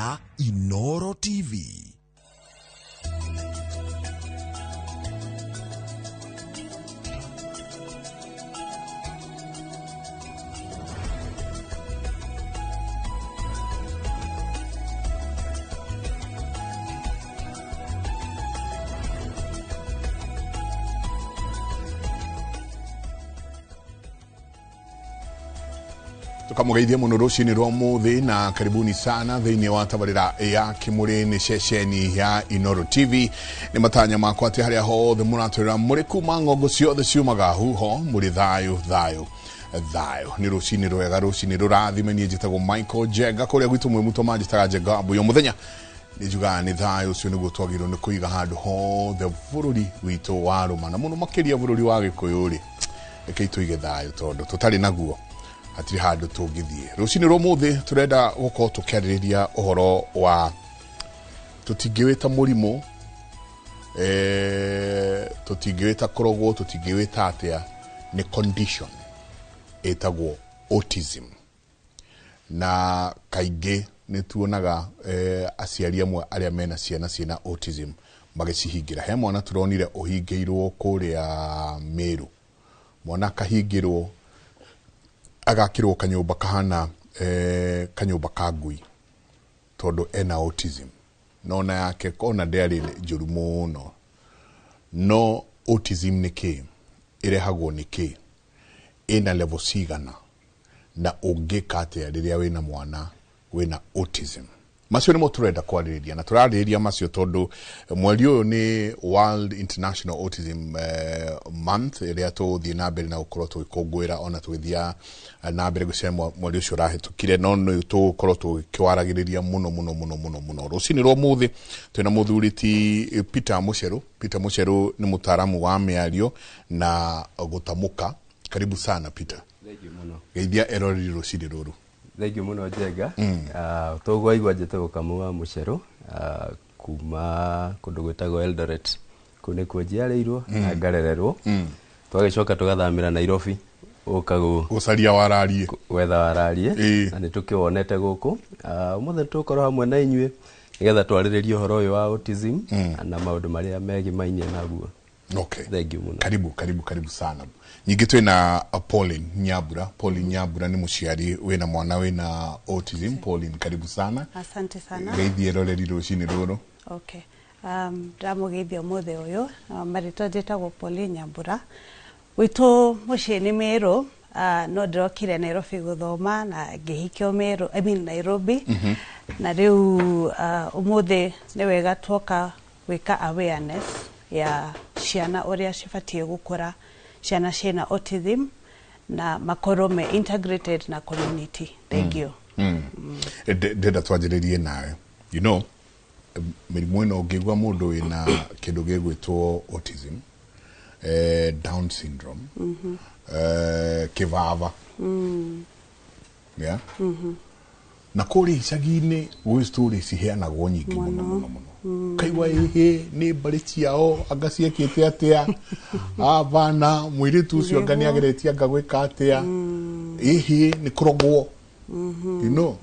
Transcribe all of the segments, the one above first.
ya Inoro TV. Tukamũgeithia mũno rũcinĩ rwa mũthĩ na karibuni sana thĩinĩ wa tabarĩra ya Kĩmũrĩ nĩ ceceni ya Inoro TV. Nĩ matanya makwa atĩ harĩa hothe mũratwĩra mũrĩ kuma ng'ongo ciothe ciumaga huho mũrĩ thayũ thayũ thayũ. Nĩ rũcinĩ rwega, rũcinĩ rũrathime. Niĩ njĩtagwo Michael Njenga, kũrĩa gwitũ mwĩ mũtoma njĩtaga Njenga Mbuya. Mũthenya nĩ njugaga nĩ thayũ ũcio nĩguo twagĩrĩirwo nĩ kũiga handũ hothe bũrũri witũ wa rũma, na mũno makĩria bũrũri wa Gĩkũyũ rĩ, rekei tũige thayũ tondũ tũtarĩ naguo hatirĩ handũ tũngĩthiĩ. Rũcinĩ rwa ũmũthĩ tũrenda gũkorwo tũkĩarĩrĩria ũhoro wa tũtingĩwĩta mũrimũ, tũtingĩwĩta kũrogwo, tũtingĩwĩta atĩa, nĩ condition ĩtagwo autism. Na kaingĩ nĩ tuonaga aciari amwe arĩa mena ciana ciĩna autism magĩcihingĩra. He mwana tũronire ũhingĩirwo kũrĩa Meru, mwana akahingĩrwo agakĩrwo kanyũmba kahana kanyũmba ka ngui tondũ ena autism. No ona yake ona ndĩarĩ njũru mũno. No autism nĩ kĩ? Ĩrehagwo nĩ kĩ? Ĩna level cigana? Na ũngĩka atĩa rĩrĩa wĩna mwana wĩna autism? Macio nĩmo tũrenda kwarĩrĩria, na tũrarĩrĩria macio tondũ mweri ũyũ nĩ World International Autism Month, ĩrĩa tũgũthiĩ na mbere na gũkorwo tũgĩkũngũĩra ona tũgĩthiaga na mbere gũcera mweri ũcio ũrahĩtũkire, no nĩ tũgũkorwo tũgĩkĩwaragĩrĩria mũno mũno mũno mũno mũno. Rũcinĩ rwa ũmũthĩ twĩna mũthuri ti Peter Mũcerũ. Peter Mũcerũ nĩ mũtaaramu wa mĩario na gũtamũka. Karibu sana Peter. Thank you mũno. Geithia eroreri rũcinĩ rũrũ. Thank you mũno Njenga. Toguo waigua njĩtagwo Kamau wa Mũcerũ, kuma kũndũ gwĩtagwo Eldoret. Kũu nĩkuo njiarĩirwo na ngarererwo. Twagĩcoka tũgathamĩra Nairobi gũka gũcaria wararie. Gwetha wararie. Na nĩ tũkĩwonete gũkũ. Ũmũthĩ tũgũkorwo hamwe na inyuĩ nĩgetha twarĩrĩrie ũhoro ũyũ wa autism na maũndũ marĩa megimainie naguo. Okay. Thank you mũno. Karibu, karibu, karibu sana. Nyingĩ twĩna Pauline Nyambura. Pauline Nyambura nĩ mũciari wĩna mwana wĩna autism. Pauline, karibu sana. Asante sana. Geithie eroreri rũcinĩ rũrũ. Okay. Ndamũgeithia ũmũthĩ ũyũ. Marĩtwa njĩtagwo Pauline Nyambura. Gwitũ mũciĩ nĩ Meru, no ndĩrokire Nairobi gũthoma na ngĩhikio Meru, I mean Nairobi. Na rĩu ũmũthĩ nĩ wega tuoka gwĩka awareness ya ciana ũrĩa cibatiĩ gũkũra, ciana ciĩna autism na makorwo me integrated na community. Thank you. Ndĩrenda twanjĩrĩrie nawe. You know, mĩrimũ ĩno ũngĩigua mũndũ wĩna kĩndũ gĩgwĩtwo autism, Down syndrome, kĩbaba. Yeah? Na kũrĩa icagi-inĩ gwĩ story ciheanagwo nyingĩ mũno mũno mũno. Kaigua ĩhĩ nĩ mbarĩ ciao anga ciekĩte atĩa, abana mũirĩtu ũcio anga nĩ ageretie anga gwĩka atĩa, ĩhĩ nĩ kũrogwo. You know,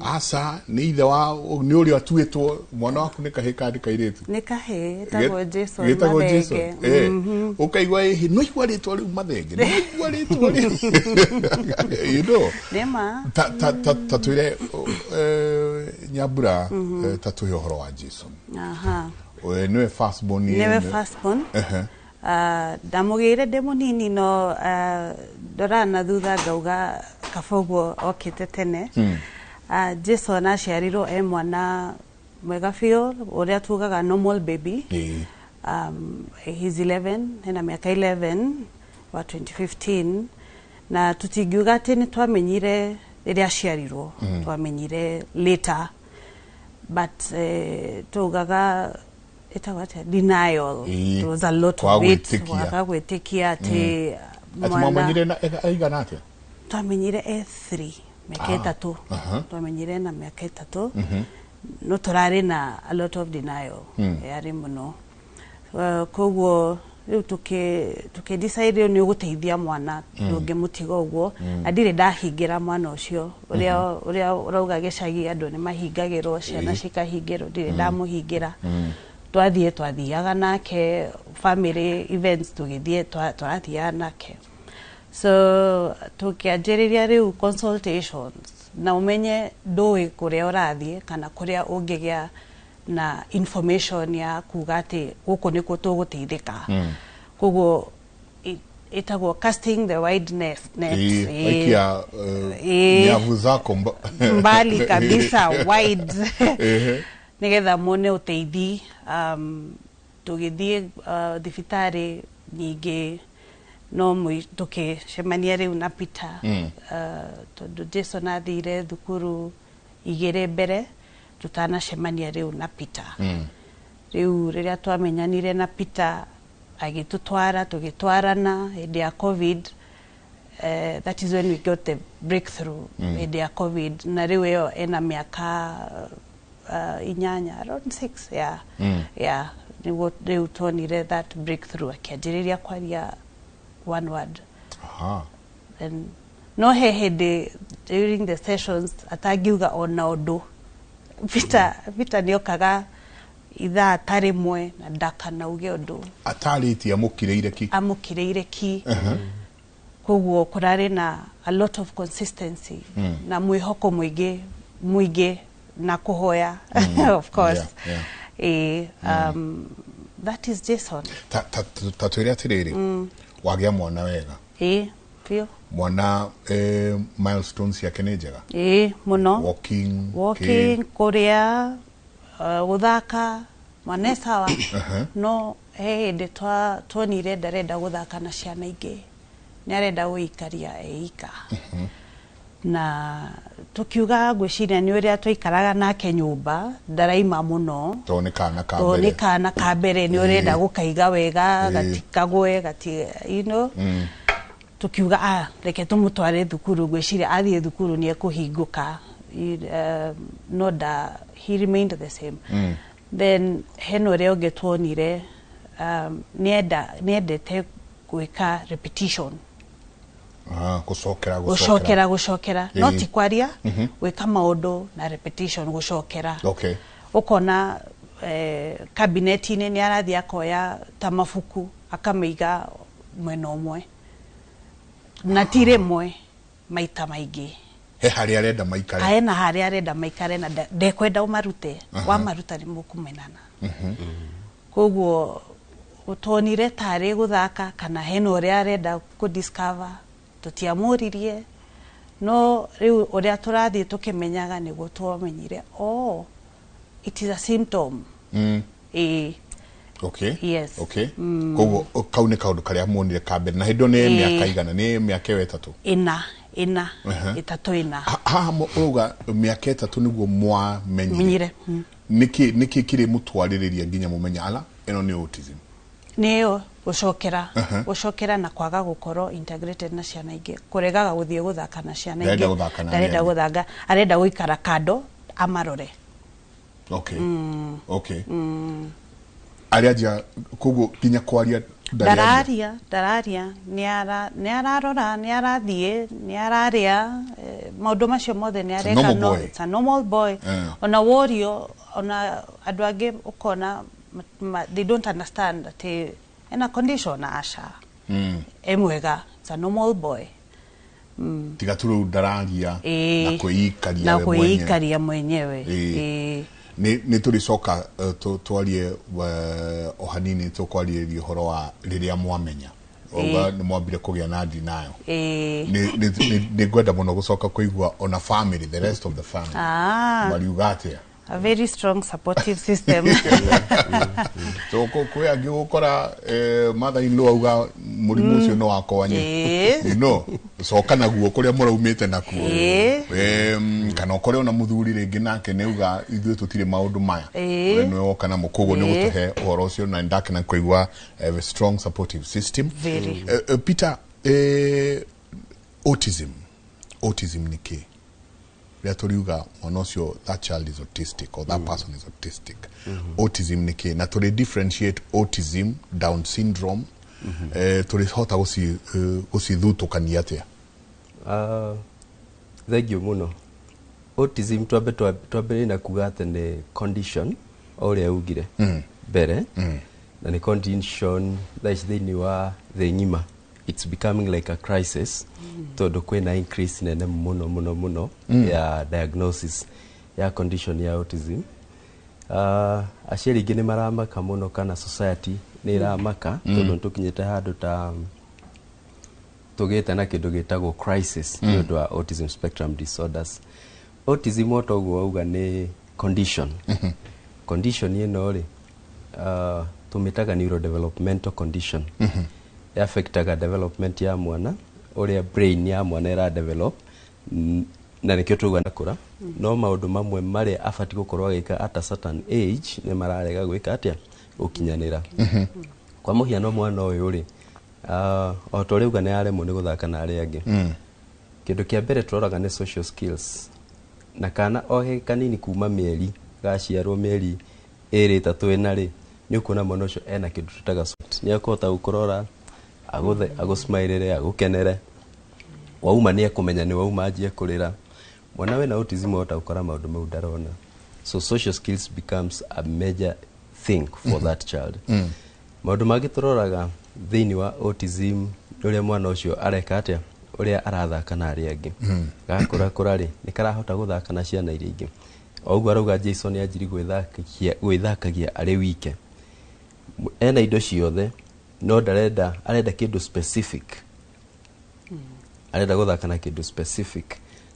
aca nĩ ithe wa nĩ ũrĩa atuĩtwo mwana waku nĩ kahĩĩ kana nĩ kairĩtu? Nĩ kahĩĩ, getagwo Jason Gĩtagwo Mathenge. Jason. Ũkaigua ĩhĩ no igua rĩtwa rĩu Mathenge, no igua rĩtwa rĩu. You know. Nĩ ma. Ta ta ta ta twĩre Nyambura, ta tũhe ũhoro wa Jason. Nĩwe first born. Nĩwe first born. Ndamũgĩire ndĩ mũnini no ndoraga na thutha ngauga kaba ũguo okĩte tene. Jason aciarirwo e mwana mwega biũ, ũrĩa tugaga normal baby. He's 11, ena mĩaka 11 wa 2015, na tũtingiuga atĩ nĩ twamenyire rĩrĩa aciarirwo, twamenyire later, but tugaga ĩtagwo atĩa, denial. There was a lot of it. Kwaga gwĩtĩkia. Kwaga gwĩtĩkia atĩ Ati mwamenyire na aigana atĩa? Twamenyire e 3, mĩaka ĩtatũ. Twamenyire na mĩaka ĩtatũ. No tũrarĩ na a lot of denial. Yarĩ mũno. Koguo Rĩu tũkĩ decide rĩu nĩ ũgũteithia mwana, ndũngĩmũtiga ũguo. Na ndirĩ ndahingĩra mwana ũcio, ũrĩa ũrauga gĩcagi andũ nĩ mahingagĩrwo, ciana cikahingĩrwo, ndirĩ ndamũhingĩra. Twathiĩ, twathiaga nake family events, tũgĩthiĩ, tũrathiaga nake. So tũkĩanjĩrĩria rĩu consultations, na ũmenye ndũĩ kũrĩa ũrathiĩ kana kũrĩa ũngĩgĩa na information ya kuga atĩ gũkũ nĩkuo tũgũteithĩka. Koguo ĩtagwo casting the wide net. Waikia nyavu zako mbali kabisa, wide, nigetha muone ũteithi. Tũgĩthiĩ thibitarĩ nyingĩ, no tũkĩcemania rĩu na Peter, tondũ Jason athire thukuru igĩrĩ mbere tũtanacemania rĩu na Peter. Rĩu rĩrĩa twamenyanire na Peter, agĩtũtwara, tũgĩtwarana hĩndĩ ya COVID. That is when we got the breakthrough, hĩndĩ ya COVID. Na rĩu ĩyo ena mĩaka 8, around 6, yeah. Yeah, nĩguo rĩu tuonire that breakthrough, akĩanjĩrĩria kwaria one word. Then no he hĩndĩ during the sessions atangiuga ona ũndũ. Peter nĩokaga ithaa ta rĩmwe na ndakanauge ũndũ. Atarĩtie, amũkirĩire ki. Amũkirĩire ki. Koguo kũrarĩ na a lot of consistency na mwĩhoko mũingĩ mũingĩ na kũhoya, of course. That is Jason. Ta twĩre atĩrĩrĩ, wagĩa mwana wega? Ĩ, biũ. Mwana, milestones ciake nĩ njega? Ĩ, mũno. Walking? Walking, kũrĩa, gũthaka, mwana e sawa. No he hĩndĩ tuonire ndarenda gũthaka na ciana ingĩ, nĩ arenda gũikaria eika. Na tukiuga ngwĩciria nĩ ũrĩa twaikaraga nake nyũmba, ndaraima mũno. Tondũ nĩ kana ka Tondũ nĩ mbere. Kana ka mbere, nĩ ũrenda gũkaiga wega, gatikagwe gati you know. Tukiuga, ah, reke tũmũtware thukuru, ngwĩciria athiĩ thukuru nĩ ekũhingũka. No da he remained the same. Then hena ũrĩa ũngĩ tuonire, nĩendete gwĩka repetition. Ah, gũcokera. Gũcokera, gũcokera, no ti kwaria, gwĩka maũndũ na repetition, gũcokera. Ũkona kabineti-inĩ nĩ arathiĩ akoya ta mabuku, akamĩiga mwena ũmwe, na ti rĩmwe, maita maingĩ. He harĩa arenda maikare. Ena harĩa arenda maikare na ndekwenda ũmarute. Wamaruta nĩ mũkũmenana. Koguo tuonire tarĩ gũthaka kana hena ũrĩa arenda kũ discover, tũtiamũririe. No rĩu ũrĩa tũrathiĩ tũkĩmenyaga nĩguo twamenyire, oh, it is a symptom. Ĩĩ. Yes. Okay, koguo kau nĩ kaũndũ karĩa muonire ka mbere, na hĩndĩ ĩyo nĩ mĩaka igana, nĩ mĩaka ĩyo 3? Ĩna, ĩna, 3, 4. Haha ũrauga mĩaka 3 nĩguo mwamenyire. Menyire. Nĩkĩ kĩrĩ mũtwarĩrĩria nginya mũmenya ala ĩno nĩ autism? Nĩyo gũcokera, gũcokera na kwaga gũkorwo integrated na ciana ingĩ, kũregaga gũthiĩ gũthaka na ciana Ndarenda ingĩ. Gũthaka na Ndarenda arĩa angĩ. Gũthaka, arenda gũikara kando amarore. Okay, arĩa nja, koguo nginya kwaria ndarĩ aria? Ndararia, ndararia, nĩ ararora, nĩ arathiĩ, nĩ ararĩa, maũndũ macio mothe nĩ It's a areka. normal No, boy. it's a normal boy. Ona worio, ona andũ angĩ ũkona they don't understand atĩ ena condition, aca, e mwega, it's a normal boy. Tiga tu rĩu ndararia na kwĩikaria na we mwenyewe. Kwĩikaria mwenyewe. Ĩĩ. Nĩ tũrĩcoka twarie o hanini, tũkwarĩrĩria ũhoro wa rĩrĩa mwamenya. Ũga nĩ mwambire kũgĩa na denial. Nĩ ngwenda mũno gũcoka kũigua ona family, the rest of the family, mariuga atĩa. A very strong supportive system. So kwĩ angĩ gũkora mother in law auga mũrimũ ũcio nĩ wakwa no coka naguo kũrĩa mũraumĩte nakuo. Kana ũkore ona mũthuri rĩngĩ nake nĩ auga ithuĩ tũtirĩ maũndũ maya. We nĩwe woka namo, koguo nĩ gũtũhe ũhoro ũcio na ndakena kũigua strong supportive system. Very. Peter, autism nĩ kĩ? Rĩrĩa tũriuga mwana ũcio, that child is autistic or that person is autistic, autism nĩ kĩ? Na tũrĩ differentiate autism, Down syndrome. Tũrĩhota gũcithutũkania atĩa? Thank you mũno. Autism, twambe twambĩrĩrie na kuga atĩ nĩ condition, o ũrĩa ugire mbere, na nĩ condition thaa ici thĩinĩ wa thĩ ng'ima it's becoming like a crisis, tondũ kwĩna increase nene mũno mũno mũno ya diagnosis ya condition ya autism. Aciari aingĩ nĩ maramaka mũno, kana society nĩ ĩramaka, tondũ nĩ tũkinyĩte handũ ta tũgĩte na kĩndũ gĩtagwo crisis nĩ ũndũ wa autism spectrum disorders. Autism, o toguo wauga, nĩ condition. Condition ĩno rĩ, tũmĩtaga neurodevelopmental condition. Affectaga development ya mwana, ũrĩa brain ya mwana ĩra develop, na nĩkĩo tũuga nakũra no maũndũ mamwe marĩa abatiĩ gũkorwo agĩka at a certain age nĩ mararega gwĩka atĩa, gũkinyanĩra. Kwa mũhiano, mwana ũyũ rĩ, o ta ũrĩa uga, nĩ aremwo nĩ gũthaka na arĩa angĩ. Kĩndũ kĩa mbere tũroraga nĩ social skills, na kana o he kanini kuma mĩeri gaciarwo, mĩeri 2, 3, 4 rĩ, nĩ ũkuona mwana ũcio ena kĩndũ tũtaga soft. Nĩ ekũhota gũkũrora, agũthe, agũsmilĩre, agũkenere. Wauma nĩ ekũmenya nĩ wauma, anjie kũrĩra. Mwana wĩna autism ahota gũkora maũndũ mau ndarona. So social skills becomes a major thing for that child. Maũndũ mangĩ tũroraga thĩinĩ wa autism nĩ ũrĩa mwana ũcio areka atĩa, ũrĩa arathaka na arĩa angĩ. Gakũra kũra rĩ, nĩ karahota gũthaka na ciana iria ingĩ? O ũguo arauga Jason anjiri gwĩthakagia arĩ wike, ena indo ciothe, no ndarenda, arenda kĩndũ specific, arenda gũthaka na kĩndũ specific,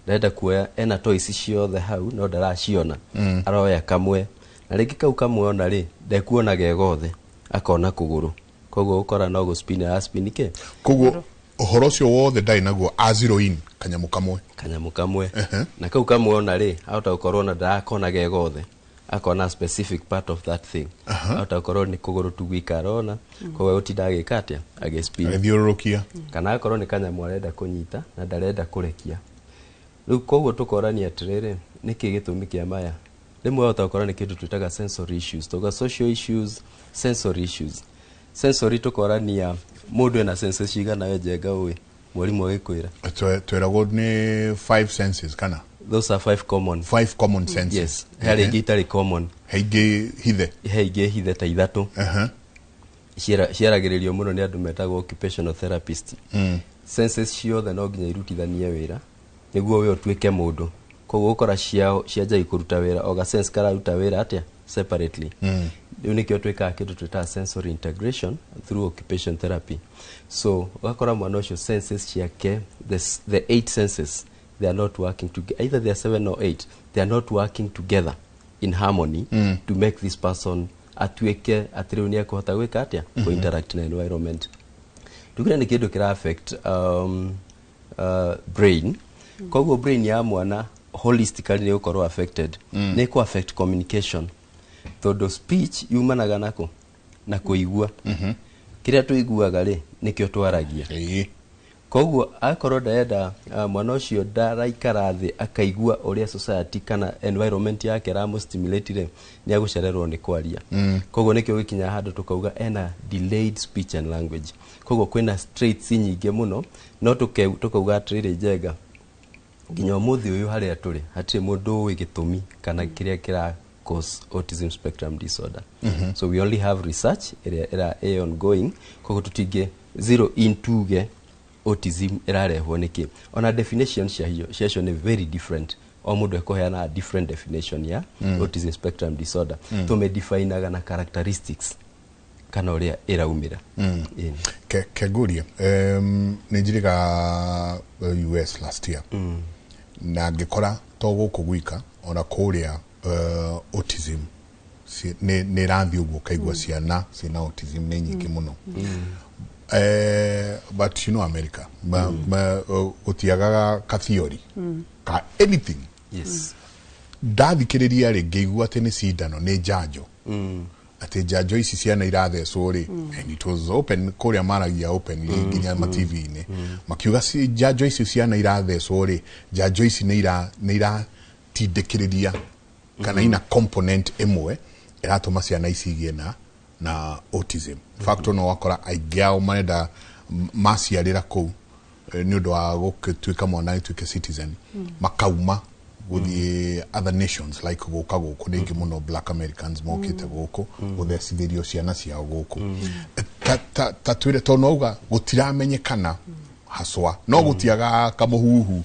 ndarenda kuoya. Ena toys ciothe hau no ndaraciona, aroya kamwe, na rĩngĩ kau kamwe ona rĩ, ndekuona ge gothe, akona kũgũrũ, koguo ũkora no gũspin araspin kĩ. Koguo ũhoro ũcio wothe ndarĩ naguo, a zero in kanyamũ kamwe. Kanyamũ kamwe, na kau kamwe ona rĩ, ahota gũkorwo ona ndarakona ge gothe, akona specific part of that thing. Ahota gũkorwo nĩ kũgũrũ tu gwika arona, koguo gũtinda agĩka atĩa, agĩspin. Agĩthiũrũrũkia. Kana akorwo nĩ kanyamũ arenda kũnyita na ndarenda kũrekia rĩu. Koguo tũkorania atĩrĩrĩ, nĩkĩ gĩtũmi kĩa maya? Rĩmwe wahota gũkora nĩ kĩndũ twĩtaga sensory issues. Tuga social issues, sensory issues. Sensory, tũkorania mũndũ ena senses cigana? We Njenga, ũĩ mwarimũ agĩkwĩra? Tweragwo nĩ five senses kana? Those are five common. Five common senses. Yes, harĩ ingĩ itarĩ common. He ingĩ hithe. He ingĩ hithe ta ithatũ. Ciaragĩrĩrio mũno nĩ andũ metagwo occupational therapist. Senses ciothe no nginya irutithanie wĩra nĩguo we ũtuĩke mũndũ. Koguo ũkora ciao cianjagi kũruta wĩra, o ga sense kararuta wĩra atĩa, separately. Rĩu nĩkĩo twĩkaga kĩndũ twĩtaga sensory integration through occupation therapy. So ũgakora mwana ũcio senses ciake, the eight senses, they are not working together. Either they are seven or eight, they are not working together in harmony to make this person atuĩke atĩ rĩu nĩ ekũhota gwĩka atĩa, kũ interact na environment. Tugire nĩ kĩndũ kĩra affect brain. Koguo brain ya mwana holistically nĩ gũkorwo affected, nĩ kũ affect communication, tondũ speech yumanaga nako na kũigua. Kĩrĩa tũiguaga rĩ, nĩkĩo twaragia. Koguo akorwo ndarenda, mwana ũcio ndaraikara thĩ akaigua ũrĩa society kana environment yake ĩramũ-stimulate rĩ, nĩ agũcererwo nĩ kwaria. Koguo nĩkĩo gĩkinyaga handũ tũkauga ena delayed speech and language. Koguo kwĩna traits nyingĩ mũno, no tũkauga atĩrĩrĩ, Njenga, nginya ũmũthĩ ũyũ harĩa tũrĩ hatirĩ mũndũ ũĩ gĩtũmi kana kĩrĩa kĩra cause autism spectrum disorder. So we only have research ĩrĩa ĩra ĩ ongoing. Koguo tũtingĩ zero in tuge autism ĩrarehwo nĩkĩ. Ona definition ciacio nĩ very different, o mũndũ ekũheana a different definition ya autism spectrum disorder. Tũmĩdefinaga na characteristics kana ũrĩa ĩraumĩra. Ĩni. Kengurie, nĩ njiriga US last year na ngĩkora to gũkũ gwika, ona kũrĩa autism nĩ ĩrathiĩ ũguo, ũkaigua ciana ciĩna autism nĩ nyingĩ mũno. But you know America gũtiagaga ka theory ka anything. Ndathikĩrĩria rĩ, ngĩigua atĩ nĩ cindano, nĩ njanjo, atĩ njanjo ici ciana irathecwo rĩ, and it was open, kũrĩa maragia openly nginya ma TV-inĩ, makiuga njanjo ici ciana irathecwo rĩ, njanjo ici nĩ iratindĩkĩrĩria kana ina component ĩmwe ĩratũma ciana ici igĩe na Na autism. In fact, no wakora aingĩ ao marenda maciarĩra kũu nĩ ũndũ wa gũgĩtuĩka mwana atuĩke citizen, makauma gũthiĩ other nations, like gũka gũkũ nĩ aingĩ mũno Black Americans mokĩte gũkũ gũthecithĩrio ciana ciao gũkũ. Ta twĩre, tondũ nauga gũtiramenyekana haswa, no gũtiaga kamũhuhu,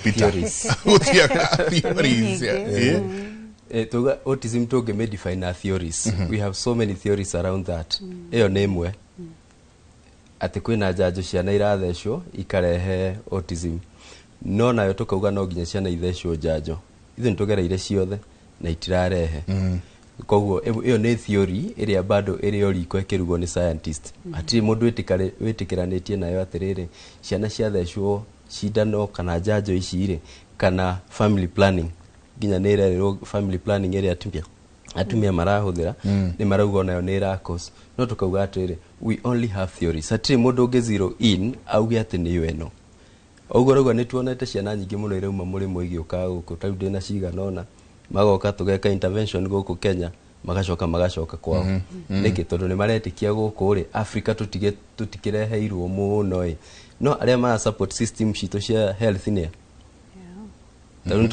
Peter. Theories. Gũtiaga theories. Nyingĩ. Tuga autism tũngĩmĩdefine na theories, we have so many theories around that. Ĩyo nĩ ĩmwe, atĩ kwĩna njanjo ciana irathecwo ikarehe autism, no nayo tũkauga no nginya ciana ithecwo njanjo ithuĩ nĩtũgereire ciothe na itirarehe. Koguo ĩyo nĩ theory ĩrĩa bado ĩrĩ o riko ĩkĩrugwo nĩ scientist. Hatirĩ mũndũ wĩtĩkĩranĩtie nayo atĩrĩrĩ, ciana ciathecwo cindano kana njanjo ici rĩ, kana family planning, nginya nĩ ĩrerĩrwo family planning ĩrĩa atumia marahũthĩra, nĩ marauga onayo nĩ ĩra cause. No tũkauga atĩrĩrĩ, we only have theories, hatirĩ mũndũ ũngĩ zero in auge atĩ nĩyo ĩno. Ũguo rauga nĩ tuonete ciana nyingĩ mũno irauma mũrĩmo igĩũka gũkũ. Ta rĩu ndĩna cigana ũna magoka tũgeka intervention gũkũ Kenya, magacoka kwao. Nĩkĩ? Tondũ nĩ maretĩkia gũkũ rĩ, Africa tũtikĩreheirwo mũno ĩ, no arĩa mara support system citũ cia health nĩ a tarĩu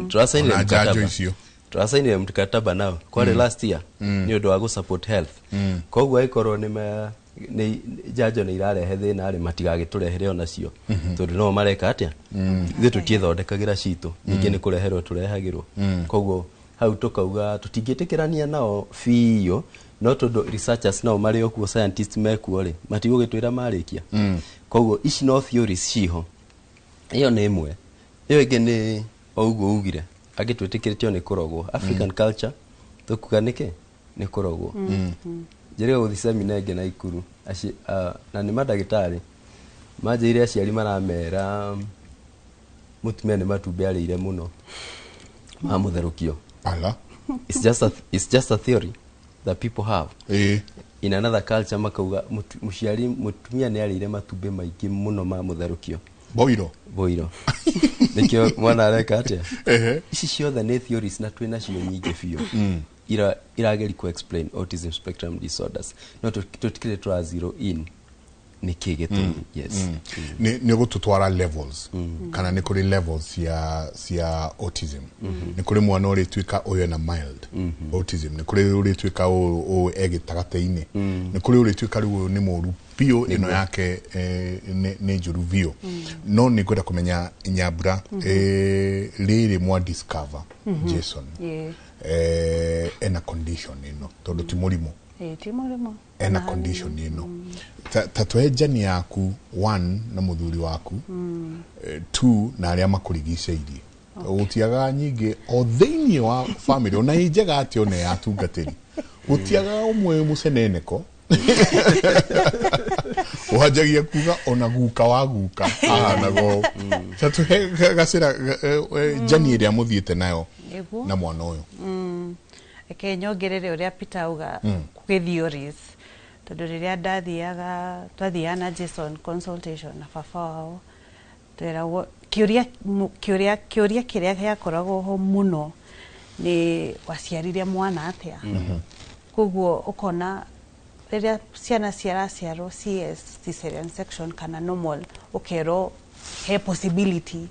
tũracainire Ona njanjo mkataba. icio. Tũracainire mkataba nao kwarĩ last year nĩ ũndũ wa gũ support health. Koguo angĩkorwo nĩ njanjo nĩ irarehe thĩna rĩ, matigagĩtũrehere onacio, tondũ no mareka atĩa, ithuĩ tũtiĩthondekagĩra citũ, ningĩ nĩ kũreherwo tũrehagĩrwo. Koguo hau tũkauga tũtingĩtĩkĩrania nao biũ, no tondũ researchers nao marĩ o kuo, scientists mekuo rĩ, matigũgĩtwĩra marĩkia. Koguo ici no theories ciho. Ĩyo nĩ ĩmwe. Ĩyo ĩngĩ nĩ o ũguo ugire, angĩ twĩtĩkĩrĩtio nĩ kũrogwo, African culture, tũkuga nĩkĩ nĩ kũrogwo. Njĩrĩga gũthiĩ semina ĩngĩ Naikuru, na nĩ mandagĩtarĩ manjĩire aciari maramera mũtumia nĩ matumbĩ arĩire mũno ma mũtherũkio. Ala. It's just a theory that people have. In another culture makauga mũciari mũtumia nĩ arĩire matumbĩ maingĩ mũno ma mũtherũkio. Boiro. Boiro, nĩkĩo mwana areka atĩa. Ici ciothe nĩ theories na twĩ nacio nyingĩ biũ irageri ku explain autism spectrum disorders, no tũtikĩrĩ tũra zero in nĩ kĩ gĩtũmi. Yes. Nĩ gũtũtwara levels, kana nĩ kũrĩ levels cia autism? Nĩ kũrĩ mwana ũrĩtuĩka ũyũ ena mild autism, nĩ kũrĩ ũrĩtuĩka ũyũ e gĩtagatĩ-inĩ, nĩ kũrĩ ũrĩtuĩka rĩu ũyũ nĩ mũru biũ, ĩno yake nĩ njũru biũ. No nĩ ngwenda kũmenya, Nyambura, rĩrĩ mwa discover Jason ena condition ĩno, tondũ ti mũrimũ. Ĩĩ, ti mũrimũ. Ena condition ĩno, ta tũhe njani yaku, one, na mũthuri waku, two, na arĩa makũrigicĩirie. Gũtiagaga nyingĩ o thĩinĩ wa family, ona ĩ njega atĩ ona ya atungatĩri, gũtiagaga ũmwe mũceneneko wanjagia kuga ona guka wa guka ahanaga ũũ. Ta tũhe gacĩra njani ĩrĩa mũthiĩte nayo na mwana ũyũ. Reke nyongerere ũrĩa Peter auga kwĩ theories, tondũ rĩrĩa ndathiaga, twathiaga na Jason consultation na baba wao, tweragwo kĩũria kĩrĩa gĩakoragwo ho mũno nĩ waciarire mwana atĩa. Koguo ũkona rĩrĩa ciana ciraciarwo CS, cesarean section kana normal, ũkerwo he possibility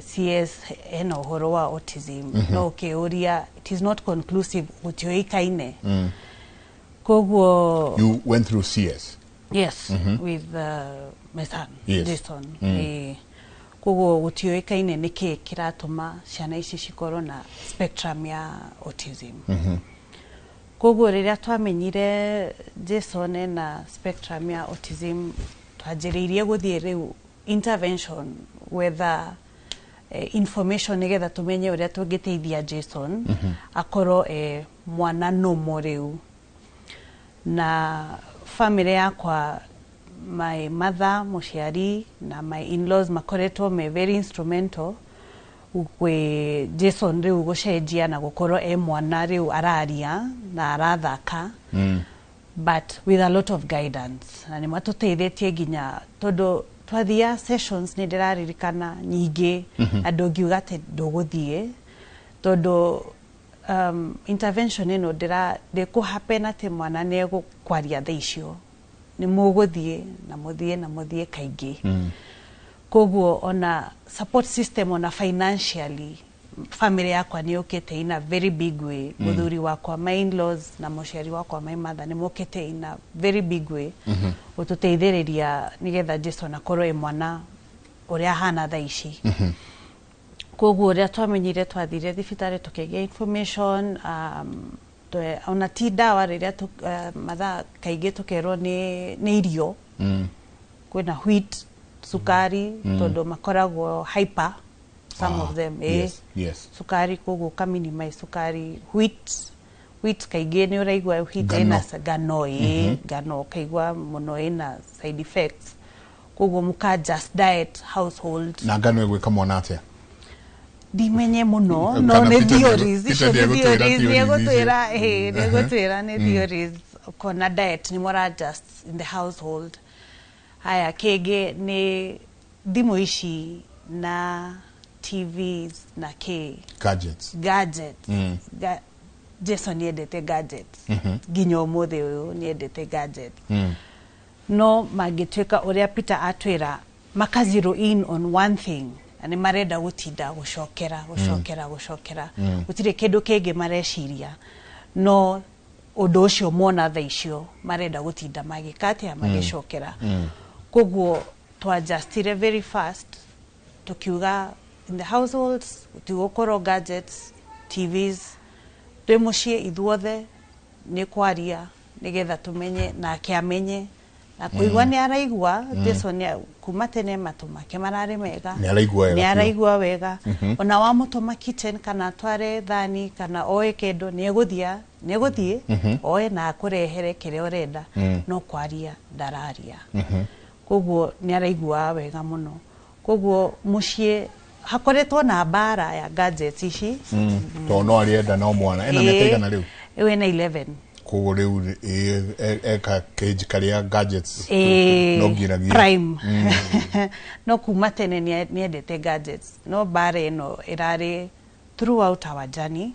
CS hena ũhoro wa autism, no ũkĩũria, it is not conclusive, gũtiũĩkaine. Koguo You went through CS? Yes, with my son. Jason. Koguo gũtiũĩkaine nĩkĩ kĩratũma ciana ici cikorwo na spectrum ya autism. Koguo rĩrĩa twamenyire Jason ena spectrum ya autism, twanjĩrĩirie gũthiĩ rĩu intervention, gwetha information nĩgetha tũmenye ũrĩa tũngĩteithia Jason akorwo mwana normal rĩu. Na family yakwa, my mother, mũciari, na my in-laws makoretwo me very instrumental gwĩ Jason rĩu gũcenjia na gũkorwo e mwana rĩu araria na arathaka, but with a lot of guidance, na nĩ matũteithĩtie nginya tondũ twathia sessions, nĩ ndĩraririkana nyingĩ na ndũngiuga atĩ ndũgũthiĩ tondũ intervention ĩno ndĩkũ happen atĩ mwana nĩ egũkwaria thaa icio, nĩ mũgũthiĩ na mũthiĩ na mũthiĩ kaingĩ. Koguo ona support system, ona financially, family yakwa nĩ yũkĩte in a very big way. Mũthuri wakwa, my in-laws, na mũciari wakwa, my mother, nĩ mokĩte in a very big way gũtũteithĩrĩria nĩgetha Jason akorwo e mwana ũrĩa ahana thaa ici. Koguo ũrĩa twamenyire, twathire thibitarĩ tũkĩgĩa information, ona ti ndawa, rĩrĩa mathaa kaingĩ tũkerwo nĩ irio, kwĩna wheat, cukari, tondũ makoragwo hyper, some of them. Cukari, koguo ũka minimize cukari, wheat kaingĩ nĩ ũraigua wheat Ngano. ĩna ngano, ĩ ngano ũkaigua mũno ĩna side effects, koguo mũka adjust diet household. Na ngano ĩgwĩka mwana atĩa? Ndimenye mũno, no Kana nĩ Peter theories Peter icio, nĩ nĩegũtwĩra theories. theories icio. Nĩegũtwĩra, ĩ nĩegũtwĩra nĩ theories. Ũkona diet nĩ mũra adjust in the household. Haya, kĩngĩ nĩ thimũ ici na TVs na kĩ. Gadgets. Gadgets. Jason nĩendete gadgets, nginya ũmũthĩ ũyũ nĩendete gadgets, no mangĩtuĩka ũrĩa Peter atwĩra, maka zero in on one thing na nĩ marenda gũtinda gũcokera, gũcokera, gũcokera, gũtirĩ kĩndũ kĩngĩ mareciria no ũndũ ũcio mona thaa icio marenda gũtinda magĩka atĩa, magĩcokera. Koguo twadjustire very fast, tukiuga in the households gũtigũkorwo gadgets, TVs, twĩ mũciĩ ithuothe nĩ kwaria nĩgetha tũmenye nake amenye na kũigua nĩ araigua. Jason kuma tene matũ make mararĩ mega. Nĩ araigua wega nĩ biũ. Araigua wega. Ona wamũtũma kitchen kana atware thani kana oe kĩndũ, nĩ egũthiĩ, nĩ egũthiĩ oe na akũrehere kĩrĩa ũrenda, no kwaria ndararia. Koguo nĩ araigua wega mũno. Koguo mũciĩ hakoretwo na mbara ya gadgets ici. Tondũ no arĩenda no mwana ena mĩaka igana rĩu? Ĩyo ena 11. Koguo rĩu eka cage karĩa gadgets ĩĩ, no nginyagia prime. No kuma tene nĩendete gadgets, no mbara ĩno ĩrarĩ throughout our journey.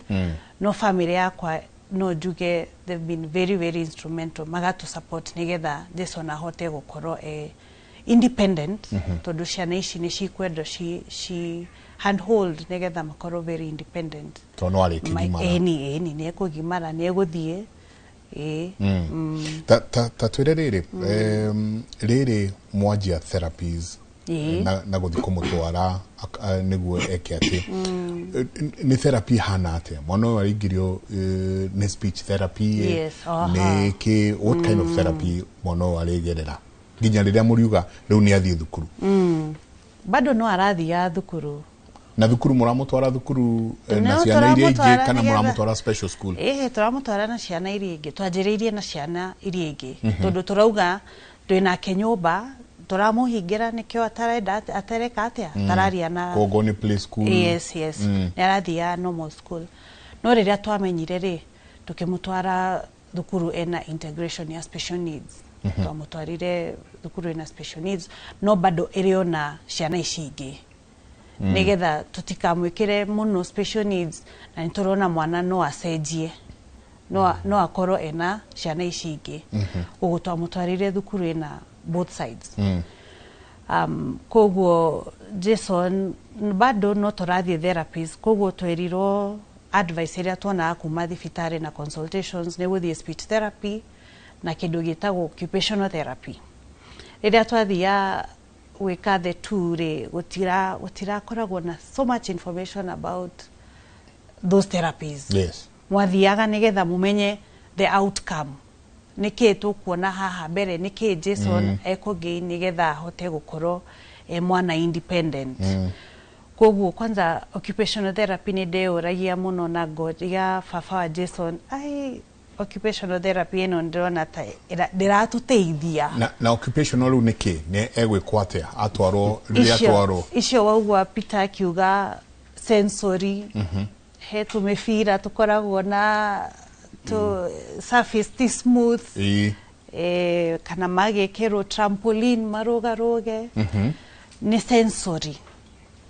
No family yakwa no njuge they've been very very instrumental, magatũ support nĩgetha Jason ahote gũkorwo e independent, tondũ ciana ici nĩ cikwendwo ci handhold nĩgetha makorwo very independent. Tondũ no arĩkĩgimara. Ĩni, ĩni, nĩ ekũgimara, nĩ egũthiĩ, ĩĩ. Ta twĩre rĩrĩ, rĩrĩ mwanjia therapies na gũthiĩ kũmũtwara nĩguo eke atĩ, nĩ therapy hana atĩa mwana ũyũ araingĩrio? Nĩ speech therapy? Yes, aha. Nĩ kĩ, what kind of therapy mwana ũyũ arĩgerera nginya rĩrĩa mũriuga rĩu nĩ athiĩ thukuru? Bado no arathiaga thukuru. Na thukuru mũramũtwara thukuru na No, ciana iria ingĩ tũramũtwara kana mũramũtwara special school? Ĩhĩ, tũramũtwara na ciana iria ingĩ. Twanjĩrĩirie na ciana iria ingĩ tondũ tũrauga twĩnake nyũmba tũramũhingĩra nĩkĩo atarenda, atareka atĩa, atararia na Koguo nĩ play school? Yes, nĩ arathiaga normal school, no rĩrĩa twamenyire rĩ, tũkĩmũtwara thukuru ena integration ya special needs. Twamũtwarire thukuru ena special needs, no bado ĩrĩ ona ciana ici ingĩ, nĩgetha tũtikamwĩkĩre mũno special needs, na nĩ tũrona mwana no acenjie, no akorwo ena ciana ici ingĩ. Ũguo twamũtwarire thukuru ĩna both sides. Koguo Jason bado no tũrathiĩ therapies. Koguo twerirwo advice ĩrĩa tuonaga kuma thibitarĩ na consultations nĩ gũthiĩ speech therapy na kĩndũ gĩtagwo occupational therapy. Rĩrĩa twathia gwĩka the two rĩ, gũtirakoragwo na so much information about those therapies. Mwathiaga nĩgetha mũmenye the outcome, nĩkĩ tũkuona haha mbere, nĩkĩ Jason ekũgain nĩgetha ahote gũkorwo e mwana independent. Koguo kwanza occupational therapy nĩ ndeyũragia mũno na ngoria baba wa Jason, ai, occupational therapy ĩno ndĩrona ta ndĩratũteithia. Na occupational rĩu nĩ kĩ, nĩ egwĩkwo atĩa atwarwo rĩrĩa Icio atwarwo? Icio waugua Peter akiuga sensory, he tũmĩbira tũkoragwo na tũ surface ti smooth, kana magĩkĩrwo trampoline marũgarũge, nĩ sensory.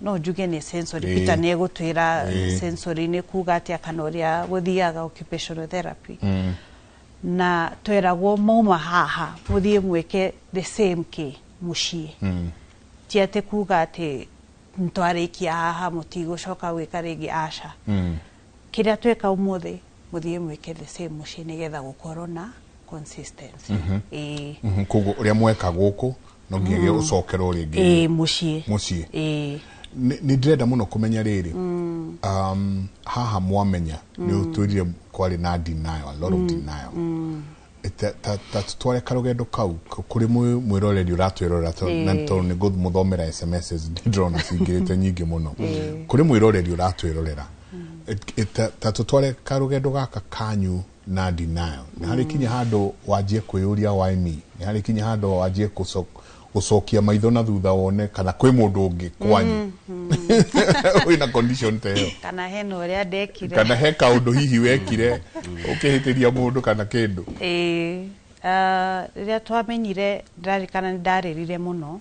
No njuge nĩ sensory. Peter nĩ egũtwĩra sensory nĩ kuga atĩa kana ũrĩa gũthiaga occupational therapy. Na tweragwo mauma haha mũthiĩ mwĩke the same kĩ mũciĩ. Ti atĩ kuga atĩ nĩtwarĩkia haha mũtigũcoka gwĩka rĩngĩ, aca. Kĩrĩa tweka ũmũthĩ mũthiĩ mwĩke the same mũciĩ nĩgetha gũkorwo na consistency. Ĩĩ. Koguo ũrĩa mweka gũkũ no nginyagia ũcokerwo rĩngĩ Ĩĩ, mũciĩ. Mũciĩ. Ĩĩ. Nĩ ndĩrenda mũno kũmenya rĩrĩ, haha mwamenya nĩ ũtwĩrire kwarĩ na denial, a lot of denial. Ta tutware karũgendo kau kũrĩ mwĩroreri ũratwĩrorera na tondũ nĩ ngũmũthomera SMSs, nĩ ndĩrona cingĩrĩte nyingĩ mũno kũrĩ mwĩroreri ũratwĩrorera. Ta tutware karũgendo gaka kanyu na denial. Nĩ harĩ kinya handũ wanjie kwĩyũria, "Why me?" Nĩ harĩ kinya handũ wanjie gũcokia maitho na thutha wone kana kwĩ mũndũ ũngĩ kwanyu wĩna condition ta ĩyo? Kana hena ũrĩa ndekire. Kana he kaũndũ hihi wekire ũkĩhĩtĩria mũndũ kana kĩndũ? Ĩĩ, rĩrĩa twamenyire ndĩrarikana nĩ ndarĩrire mũno,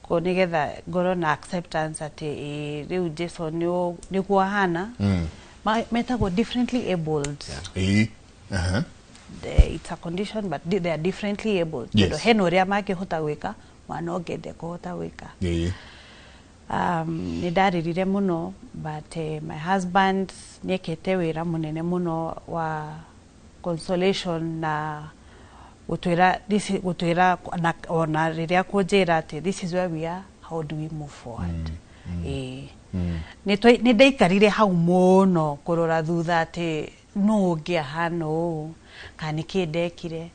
ko nĩgetha ngorwo na acceptance atĩ ĩĩ, rĩu Jason nĩguo ahana. Metagwo differently abled. ĩĩ aha It's a condition, but they are differently abled, tondũ hena ũrĩa mangĩhota gwĩka, mwana ũngĩ ndekũhota gwĩka. Nĩ ndarĩrire mũno, but my husband nĩekĩte wĩra mũnene mũno wa consolation na gũtwĩra gũtwĩra na ona rĩrĩa kũnjĩra atĩ this is where we are, how do we move forward? Ĩĩ. Nĩ ndaikarire hau mũno kũrora thutha atĩ nũ ũngĩ ahana ũũ, kana nĩ kĩ ndekire,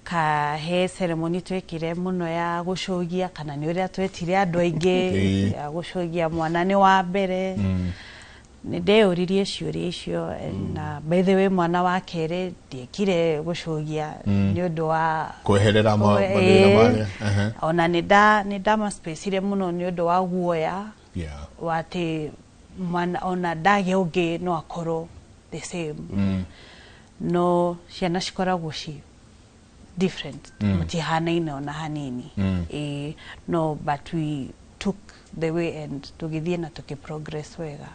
ka he ceremony twekire mũno ya gũcũgia, kana nĩ ũrĩa twetire andũ aingĩ ya gũcũgia mwana nĩ wa mbere. Nĩ ndeyũririe ciũria icio. Na by the way, mwana wa kerĩ ndiekire gũcũgia nĩ ũndũ wa kweherera mathĩna marĩa. Ona nĩ ndamaspacire mũno nĩ ũndũ wa guoya wa atĩ mwana ona ndagĩa ũngĩ no akorwo the same. No ciana cikoragwo ci different, mũtihanaine ona hanini. Ĩĩ, no but we took the way and tũgĩthiĩ na tũkĩ progress wega.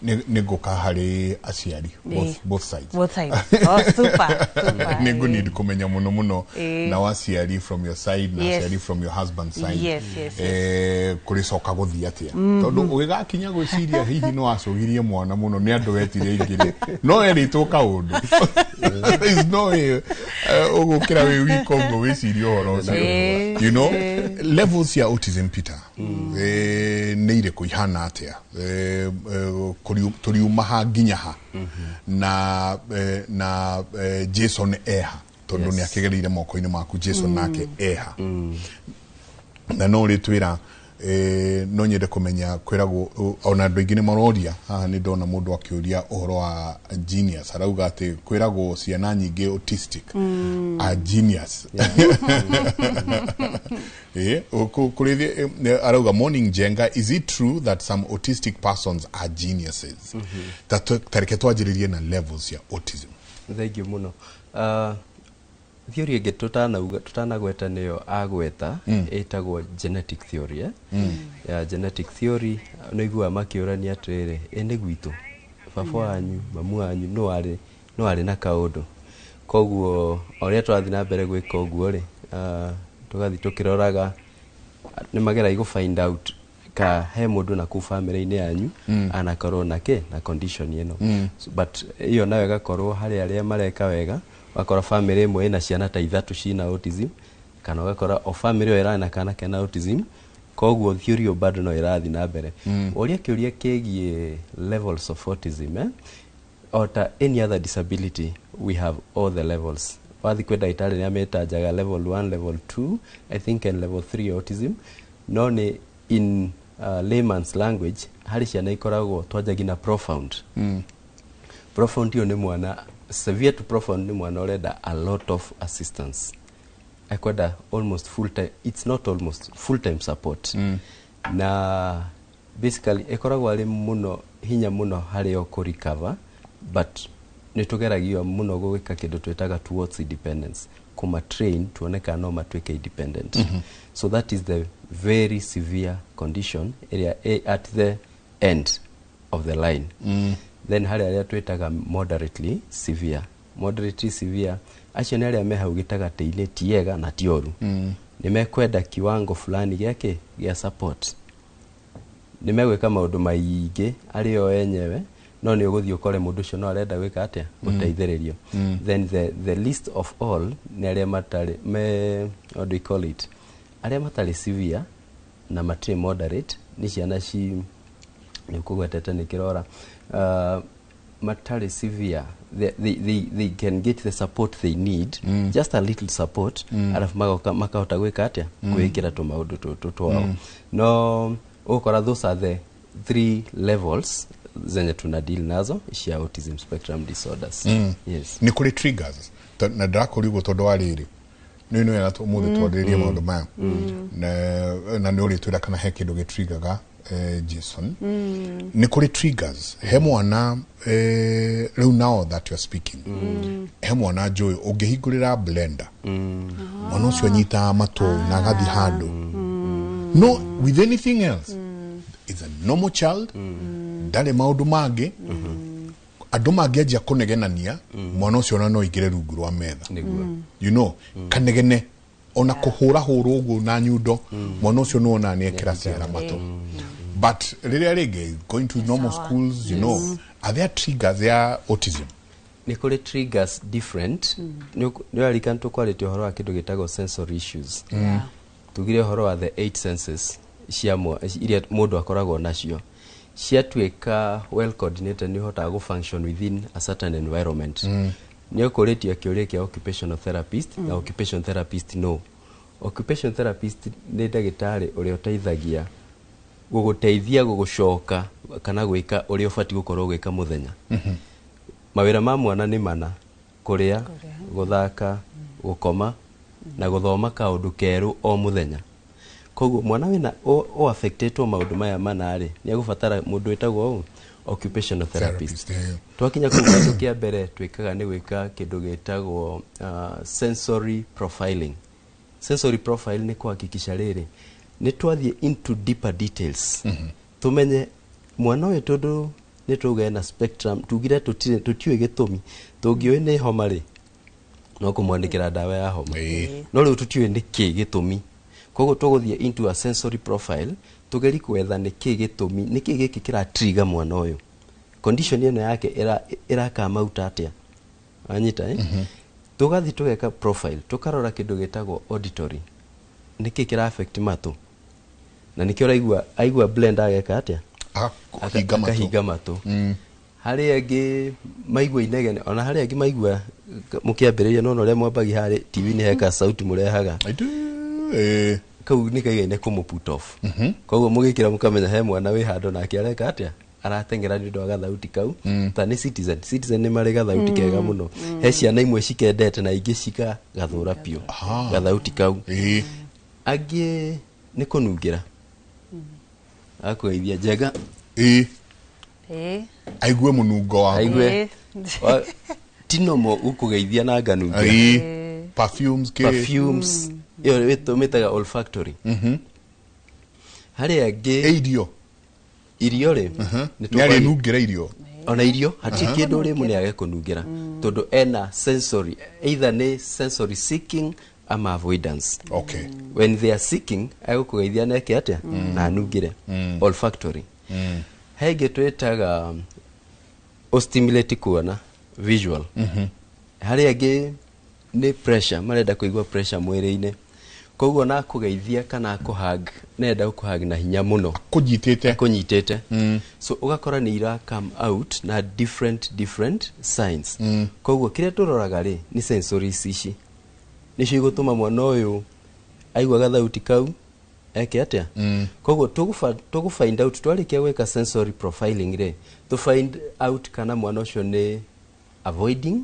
Nĩ ngũka harĩ aciari both, both sides. Both sides. Oh, super, super. Nĩ ngũneed kũmenya mũno mũno na aciari from your side na aciari from your husband's side. Kũrĩcoka gũthiĩ atĩa, tondũ ũgĩgakinya gwĩciria hihi no acũgirie mwana mũno nĩ andũ wetire ingĩ rĩ, no erĩtwo kaũndũ. There is no way ũgũkĩra wĩ wika ũguo wĩcirie ũhoro ũcio. Levels cia autism, Peter, nĩ irĩkũ, ihana atĩa? Tũriuma ha nginya ha na na Jason eha, tondũ nĩ akĩgereire moko-inĩ maku? Jason nake eha? Na no ũrĩtwĩra, no nyende kũmenya kwĩragwo ona andũ aingĩ nĩ maroria haha. Nĩ ndona mũndũ akĩũria ũhoro wa genius, arauga atĩ kwĩragwo ciana nyingĩ autistic are genius. Kũrĩ arauga, "Morning Jenga, is it true that some autistic persons are geniuses?" Ta reke twanjĩrĩrie na levels ya autism. Thank you mũno. Theory ĩngĩ tũtanauga tũtanagweta nĩyo agweta ĩtagwo genetic theory, eh? Ya genetic theory nĩ iguaga makĩũrania atĩrĩrĩ, ĩ nĩ gwitũ baba wanyu, mamu wanyu no arĩ na kaũndũ. Koguo o ũrĩa tũrathiĩ na mbere gwĩka ũguo rĩ, tũgathiĩ tũkĩroraga nĩ mageragia gũ find out ka he mũndũ na kũu family-inĩ yanyu anakorwo na kĩ na condition ĩno. So, but ĩyo nayo ĩgakorwo harĩ arĩa mareka wega, ũgakora family ĩmwe ĩna ciana ta ithatũ cina autism, kana ũgakora o family ĩyo ĩrarĩ na kana kena autism. Koguo theory ĩyo bado no ĩrathiĩ na mbere. Ũria kĩũria kĩgiĩ levels of autism, eh? O ta any other disability, we have all the levels. Wathiĩ kwĩ ndagĩtarĩ nĩ ametanjaga level 1, level 2, I think, and level 3 autism. No nĩ in layman's language, harĩ ciana ikoragwo twanjagia na profound. Profound ĩyo nĩ mwana severe to profound, nĩ mwana ũrenda a lot of assistance, ekwenda almost full time, it's not almost full time support. Na basically ĩkoragwo arĩ mũno hinya mũno harĩ o kũ recover, but nĩ tũgeragio mũno gwĩka kĩndũ twĩtaga towards independence. Kũmatrain tuone kana no matuĩke independent. So that is the very severe condition ĩrĩa at the end of the line. Then harĩ arĩa twĩtaga moderately severe. Moderately severe, acio nĩ arĩa me hau gĩtagatĩ-inĩ, ti ega na ti oru. Nĩ mekwenda kiwango fulani gĩake gĩa support, nĩ megwĩka maũndũ maingĩ arĩ o enyewe, no nĩ ũgũthiĩ ũkore mũndũ ũcio no arenda gwĩka atĩa? Gũteithĩrĩrio. Then the least of all nĩ arĩa matarĩ me, what do we call it, arĩa matarĩ severe na matirĩ moderate, nĩ ciana ci nĩ ũkũgwetete nĩ kĩrora, matarĩ severe, they can get the support they need, just a little support, alafu magoka makahota gwĩka atĩa? Kwĩĩkĩra tũmaũndũ tũtũ twao. No ũgũkora those are the three levels zenye tuna deal nazo cia autism spectrum disorders. Yes. Nĩ kũrĩ triggers? Na ndĩrakũria ũguo tondũ wa rĩrĩ, nĩ wega ũmũthĩ twarĩrĩrie maũndũ maya, na nĩ ũrĩtwĩra kana he kĩndũ gĩtrigaga. Jason, nĩ kũrĩ triggers he mwana? Rĩu now that you are speaking, he mwana njũĩ ũngĩhingũrĩra blender, mwana ũcio anyitaga matũ na agathiĩ handũ. No with anything else is a normal child, ndarĩ maũndũ mangĩ. Andũ mangĩanjia kũnegenania, mwana ũcio ona no aingĩre rungu rwa metha. Nĩguo. Kanegene ona kũhũra hũrwo ũguo na nyundo, mwana ũcio nĩwona nĩ ekĩra ciara matũ. But rĩrĩa rĩngĩ going to normal Sawa. schools, are there triggers ya autism? Nĩ kũrĩ triggers different. Nĩ ũrarikana tũkwarĩtie ũhoro wa kĩndũ gĩtagwo sensory issues? Tugire ũhoro wa the eight senses cia iria mũndũ akoragwo nacio, ciatuĩka well coordinated, nĩ ũhotaga gũ function within a certain environment. Nĩ ũkũrĩtie kĩũria kĩa occupational therapist, na occupational therapist, no occupational therapist nĩ ndagĩtarĩ ũrĩa ũteithagia gũgũteithia gũgũcoka kana gwĩka ũrĩa ũbatiĩ gũkorwo ũgĩka mũthenya. Mawĩra ma mwana nĩ mana: kũrĩa, gũthaka, gũkoma na gũthoma kaũndũ kerũ o mũthenya. Koguo mwana wĩna o affectetwo maũndũ maya mana rĩ, nĩ egũbatara mũndũ wĩtagwo ũũ occupational therapist. Therapist, yeah. Twakinya kũu, kĩndũ kĩa mbere twĩkaga nĩ gwĩka kĩndũ gĩtagwo sensory profiling. Sensory profile nĩ kuhakikisha rĩrĩ, nĩ twathiĩ into deeper details, tũmenye mwana ũyũ, tondũ nĩ twauga ena spectrum, tugire tũtirĩ tũtiũĩ gĩtũmi. Tũngĩũĩ nĩ homa rĩ, no kũmwandĩkĩra ndawa ya homa. No rĩu tũtiũĩ nĩ kĩ gĩtũmi, koguo tũgũthiĩ into a sensory profile, tũgeri gwetha nĩ kĩ gĩtũmi, nĩ kĩ gĩkĩ kĩratrigger mwana ũyũ, condition ĩno yake ĩrakama out atĩa, wanyita, eh? Tũgathiĩ tũgeka profile, tũkarora kĩndũ gĩtagwo auditory, nĩ kĩ kĩra affect matũ, na nĩkĩo ũraigua aigua blend ageka atĩa? Akahinga matũ. Akahinga matũ. Harĩ angĩ maigua inegene, ona harĩ angĩ maigua mũkĩambĩrĩria, nona ũrĩa mwambagia harĩ TV-inĩ, heka sauti mũrehaga. I do. Kau nĩ kaigaine kũmũ put off. Koguo mũgĩkĩra mũkamenya he mwana wĩ handũ nake areka atĩa? Arateng'era nĩ ũndũ wa gathauti kau. Ta nĩ Citizen, Citizen nĩ marĩ gathauti kega mũno. He ciana imwe cikendete na ingĩ cikagathũra biũ gathauti kau. Angĩ nĩ kũnungĩra, akũgeithia njenga. Aigue mũnungo waku. Aigue. Ti normal gũkũgeithia na nganungĩra. Perfumes kĩ. Perfumes ĩyo ĩtũmĩtaga olfactory. Harĩ angĩ Ĩ irio? Irio rĩ, nĩ nĩ arĩnungĩra irio. Ona irio hatirĩ kĩndũ ũrĩ mũne age kũnungĩra, tondũ ena sensory, either nĩ sensory seeking ama avoidance. When they are seeking, egũkũgeithia na eke atĩa? Na anungĩre, olfactory. He ĩngĩ twĩtaga ũstimulate kuona, visual. Harĩ angĩ nĩ pressure, marenda kũigua pressure mwĩrĩ-inĩ, koguo na kũgeithia kana kũhug, nenda gũkũhug na hinya mũno. Kũnyitĩte. Kũnyitĩte. So ũgakora nĩ ira come out na different different signs. Koguo kĩrĩa tũroraga rĩ, nĩ sensories ici nĩcio igũtũma mwana ũyũ aigua gathauti kau eke atĩa. Koguo tũgũ find out, twarĩkia gwĩka sensory profiling rĩ, tũ find out kana mwana ũcio nĩ avoiding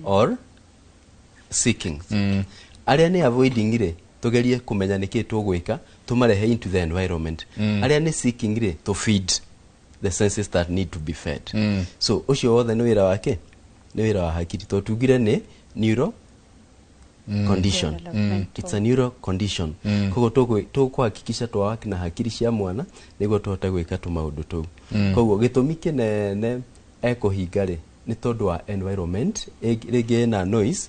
or seeking. Arĩa nĩ avoiding rĩ, tũgerie kũmenya nĩkĩ tũgwĩka tũmarehe into the environment. Arĩa nĩ seeking rĩ, to feed the senses that need to be fed. So ũcio wothe nĩ wĩra wake, nĩ wĩra wa hakiri, tondũ tugire nĩ neuro condition. Developmental. It's a neuro condition. Koguo tũkũhakikisha twawaki na hakiri cia mwana nĩguo tũhote gwĩka tũmaũndũ tũu. Koguo gĩtũmi kĩnene ekũhinga rĩ nĩ tondũ wa environment, rĩngĩ ĩna noise.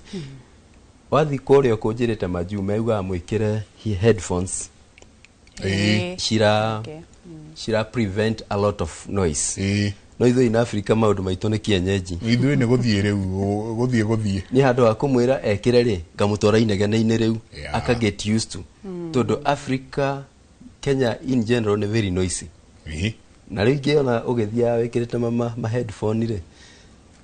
Wathiĩ kũrĩa ũkũnjĩrĩte majuu maugaga mwĩkĩre headphones cira cira prevent a lot of noise. No ithuĩ in Africa maũndũ maitũ nĩ kienyeji. Ithuĩ nĩ gũthiĩ rĩu, gũthiĩ gũthiĩ. Nĩ handũ ha kũmwĩra ekĩre rĩ, ngamũtwara inegene-inĩ rĩu, aka get used to, tondũ Africa, Kenya in general nĩ very noisy. Na rĩu ingĩona ũgĩthiaga wĩkĩrĩte ma headphone rĩ,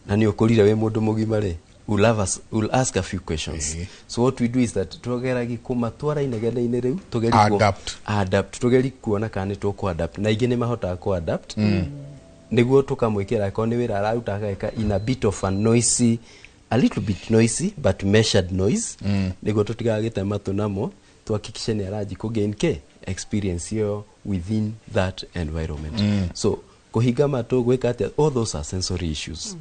na nĩ ũkũrire wĩ mũndũ mũgima rĩ, we'll ask a few questions. So what we do is that tũgeragi kũmatwara inegene-inĩ rĩu, tũgeri Adapt. Adapt, tũgeri kuona kana nĩ tũkũ adapt, na ingĩ nĩ mahotaga kũ adapt nĩguo tũkamwĩkĩra akorwo nĩ wĩra araruta ageka in a bit of a noisy, a little bit noisy but measured noise, nĩguo tũtigagĩte matũ namo, tuhakikishe nĩ aranji kũ gain ke experience ĩyo within that environment. So kũhinga matũ, gwĩka atĩa, all those are sensory issues.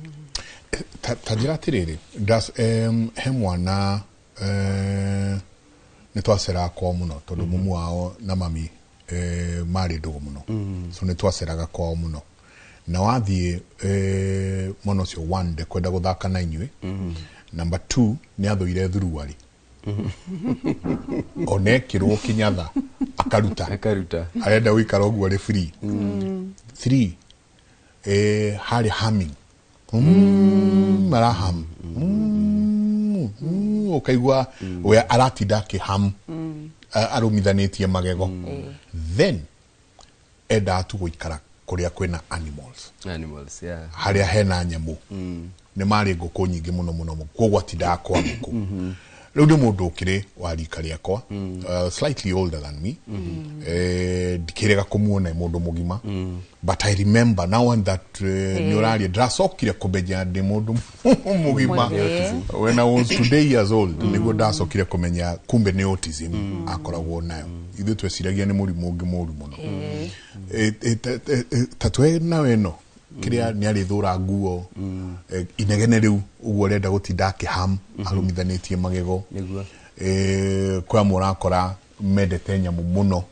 Ta njĩra atĩrĩrĩ, he mwana, nĩ twaceraga kwao mũno tondũ mumu wao na mami marĩ ndũgũ mũno, so nĩ twaceraga kwao mũno. Na wathiĩ, mwana ũcio, one, ndekwenda gũthaka na inyuĩ. Number two, nĩ athũire thuruarĩ, ona ekĩrwo kĩnyatha akaruta. Akaruta. Arenda gũikara ũguo arĩ free. Three, harĩ humming, araham, ũkaigua we aratinda akĩham arũmithanĩtie magego. Then endaga tu gũikara kũrĩa kwĩna animals. Animals, yeah. Harĩa hena nyamũ. Nĩ marĩ ngũkũ nyingĩ mũno mũno mũno, koguo atindaga kwa ngũkũ. Rĩu nĩ mũndũ ũkĩrĩ wa rika rĩakwa, slightly older than me. Ndikĩrega kũmuona e mũndũ mũgima, but I remember now one that nĩ ũraria, ndĩracokire kũmenya ndĩ mũndũ mũgima when I was today years old, nĩguo ndacokire kũmenya kumbe nĩ autism akoragwo nayo. Ithuĩ tweciragia nĩ mũrimũ ũngĩ mũru mũno. Ta twe nawe ĩno kĩrĩa nĩ arĩthũra nguo, inegene rĩu ũguo arenda gũtinda akĩham arũmithanĩtie magego. Kwĩ amwe ũrakora mendete nyamũ mũno,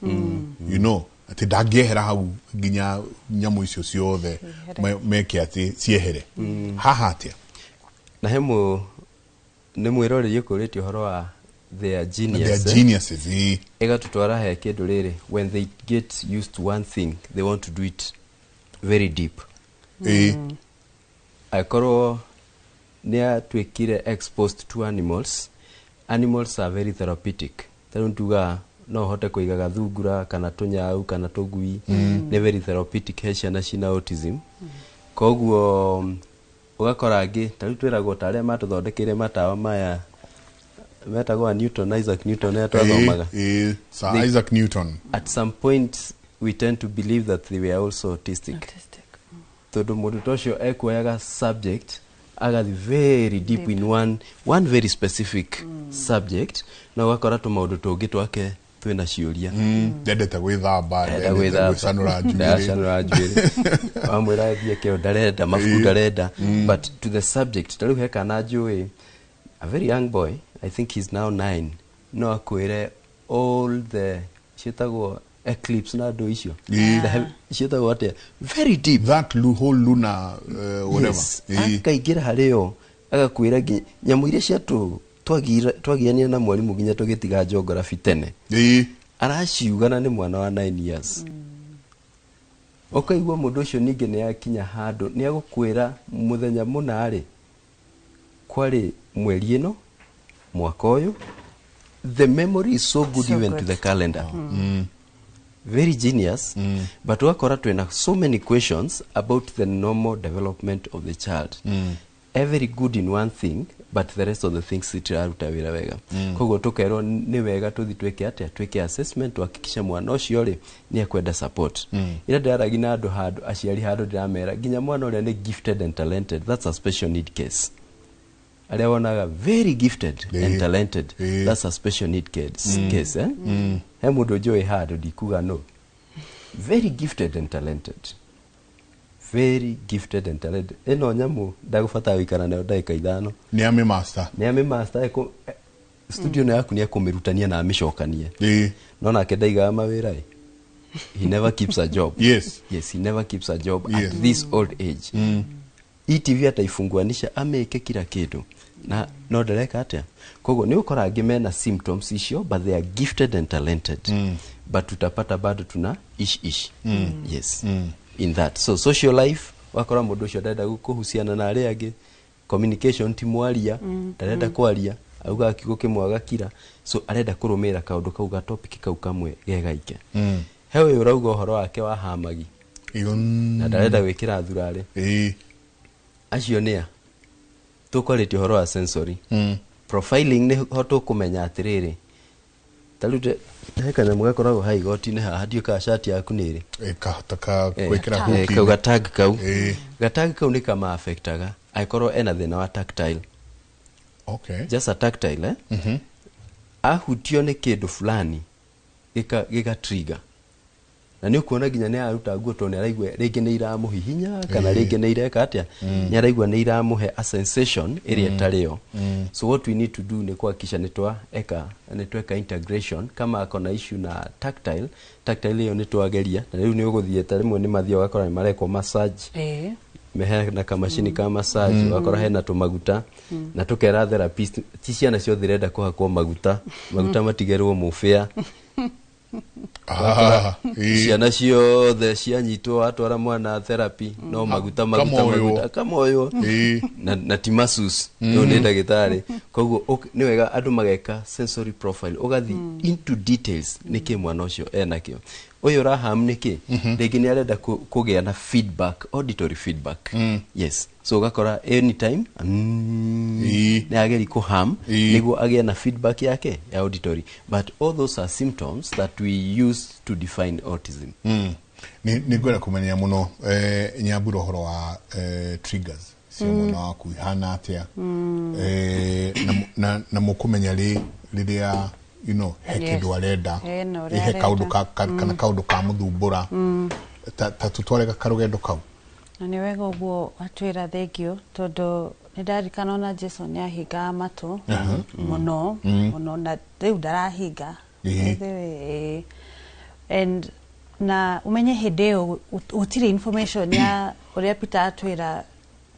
atĩ ndangĩehera hau nginya nyamũ icio ciothe meke atĩ ciehere. Haha atĩa? Na he mũ nĩ mwĩroreri ũkũrĩtie ũhoro wa their genius, Their eh? geniuses, Ĩgatũtwara he kĩndũ rĩrĩ, when they get used to one thing, they want to do it very deep. Angĩkorwo nĩ atuĩkire exposed to animals, animals are very therapeutic. Ta rĩu tugaga no ũhote kũiga gathungura kana tũnyau kana tũgui, nĩ very therapeutic he ciana cina autism. Koguo ũgakora angĩ ta rĩu twĩragwo ta arĩa matũthondekeire matawa maya metagwo a Newton, Isaac Newton, arĩa twathomaga. Sir Isaac Newton. At some point we tend to believe that they were also autistic. Autistic. Tondũ mũndũ ta ũcio ekuoyaga subject agathi very deep in one very specific subject, na ũgakora tũmaũndũ tũngĩ twake twĩna ciũria. Ndendete gwĩthamba, Ndenda ndendete gwĩthamba. gwĩcanũra njuĩrĩ. Ndacanũra njuĩrĩ. Wamwĩra athiĩ kĩo ndarenda, mabuku ndarenda, but to the subject. Ta rĩu he kana njũĩ, a very young boy, I think he's now 9, no akwĩre all the ciĩtagwo eclipse na andũ icio. Ciĩtagwo atĩa, very deep. That whole lunar whatever. Yes. Akaingĩra harĩ yo, agakwĩra nginya nyamũ iria ciatũ twagianire na mwarimũ nginya tũgĩtiga geography tene. Araciuga na nĩ mwana wa 9 years. Ũkaigua mũndũ ũcio ningĩ nĩ akinya handũ nĩ agũkwĩra mũthenya mũna rĩ kwarĩ mweri ĩno mwaka ũyũ. The memory is so good, So even good. to the calendar. Very genius, but ũgakora twĩna so many questions about the normal development of the child. Very good in one thing, but the rest of the things itiraruta wĩra wega. Koguo tũkerwo nĩ wega tũthi twĩke atĩa, twĩke assessment, tuhakikishe mwana ũcio rĩ nĩ ekwenda support. Ira ndĩraragia na andũ handũ, aciari handũ, ndĩramera nginya mwana ũrĩa nĩ gifted and talented, that's a special need case. Arĩa wonaga very gifted and talented, that's a special need case, eh? He mũndũ njũĩ handũ, ndikuga no, very gifted and talented, very gifted and talented, ĩno nyamũ ndagũbatara gũikara nayo ndagĩka 5. Nĩ ame master. Nĩ ame master. Studio ĩno yaku nĩ ekũmĩrutania na amĩcokanie. No nake ndaigaga mawĩra ĩ. He never keeps a job. Yes, he never keeps a job. At this old age, ETV ataifunguanisha, ameke kila kitu, na no ndareka atia. Koguo nĩ ũkora angĩ mena symptoms icio, but they are gifted and talented, but utapata bado tuna ish ish, yes, in that. So social life, wakora mũndũ ũcio ndarenda kũhusiana na arĩa angĩ. Communication, ti mwaria, ndarenda kwaria, augaga kiugo kĩmwe agakira. So arenda kũrũmĩrĩra kaũndũ kau, ga topic kau kamwe gegaike. He ũyũ ũrauga ũhoro wake wa hamagi na ndarenda gwĩkĩra thurarĩ. Acio nĩa tũkwarĩtie ũhoro wa sensory profiling, nĩ ho tũkũmenya atĩrĩrĩ, ta rĩu he kanyamũ gakoragwo ha igoti-inĩ haha, ndiũ kana cati yaku nĩ ĩrĩ. Kahota ka gwĩkĩra kau hook. Gatag kau, gatag kau nĩ kama affectaga angĩkorwo ena thĩna wa tactile. Just a tactile, eh? Ahutio nĩ kĩndũ fulani gĩka trigger, na nĩ ũkuona nginya nĩ aruta nguo tondũ nĩ araigua rĩngĩ nĩ iramũhihinya kana rĩngĩ nĩ ireka atĩa, nĩ araigua nĩ iramũhe a sensation ĩrĩa ĩtarĩ yo. So what we need to do nĩ kuhakikisha nĩ tweka integration. Kama ako na issue na tactile, tactile ĩyo nĩ twageria, na rĩu nĩ ũgũthiĩ, ta rĩmwe nĩ mathiĩ ũgakora nĩ marekwo massage, hena kamacini ka massage, ũgakora hena tũmaguta, na tũkera therapist ti ciana ciothe irenda kũhakwo maguta, maguta matigerwo mũbĩa. Ah, ĩĩ. Ciana ciothe cianyitwo, watwara mwana therapy, no maguta, maguta, Kamoywo. maguta kamoywo. Na ti masus ũyũ nĩ ndagĩtarĩ. Koguo nĩ wega andũ mageka sensory profile, ũgathi into details nĩkĩ mwana ũcio enakĩo. Ũyũ ũraham nĩkĩ? Rĩngĩ nĩ arenda kũgĩa na feedback, auditory feedback, yes. So ũgakora anytime nĩ ageri kũham nĩguo agĩe na feedback yake ya auditory. But all those are symptoms that we use to define autism. Nĩ ngwenda kũmenya mũno, Nyambura, ũhoro wa triggers cia mwana waku ihana atĩa, na mũkũmenya rĩ rĩrĩa he kĩndũ arenda, Na ũrĩa he kaũndũ arenda. kana kaũndũ ka mũthumbũra, ta tũtware karũgendo kau. Na nĩ wega ũguo watwĩra, thengio, tondũ nĩ ndarikana ona Jason nĩ ahingaga matũ mũno mũno, na rĩu ndarahinga. By the way, and na umenye hĩndĩ ĩyo gũtirĩ information ya ũrĩa Peter atwĩra,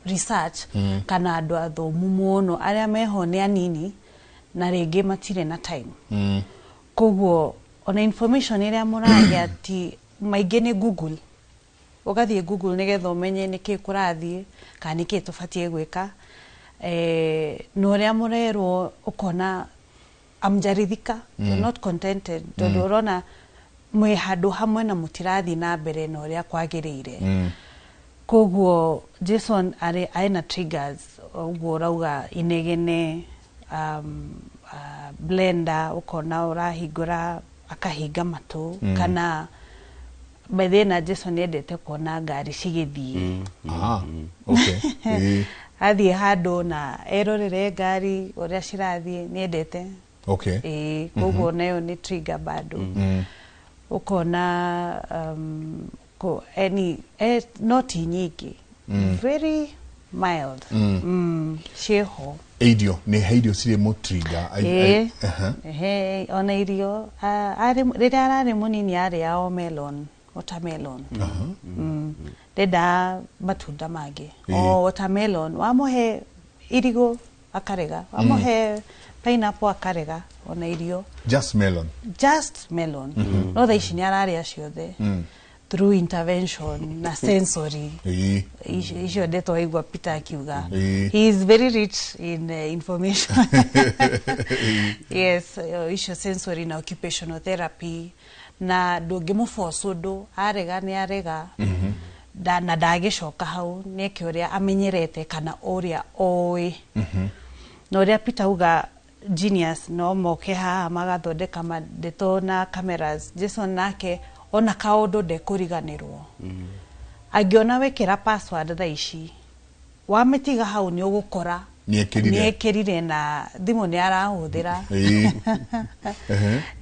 research kana andũ athomu mũno arĩa meho nĩ anini, na rĩngĩ matirĩ na time. Koguo ona information ĩrĩa mũragĩa ti maingĩ, nĩ Google, ũgathiĩ Google nĩgetha ũmenye nĩkĩ kũrathiĩ kana nĩkĩ tũbatiĩ gwĩka, na ũrĩa mũrerwo ũkona amjarithika, you're not contented, tondũ ũrona mwĩ handũ hamwe na mũtirathiĩ na mbere na ũrĩa kwagĩrĩire. Koguo Jason arĩ aina triggers ũguo ũrauga, inegene, blender, ũkona ũrahingũra akahinga matũ, kana by the way, na Jason endete kuona ngari cigĩthiĩ. Ah, okay. Athiĩ handũ na erorere ngari ũrĩa cirathiĩ, nĩ endete. Ĩĩ, koguo nayo nĩ trigger bado. Ũkona no ti nyingĩ, very mild, ciĩho. Irio, nĩ he irio cirĩ mũtrigger? Ĩĩ. Ehe, ona irio, rĩrĩa ararĩ mũnini arĩaga o melon, watermelon. Ndendaga matunda mangĩ, o watermelon. Wamũhe irigũ akarega, wamũhe pineapple akarega, ona irio. Just melon? Just melon. No thaa ici nĩ ararĩa ciothe through intervention na sensory. Icio ndeto waigua Peter akiuga. He is very rich in information, yes. Icio sensory na occupational therapy, na ndũngĩmũforce ũndũ, arega nĩ arega. Na ndagĩcoka hau, nĩeke ũrĩa amenyerete kana ũrĩa oĩ. Na ũrĩa Peter auga, genius, no moke haha magathondeka mandeto na cameras. Jason nake ona kaũndũ ndekũriganĩrwo. Angĩona wekĩra password thaa ici, wamĩtiga hau, nĩ ũgũkora Nĩekĩrire. nĩekĩrire, na thimũ nĩ arahũthĩra. Ĩĩ.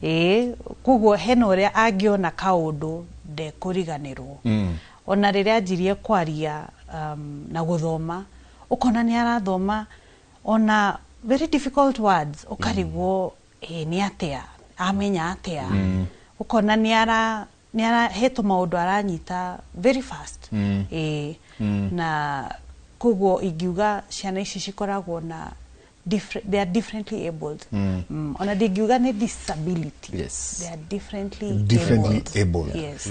Ĩĩ, koguo hena ũrĩa angĩona kaũndũ ndekũriganĩrwo. Ona rĩrĩa anjirie kwaria na gũthoma, ũkona nĩ arathoma ona Very difficult words, ũkarigwo ĩ nĩ atĩa amenya atĩa. Ũkona nĩ ara he tũmaũndũ aranyita very fast. Ĩ, na koguo ingiuga ciana ici cikoragwo na different, they are differently abled. Ona ndingiuga nĩ disability. They are differently, differently abled. able. Yes.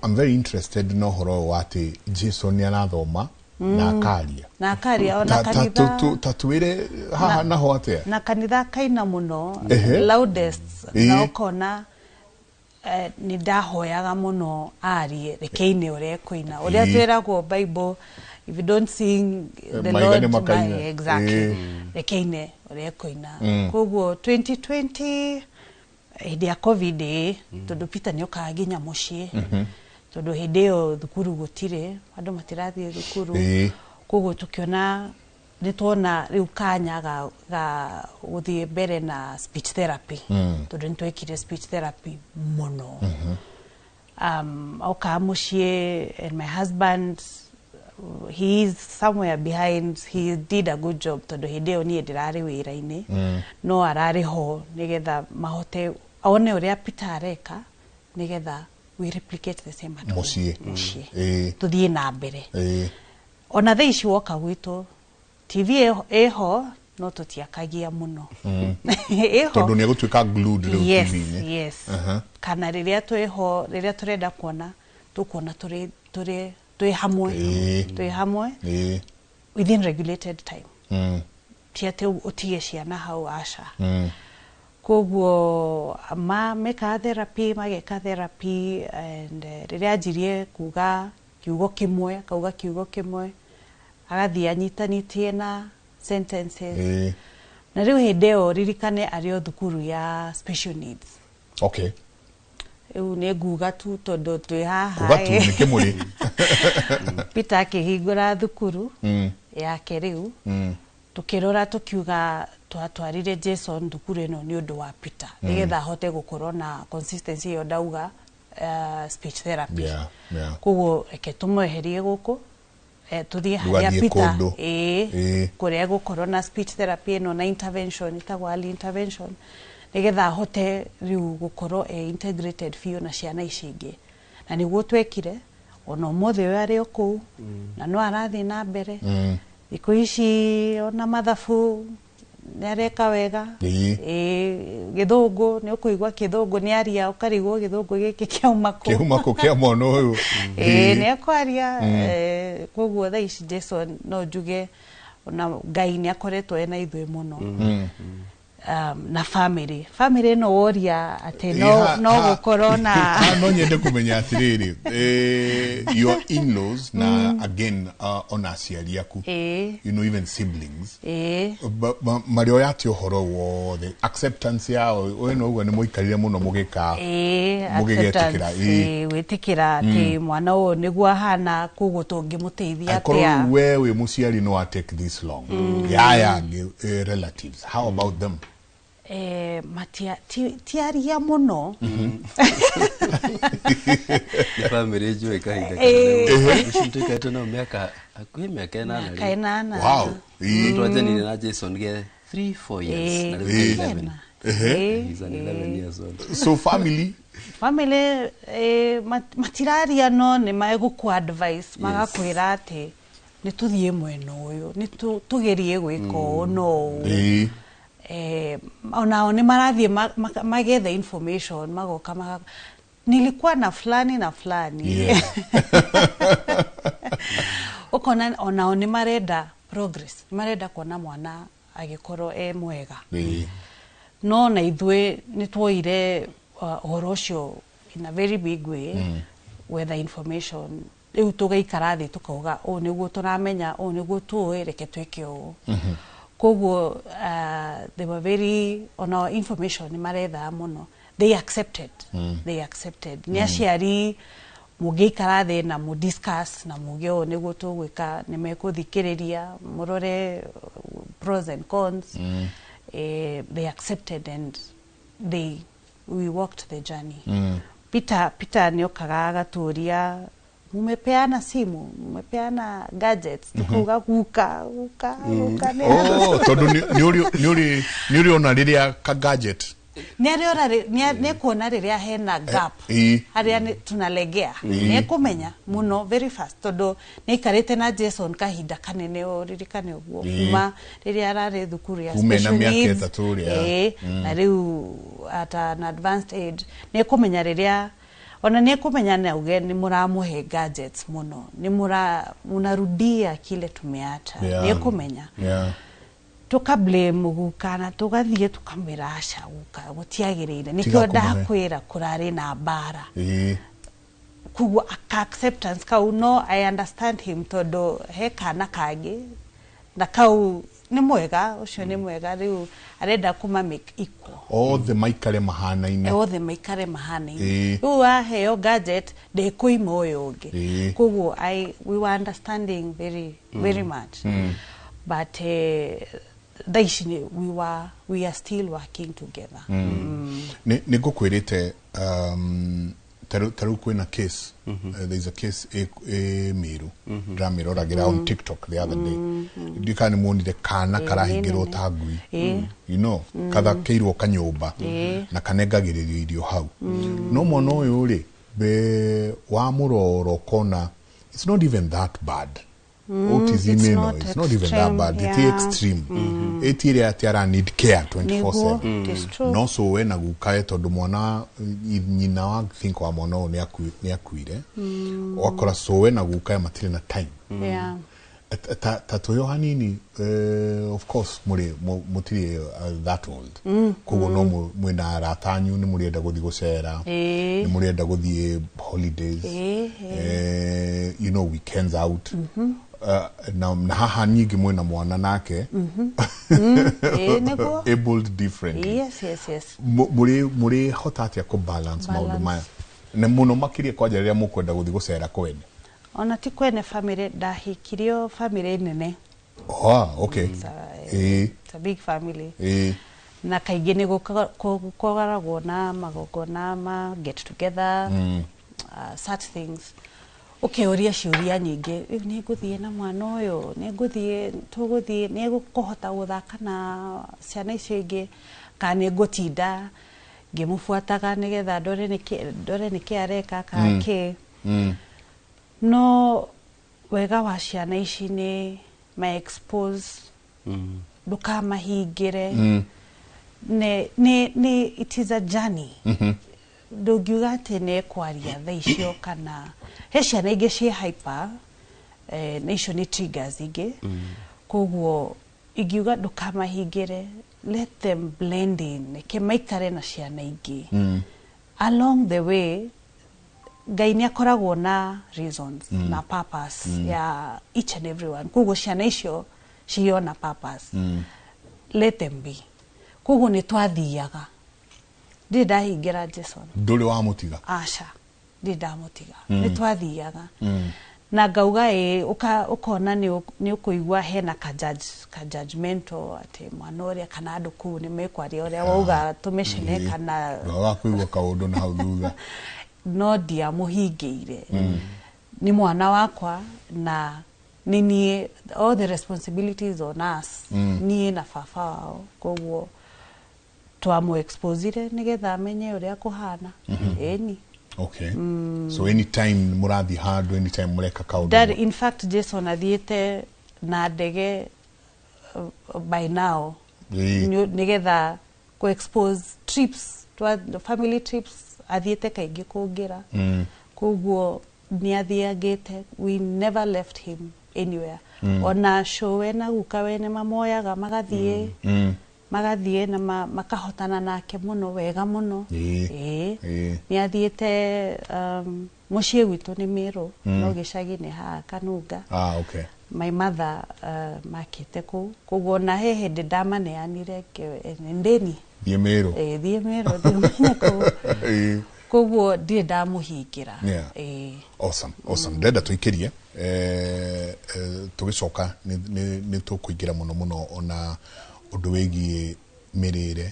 I'm very interested na ũhoro ũyũ wa atĩ Jason nĩ arathoma na akaria. Na akaria ona Ta kanitha. Ta twĩre haha naho atĩa. Na kanitha kaina mũno, loudest. Na ũkona nĩ ndahoyaga mũno arie, rekeine ũrĩa ekũina, ũrĩa twĩragwo Bible, if you don't sing the Maiga Lord nĩ makaina. Exactly. Rekeine ũrĩa ekũina. Koguo 2020, hĩndĩ ya COVID, ĩ tondũ Peter nĩ okaga nginya mũciĩ, tondũ hĩndĩ ĩyo thukuru gũtirĩ, andũ matirathiĩ thukuru. Koguo tũkĩona nĩ tuona rĩu kanya ga gũthiĩ mbere na speech therapy, tondũ nĩ twekire speech therapy mũno. Okaga mũciĩ, and my husband, he is somewhere behind, he did a good job, tondũ hĩndĩ ĩyo niĩ ndĩrarĩ wĩra-inĩ, no ararĩ ho nĩgetha mahote one ũrĩa Peter areka, nĩgetha we replicate the same at home. Mũciĩ. Mũciĩ. Tũthiĩ na mbere. Ona thaa ici woka gwitũ, TV ĩho, no tũtiakagia mũno. Ĩho. Tondũ nĩ egũtuĩka glued rĩu TV-inĩ. Yes. Kana rĩrĩa twĩho, rĩrĩa tũrenda kuona, tũkuona tũrĩ twĩ hamwe. Twĩ hamwe within regulated time. Ti atĩ ũtige ciana hau, aca. Koguo ma mekaga therapy, mageka therapy, and rĩrĩa anjirie kuga kiugo kĩmwe, akauga kiugo kĩmwe, agathiĩ anyitanĩtie na sentences. Na rĩu hĩndĩ ĩyo ririkane arĩ o thukuru ya special needs. Rĩu nĩ nguga tu tondũ twĩ haha. Kuga tu nĩ kĩmũrĩ. Peter akĩhingũra thukuru yake rĩu, tukĩrora tukiuga twatwarire Jason thukuru ĩno nĩ ũndũ wa Peter, nĩgetha ahote gũkorwo na consistency ĩyo ndauga, speech therapy. Koguo reke tũmweherie gũkũ, tũthiĩ Rĩu harĩa athiĩ Peter kũndũ. Ĩĩ, kũrĩa egũkorwo na speech therapy ĩno na intervention ĩtagwo early intervention, nĩgetha ahote rĩu gũkorwo e integrated biũ na ciana ici ingĩ. Na nĩguo twekire. Ona ũmũthĩ ũyũ arĩ o kũu na no arathiĩ na mbere. Thikũ ici ona mathabu nĩ areka wega. Ĩĩ, gĩthũngũ nĩ ũkũigua kĩthũngũ nĩ aria, ũkarigwo gĩthũngũ gĩkĩ kĩauma kũ. Kĩuma kũ kĩa mwana ũyũ? Ĩĩ, nĩ ekwaria. Koguo thaa ici Jason no njuge ona Ngai nĩ akoretwo ena ithuĩ mũno. Na family ĩno woria atĩ no, no gũkorwo na No nyende kũmenya atĩrĩrĩ, your in-laws na again ona aciari aku, even siblings, marĩoya atĩ ũhoro wothe, acceptance yao we no ũguo nĩ mũikarire mũno mũgĩka mũgĩgetĩkĩra? Acceptance, gwĩtĩkĩra atĩ mwana ũyũ nĩguo ahana, koguo tũngĩmũteithia Akorwo atĩa? rĩu we wĩ mũciari no take this long, yaya angĩ, relatives, how about them? Matia ti aria mũno. Nĩ bamĩrĩ njũĩ kahinda kanene. Ici tũikarĩte nao mĩaka hakuhĩ mĩaka 8 mĩaka rĩu. 8. Twanjanirie na Jason ge 3 4 years, na rĩu ke 11. He's an 11 years old. So family? Family, matiraria, no nĩ megũkũ advice, magakwĩra atĩ nĩ tũthiĩ mwena ũyũ, nĩ tũgerie gwĩka ũũ no ũũ. Onao nĩ marathiĩ magetha information, magoka nilikuwa na fulani na fulani. Ũkona onao nĩ marenda progress, nĩ marenda kuona mwana agĩkorwo e mwega. No na ithuĩ nĩ tuoire ũhoro ũcio in a very big way, gwetha information. Rĩu tũgaikara thĩ tũkauga ũũ nĩguo tũramenya, ũũ nĩguo tũĩ, reke twĩke ũũ. Koguo they were very, ona information nĩ marethaga mũno. They accepted, they accepted. Nĩ aciari mũngĩikara thĩ na mũ discuss na muge ũũ nĩguo tũgwĩka, nĩ mekũthikĩrĩria, mũrore pros and cons. They accepted and they we walked the journey. Peter nĩ okaga agatũria Mumepeana simu, mumepeana gadgets, tukauga guka guka guka nĩ Oh, tondũ nĩ ũrĩ ona rĩrĩa ka gadget. Nĩ arĩora, nĩ kuona rĩrĩa hena gap, harĩa tunalegea, nĩ ekũmenya mũno very fast, tondũ nĩ aikarĩte na Jason kahinda kanene, ũririkane ũguo, kuma rĩrĩa ararĩ thukuru ya Kuma ena special mĩaka needs. 3 rĩa. Na rĩu at an advanced age nĩ ekũmenya rĩrĩa ona nĩ ekũmenya na uge nĩ mũramũhe gadgets mũno, nĩ mũnarudia kile tumeacha. Nĩ ekũmenya. Tukablame guka na tugathiĩ tukamwĩra, aca guka, gũtiagĩrĩire, nĩkĩo Tiga kũmũhe. Ndakwĩra kũrarĩ na mbara. Koguo aka acceptance kau, no I understand him, tondũ he kana kangĩ na kau nĩ mwega, ũcio nĩ mwega, rĩu arenda kũma make equal. Othe maikare mahanaine. Othe maikare mahanaine. Rĩu waheo gadget ndĩkũima ũyũ ũngĩ. Koguo we were understanding very very much, but thaa ici we are still working together. Nĩ ngũkwĩrĩte, ta rĩu kwĩna case, there is a case ĩ Mĩrũ, ndĩramĩroragĩra on TikTok the other day, ndiũ kana nĩ muonire kana karahingĩrwo nene. Ta ngui, kathakĩirwo kanyũmba na kanengagĩrĩrio irio hau, no mwana ũyũ rĩ, be wamũrora ũkona it's not even that bad, autism It's ĩno, not it's not even that extreme, bad, ti extreme, ĩti ĩrĩa atĩ ara need care 24/7. Nĩguo, it is true. No cũwe na gukae, tondũ mwana nyina wa think wa mwana ũyũ nĩ akuire, ũgakora cũwe na gukae matirĩ na time. Ta twĩho hanini, of course mũrĩ mũtirĩ that old, koguo no mwĩna arata anyu, nĩ mũrĩenda gũthiĩ gũcera, nĩ mũrĩenda gũthiĩ holidays, weekends out. Na haha nyingĩ mwĩna mwana nake Ĩĩ, nĩguo. abled differently. Yes. Mũrĩ hota atĩa kũ balance maũndũ Balance. maya, na mũno makĩria kwanja rĩrĩa mũkwenda gũthiĩ gũcera kwene? Ona ti kwene family, ndahikirio family nene. Oh, okay. It's a big family. Na kaingĩ nĩ gũkoragwo na magongona ma get together, such things, ũkĩũria ciũria nyingĩ, rĩu nĩ ngũthiĩ na mwana ũyũ, nĩ ngũthiĩ, tũgũthiĩ, nĩ ngũhota gũthaka na ciana icio ingĩ, kana nĩ ngũtinda ngĩmũbuataga nĩgetha ndore nĩkĩ areka kana kĩ. No wega wa ciana ici nĩ ma expose, ndũkamahingĩre. Nĩ it is a journey. Ndũngiuga atĩ nĩ ekwaria thaa icio, kana he ciana ingĩ ciĩ hyper, na icio nĩ triggers ingĩ. Koguo ingiuga ndũkamahingĩre, let them blend in, reke maikare na ciana ingĩ. Along the way Ngai nĩ akoragwo na reasons na purpose ya each and every one, koguo ciana icio cirĩ na purpose. Let them be. Koguo nĩ twathiaga, ndirĩ ndahingĩra Jason. Ndũrĩ wamũtiga? Aca, ndirĩ ndamũtiga. Nĩ twathiaga na ngauga ĩ ũkona nĩ ũkũigua hena ka judge, ka judgmental, atĩ mwana ũrĩa kana andũ kũu nĩ mekwaria ũrĩa wauga tũmĩcene kana wa kũigua kaũndũ na hau thutha. No ndiamũhingĩire, nĩ mwana wakwa na nĩ niĩ, all the responsibilities on us, niĩ na baba wao. Koguo twamũ-exposire nĩgetha amenye ũrĩa kũhana, ĩni. Okay, so anytime mũrathiĩ handũ, anytime mũreka kaũndũ? Dad, in fact Jason athiĩte na ndege by now nĩgetha kũ expose trips family trips, athiĩte kaingĩ kũngĩra. Koguo nĩ athiangĩte, we never left him anywhere. Ona cũwe na guka we nĩ mamoyaga magathiĩ, magathiĩ na makahotana nake mũno wega mũno. Ĩĩ. Nĩ athiĩte, mũciĩ gwitũ nĩ Mĩrũ, no gĩcagi nĩ haha Kanunga. Ah, okay. My mother, makĩte kũu, koguo ona he hĩndĩ ndamaneanire ndĩni. Thiĩ Mĩrũ. Ĩĩ, thiĩ Mĩrũ, thiĩ ũmenye kũu. Koguo ndirĩ ndamũhingĩra. Ĩĩ. Awesome, awesome. Ndĩrenda tũikĩrie, tũgĩcoka nĩ tũkũingĩra mũno mũno ona ũndũ wĩgiĩ Mĩrĩre,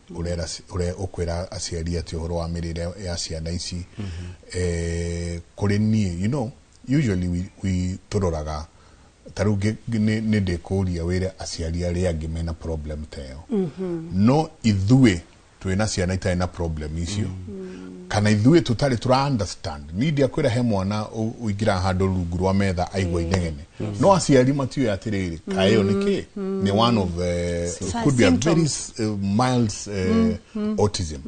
ũrera ũkwĩra aciari atĩ ũhoro wa mĩrĩre ya ciana ici? Kũrĩ niĩ, usually we tũroraga ta rĩu nĩ ndĩkũria wĩre aciari arĩa angĩ mena problem ta ĩyo, no ithuĩ twĩna ciana itarĩ na problem icio, kana ithuĩ tũtarĩ tũra understand. Ni ndiakwĩra he mwana ũingĩraga handũ rungu rwa metha aigua inegene, no aciari matiũĩ atĩrĩrĩ, kaĩ ĩyo nĩ kĩ, nĩ one of could be a very Symptoms. Mild autism.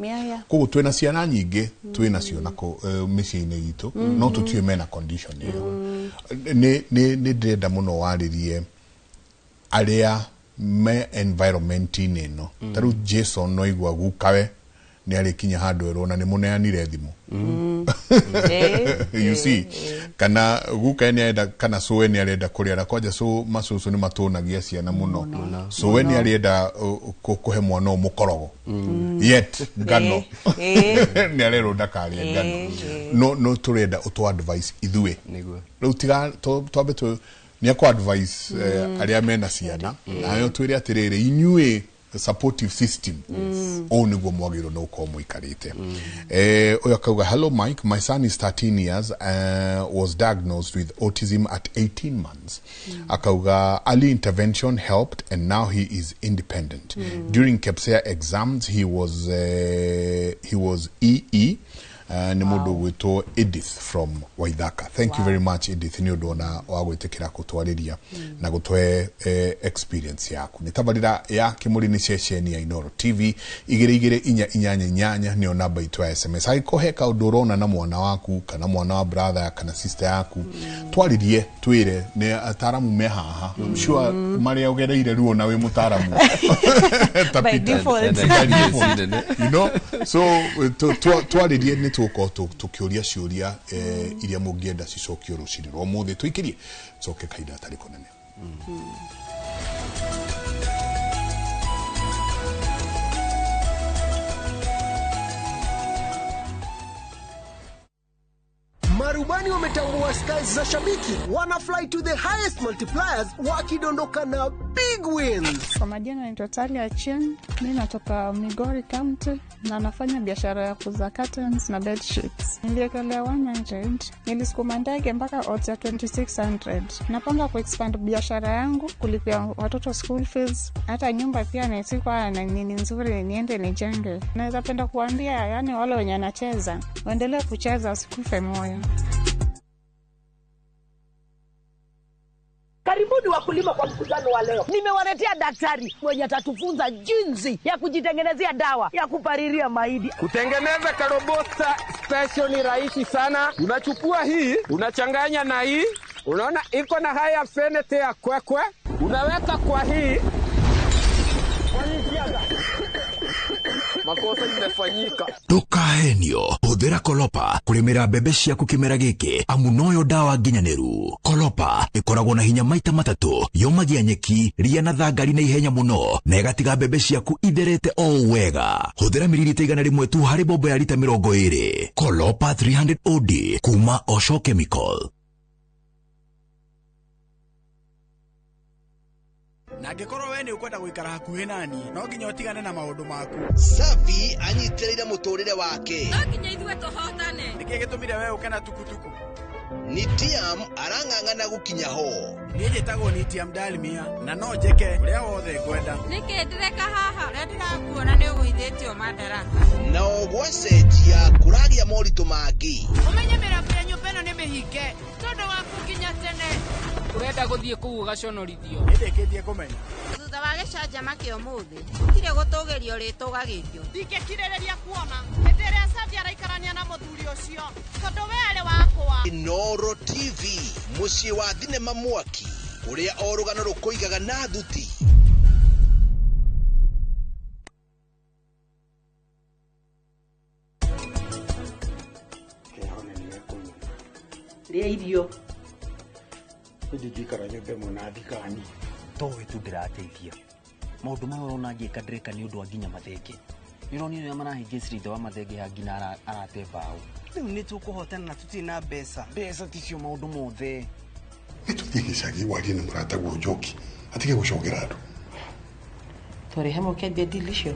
Koguo twĩna ciana nyingĩ twĩna cio nako mĩciĩ-inĩ itũ, no tũtiũĩ mena condition ĩyo. Nĩ ndĩrenda mũno warĩrie arĩa me environment-inĩ ĩno. Ta rĩu Jason, no igua gukawe nĩ arĩkinya handũ erwo na nĩ mũneanire thimũ, you see, kana guka nĩ arenda kana cũwe nĩ arenda kũrĩa, na kwanja cũ macũcũ nĩ matũnagia ciana mũno. Cũwe nĩ arenda kũhe mwana ũyũ mũkorogo, yet ngano nĩ arerwo ndakarĩe ngano. No tũrenda ũtũ advice ithuĩ. Nĩguo. Rĩu tiga twambe tu nĩ akũ advice arĩa mena ciana, nayo twĩre atĩrĩrĩ, inyuĩ supportive system, ũũ nĩguo mwagĩrĩirwo nĩ gũkorwo mũikarĩte. Ũyũ akauga, "Hello Mike, my son is 13 years, was diagnosed with autism at 18 months." Akauga early intervention helped and now he is independent. During KPSEA exams he was EE. Nĩ mũndũ ũgwĩtwo Edith from Waithaka. Thank you very much, Edith, nĩ ũndũ ona wa gwĩtĩkĩra gũtwarĩria na gũtũhe experience yaku. Nĩ tabarĩra ya Kĩmũrĩ, nĩ ceceni ya Inoro TV. 22488 nĩyo namba itũ ya SMS. Angĩkorwo he kaũndũ ũrona na mwana waku kana mwana wa brother kana sister yaku, twarĩrie, twĩre. Nĩ ataaramu me haha. I'm sure marĩa ũgereire ruo na wĩ mũtaaramu ta By Peter. default. By default. So twarĩrie, nĩ tũgũkorwo tũkĩũria ciũria iria mũngĩenda cicokio rũcinĩ rwa ũmũthĩ. Tũikĩrie coke kahinda gatarĩ kũnene. Marubani wametambua skies za shabiki, wana fly to the highest multipliers wakidondoka na big wins. Kwa majina naitwa Talia Chen, mi natoka Migori County na nafanya biashara ya kuuza curtains na bed sheets. Niliekelea 100, nilisukuma ndege mpaka odds ya 2600. Napanga kuexpand biashara yangu, kulipia watoto school fees, hata nyumba pia nisikuwa na nini nzuri niende nijenge. Naweza penda kuambia, yani wale wenye wanacheza waendelee kucheza, wasikufe moyo. Karibuni wakulima kwa mkutano wa leo. Nimewaletea daktari mwenye atatufunza jinsi ya kujitengenezea dawa ya kupalilia mahindi. Kutengeneza karobosta special ni rahisi sana. Unachukua hii, unachanganya na hii, unaona iko na high affinity ya kwekwe, unaweka kwa hii. Makosa imefanyika. Ndũkahenio, hũthĩra Kolopa kũrĩmĩra mbembe ciaku kĩmera gĩkĩ, amu noyo dawa nginyanĩru. Kolopa ĩkoragwo na hinya maita matatũ, yũmagia nyeki, ria na thangari na ihenya mũno, na ĩgatiga mbembe ciaku itherete o wega. Hũthĩra miririta 100 tu harĩ bombo ya rita 20. Kolopa 300 OD kuma Osho Chemical. Na angĩkorwo we nĩ ũkwenda gũikara hakuhĩ nani, no nginya ũtigane na maũndũ maku. Savi anyitĩrĩire mũtũrĩre wake. No nginya ithuĩ tũhotane. Nĩkĩ gĩtũmire we ũke na tukutuku? Nitiam arang'ang'ana gũkinya ho. Niĩ njĩtagwo Nitiam Dalmia na no njĩke ũrĩa wothe ngwenda. Nĩkĩ ndĩreka haha? Ũrĩa ndĩrakuona nĩ ũgũithĩtio madaraka. Nao gwacenjia kũragĩa moritũ mangĩ. Ũmenye mĩrango ya nyũmba ĩno nĩ mĩhinge tondũ waku nginya tene. Ũrenda gũthiĩ kũu ũgaconorithio. Nĩndĩkĩtie kũmenya. Thutha wa gĩcanjama kĩa ũmũthĩ, gũtirĩ gũtũgĩrio rĩtũgagĩrio. Ndingĩkirĩrĩria kuona hĩndĩ ĩrĩa Savi araikarania na mũthuri ũcio tondũ we arĩ wakwa. Inoro TV, mũciĩ wa thinema mwaki ũrĩa o rũgano rũkũigaga na thuti. Rĩa irio. Ndingĩikara nyũmba ĩmwe na thikani. Towe tu ndĩrateithia. Maũndũ maya ũrona ngĩka ndĩreka nĩ ũndũ wa nginya mathenge. Nĩ ũronire ũrĩa marahĩngĩcire ithe wa mathenge ha nginya arate mbaũ. Rĩu nĩ tũkũhotana na tũtirĩ na mbeca. Mbeca ticio maũndũ mothe. Nĩ tũthiĩ gĩcagi warie na mũrataguo Njoki atige gũcogera andũ. Tũrĩ hamwe ũkĩambia deal icio.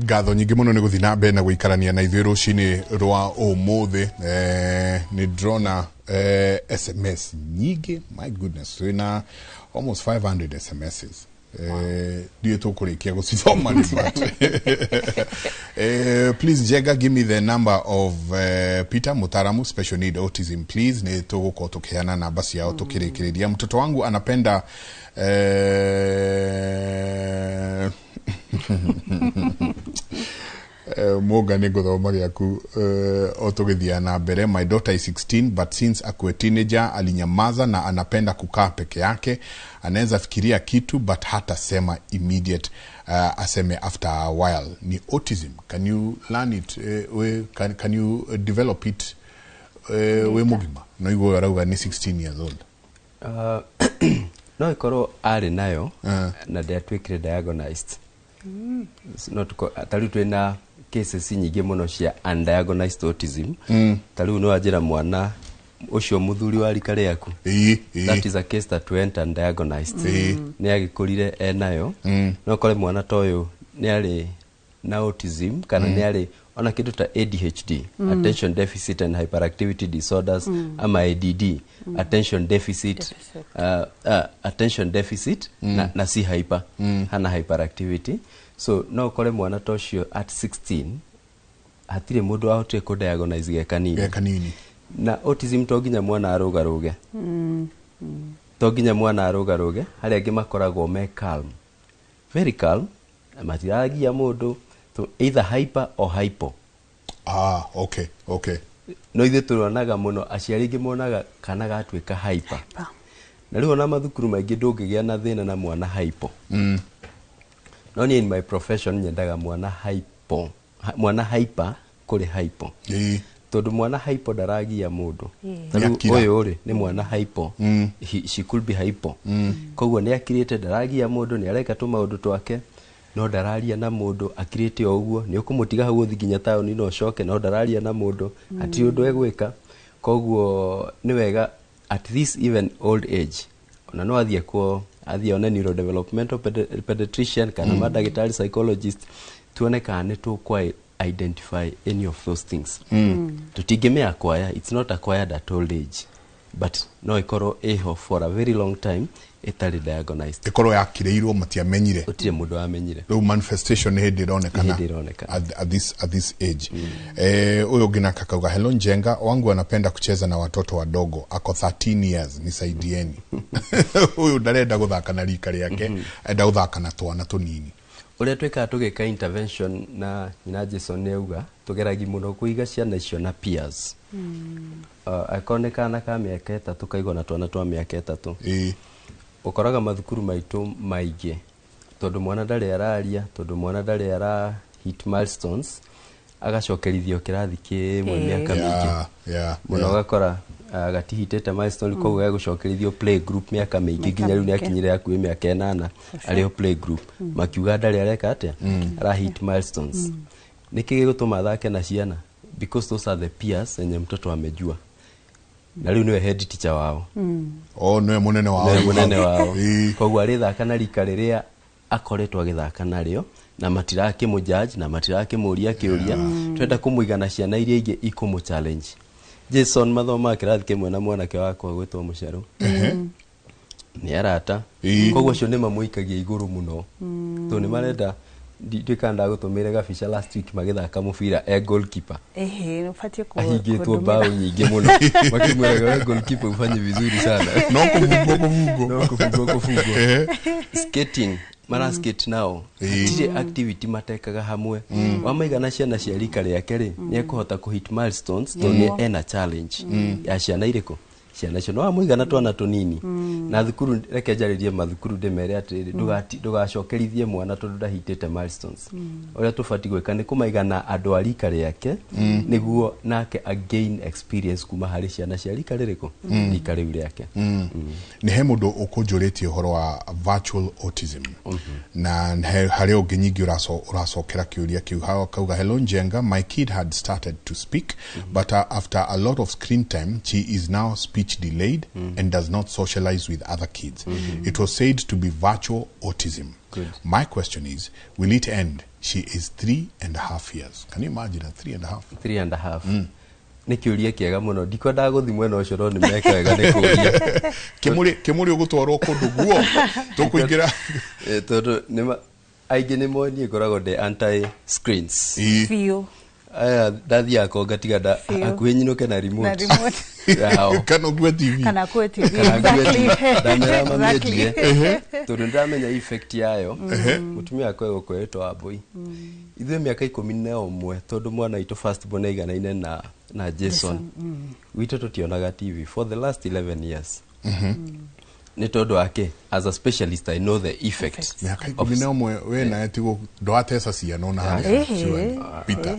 Ngatho nyingĩ mũno nĩ gũthiĩ na mbere na gũikarania na ithuĩ rũcinĩ rwa ũmũthĩ. Nĩ ndĩrona SMS nyingĩ, my goodness, twĩna almost 500 SMSs. Ndiũĩ tũkũrĩkia gũcithoma nĩ, but please Njenga, give me the number of Peter Mutaramu, special need autism, please. Nĩ tũgũkorwo tũkĩheana namba ciao tũkĩrĩkĩrĩria. Mtoto wangu anapenda Mũnga, nĩ ngũthoma gĩaku o tũgĩthiaga na mbere. My daughter is 16, but since akuwe teenager alinyamaza na anapenda kukaa peke yake. Anaweza fikiria kitu but hatasema immediate, aseme after a while. Ni autism? Can you learn it? Can you develop it wĩ mũgima? No igũĩ arauga nĩ 16 years old. No ĩkorwo arĩ nayo na ndĩatuĩkire diagnosed. No ta rĩu twĩna cases nyingĩ mũno cia undiagnosed autism. Ta rĩu nĩ wanjĩra mwana ũcio mũthuri wa rika rĩaku, that is a case that went undiagnosed. Nĩ agĩkũrire enayo. No ũkore mwana ta ũyũ nĩ arĩ na autism kana nĩ arĩ ona kĩndũ ta ADHD, attention deficit and hyperactivity disorders, ama ADD, attention deficit, attention deficit na si hyper, hana hyperactivity. So no ũkore mwana ta ũcio at 16 hatirĩ mũndũ wahotire kũ-diagnose ge kanini. Ge kanini. Na autism to nginya mwana arũgarũge, to nginya mwana arũgarũge. Harĩa angĩ makoragwo me calm, very calm, na matiragia mũndũ, so either hyper or hypo. Ah, okay. No ithuĩ tũronaga mũno aciari aingĩ monaga kana gatuĩka hyper, na rĩu ona mathukuru maingĩ ndũngĩgĩa na thĩna na mwana hypo. No niĩ in my profession nyendaga mwana hypo, mwana hyper kũrĩ hypo, tondũ mwana hypo ndaragia mũndũ. Ta rĩu Nĩakira. Ũyũ rĩ nĩ mwana hypo. She could be hypo. Koguo nĩ akirĩte, ndaragia mũndũ, nĩ areka tũmaũndũ twake no ndararia na mũndũ, akirĩte o ũguo. Nĩ ũkũmũtiga hau ũthiĩ nginya taũni no ũcoke, no ndararia na mũndũ, hatirĩ ũndũ egwĩka. Koguo nĩ wega at this even old age ona no athiĩ kuo, athiĩ one neurodevelopmental pediatrician kana mandagĩtarĩ psychologist, tuone kana nĩ tũkwa identify any of those things. Tũtingĩmĩ acquire, it's not acquired at old age, but no ĩkorwo ĩho for a very long time ĩtarĩ diagnosed. Ĩkorwo yakirĩirwo, matiamenyire. Gũtirĩ mũndũ wamenyire. Rĩu manifestation nĩ hĩndĩ ĩronekana. Nĩ hĩndĩ ĩronekana. At this age. Huyo ũngĩ nake akauga, "Hello Njenga, wangu anapenda kucheza na watoto wadogo, ako 13 years, nisaidieni." Huyu ndarenda gũthaka na rika rĩake, enda gũthaka na twana tũnini. Ũrĩa twĩkaga tũgĩka intervention na nyina Jason nĩ auga tũgeragi mũno kũiga ciana icio na peers. Angĩkorwo nĩ kana ka mĩaka 3, kaigwo na twana twa mĩaka 3. Ũkoraga mathukuru maitũ maingĩ, tondũ mwana ndarĩ araria, tondũ mwana ndarĩ ara hit milestones, agacokerithio kĩrathi kĩmwe mĩaka mĩingĩ mũno. Ũgakora gatihitĩte milestone, koguo gegũcokerithio play group mĩaka mĩingĩ nginya rĩu nĩ akinyire hakuhĩ mĩaka 8, arĩ o play group, makiuga ndarĩ areka atĩa, ara hit milestones. Nĩkĩ gĩgũtũma athake na ciana? Because those are the peers enye mtoto amejua, na rĩu nĩwe head teacher wao. Oh, nĩwe mũnene wao. Nĩwe mũnene wao. Koguo arĩthaka na rika rĩrĩa akoretwo agĩthaka narĩo, na matirakĩmũ na matirakĩmũria kĩũria. Twenda kũmũiga na ciana iria ingĩ ikũmũ challenge. Jason mathomaga kĩrathi kĩmwe na mwanake wakwa gwĩtwo Mũcerũ, nĩ arata. Koguo acio nĩ mamũikagia igũrũ mũno, tondũ nĩ marenda nduĩka ndagũtũmĩire gabica last week magĩthaka mũbira, e goalkeeper. Ehe, ũbatiĩ ahingĩtwo kũndũmĩra. Bao nyingĩ mũno, makĩmwĩraga, "We goalkeeper, ufanye vizuri sana." No kũbungwo kũbungwo. No kũbungwo kũbungwo. Skating mara skate nao, hatirĩ activity matekaga hamwe. Wamaigana ciana cia rika rĩake rĩ, nĩ ekũhota kũ hit milestones tondũ nĩ ena challenge ya ciana irĩkũ, Ciana icio no wamũigana twana tũnini na thukuru. Reke njarĩrie mathukuru, ndĩmere atĩrĩrĩ, ndũgacokerithie mwana tondũ ndahitĩte milestones. Ũrĩa tũbatiĩ gwĩka nĩ kũmaigana andũ a rika rĩake, nĩguo nake again experience kuma harĩ ciana cia rika rĩrĩkũ, rika rĩu rĩake. Nĩ he mũndũ ũkũnjũrĩtie ũhoro wa virtual autism, na harĩ ũngĩ nyingĩ ũracokera kĩũria kĩu. Hao akauga, "Hello Njenga, my kid had started to speak, but after a lot of screen time she is now speech delayed and does not socialize with other kids. It was said to be virtual autism. Good. My question is, will it end? She is 3.5 years." Can you imagine, a 3.5? 3.5. Nĩ kĩũria kĩega mũno. Ndikwendaga gũthiĩ mwena ũcio, no nĩ meka wega nĩ kũũria. Kĩmũrĩ ũgũtwarwo kũndũ guo tũkũingĩra. Tondũ aingĩ nĩ moĩ niĩ ngoragwo ndĩ anti screens. Biũ. Aya ndathiaga ko ngatiga Biũ. hakuhĩ nyinũke na Na remote remote. yao. Kana ũgue TV. Kana kue TV. Kana ngue TV. Ndamera Exactly. mamienjie tondũ nĩndamenya effect yayo. Mũtumia wakwa egũkwĩrĩtwo Wambũi, ithuĩ mĩaka 11, tondũ mwana witũ first born aiganaine na Jason, gwitũ tũtionaga TV for the last 11 years. Nĩ tondũ wake, as a specialist I know the effect. Mĩaka 11 we nawe tigo ndwateca ciana ona harĩa. Peter.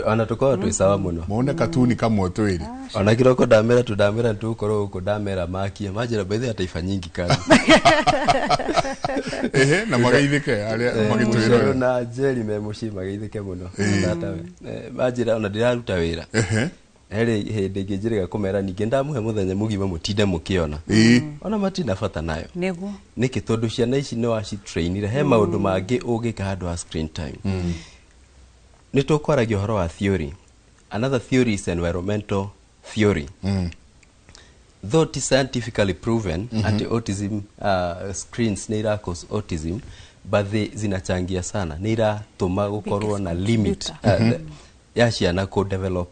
Ona tũkoragwo twĩ sawa mũno. Mone katuni kamwe twĩrĩ. Ona kiroko ndamera tu, ndamera nĩtũgũkorwo gũkũ, ndamera makie manjĩra baithe taifa nyingi kazi. Ehe, na magaithĩke arĩa magĩtwĩrora. Mũcoro na Jerry me mũciĩ mageithĩke mũno. Tatawe manjĩra ona ndĩraruta wĩra herĩ hĩndĩ ĩngĩ njĩrĩga kũmera, ningĩ ndamũhe mũthenya mũgima mũtinde mũkĩona, ona matina bata nayo. Nĩkĩ? Tondũ ciana ici nĩ wacitrainire he maũndũ mangĩ ũngĩka handũ ha screen time. Nĩ tũkwaragia ũhoro wa theory. Another theory is environmental theory, though it is scientifically proven ati autism, screens nĩ ira cause autism, but they zinachangia sana, nĩ iratũma gũkorwo na limit ya ciana kũ develop.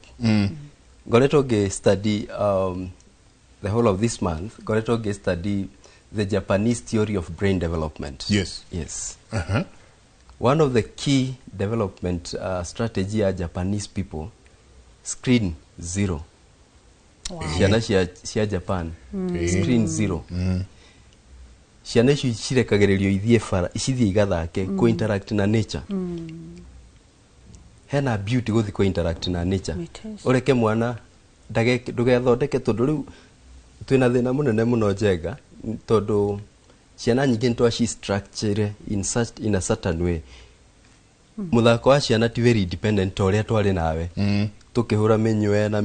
Ngoretwo ngĩ study the whole of this month, ngoretwo ngĩ study the Japanese theory of brain development. Yes. One of the key development strategy ya Japanese people, screen zero. Ciana cia Japan, screen zero. Ciana icio cirekagĩrĩrio ithiĩ bara, cithiĩ igathake, kũ interact na nature. Hena beauty gũthiĩ kũ interact na nature. It is. Ũreke mwana ndũgethondeke, tondũ rĩu twĩna thĩna mũnene mũno, Njenga, tondũ ciana nyingĩ nĩ twaci structure in a certain way. Mũthako wa ciana ti very independent ta ũrĩa twarĩ nawe tũkĩhũra mĩnywe na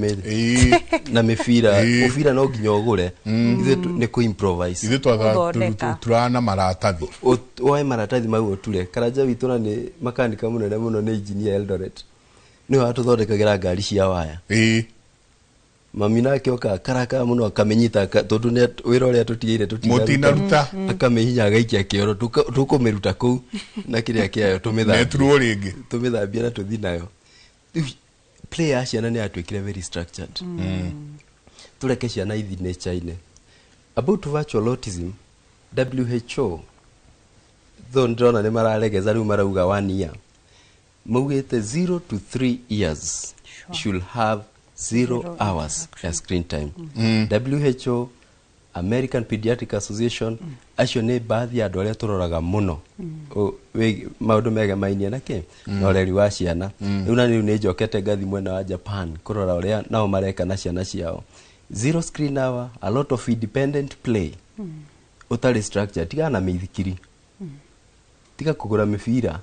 mĩbira. Mũbira no nginya ũgũre. Ithuĩ nĩ kũ improvise. Ithuĩ Gũthondeka. turana maratathi. Woe maratathi mau ũture. Karanja witũ na nĩ makanika mũnene mũno, nĩ engineer Eldoret, nĩwe watũthondekagĩra ngari cia waya. Mami nake oka karaka mũno akamĩnyita tondũ nĩ wĩra ũrĩa tũtigĩire. Mũtinaruta. Akamĩhinya agaikia kĩoro. Tũkũmĩruta kũu na kĩrĩa kĩayo, tũmĩthambie. Neturwo rĩngĩ. Tũmĩthambie na tũthi nayo. Rĩu play ya ciana nĩ yatuĩkire very structured. Tũreke ciana ithi nature-inĩ. About virtual autism, WHO, though ndĩrona nĩ mararegeza rĩu, marauga one year, maugĩte 0 to 3 years should have 0 Zero hours ya screen time. WHO, American Pediatric Association, acio nĩ baadhi ya andũ arĩa tũroraga mũno maũndũ megemainie na kĩ na ũreri wa ciana. Rĩu na rĩu nĩ njokete ngathi mwena wa Japan kũrora ũrĩa nao mareka na ciana ciao. Zero screen hour, a lot of independent play ũtarĩ structure. Tigana na mĩithikiri, tiga kũgũra mĩbira.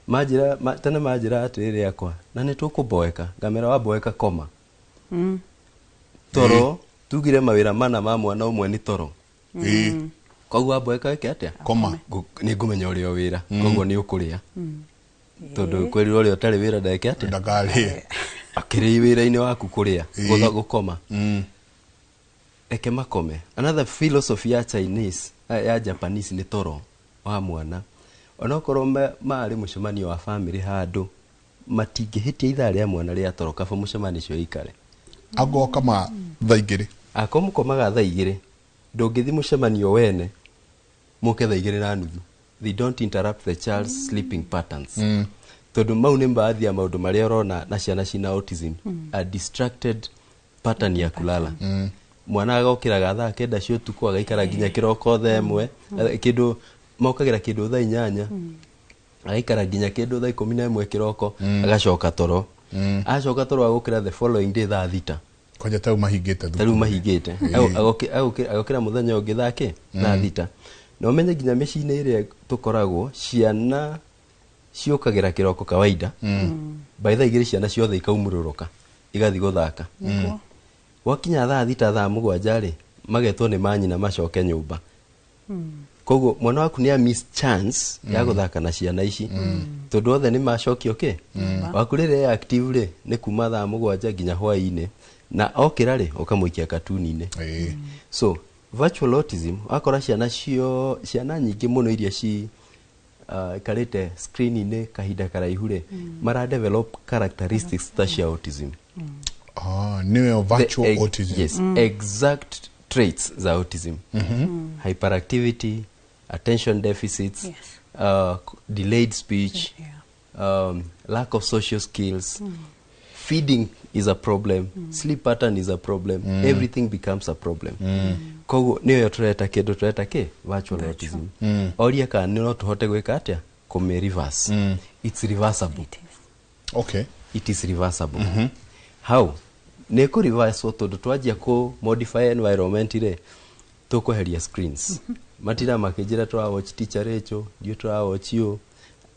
Manjĩra tene manjĩra atĩrĩrĩ akwa na nĩ tũkũboeka, ngamera waboeka koma toro. Tugire mawĩra mana ma mwana ũmwe nĩ toro. Koguo waboeka wĩke atĩa? Koma. Nĩ ngũmenya ũrĩa wĩra, koguo nĩ ũkũrĩa, tondũ kwĩrirwo ũrĩa ũtarĩ wĩra ndeke atĩa? Ndakarĩe. Akĩrĩ wĩra-inĩ waku kũrĩa, gũkoma. Reke makome. Another philosophy ya Chinese, ya Japanese, nĩ toro wa mwana. Onokorwo marĩ mũcemanio wa family handũ, matingĩhĩtia ithaa rĩa mwana rĩa toro, kaba mũcemanio ũcio ĩikare. Agoka ma thaa 2. Akorwo mũkomaga thaa 2, ndũngĩthi mũcemanio wene mũke thaa 2:30. They don't interrupt the child's sleeping patterns, tondũ mau nĩ baadhi ya maũndũ marĩa ũrona na ciana cina autism, a distracted pattern ya kulala. Mwana agokĩraga thaa 9 cia ũtukũ, agaikara nginya kĩroko thaa 1, kĩndũ mokagĩra kĩndũ thaa 8, agaikara nginya kĩndũ thaa 11 kĩroko, agacoka toro. Acoka toro agũkĩra the following day thaa 6. Kwanja tau mahingĩte. Ta rĩu mahingĩte. Agokĩra mũthenya ũngĩ thaa kĩ? Thaa 6. Na ũmenye nginya mĩciĩ-inĩ ĩrĩa tũkoragwo, ciana ciũkagĩra kĩroko kawaida, by thaa 2 ciana ciothe ikaumũrũrũka igathiĩ gũthaka. Gwakinya thaa 6, thaa 7 rĩ, magetwo nĩ manyina macoke nyũmba. Koguo mwana waku nĩ a miss chance ya gũthaka na ciana ici, tondũ othe nĩ macokio kĩ waku. Rĩrĩa e active rĩ, nĩ kuma thaa 7 nginya hwaĩ-inĩ, na okĩra rĩ, ũkamũikia katuni-inĩ. So virtual autism, wakora ciana cio, ciana nyingĩ mũno iria ci ikarĩte screen-inĩ kahinda karaihu rĩ, mara develop characteristics ta cia autism. Ah, niyo virtual autism. Yes, exact traits za autism. Hyperactivity, attention deficits, delayed speech, lack of social skills, feeding is a problem, sleep pattern is a problem, everything becomes a problem. Koguo nĩyo tũreta kĩndũ tũreta kĩ virtual autism. Oria kana no tũhote gwĩka atĩa kũmĩ reverse. It's reversible. It is reversible. How nĩ kũ reverse? Tondũ twanjia kũ modify environment rĩ, tũkweheria screens. Matira makĩnjĩra tũra watch Teacher Rachel, ndio tũra watch you,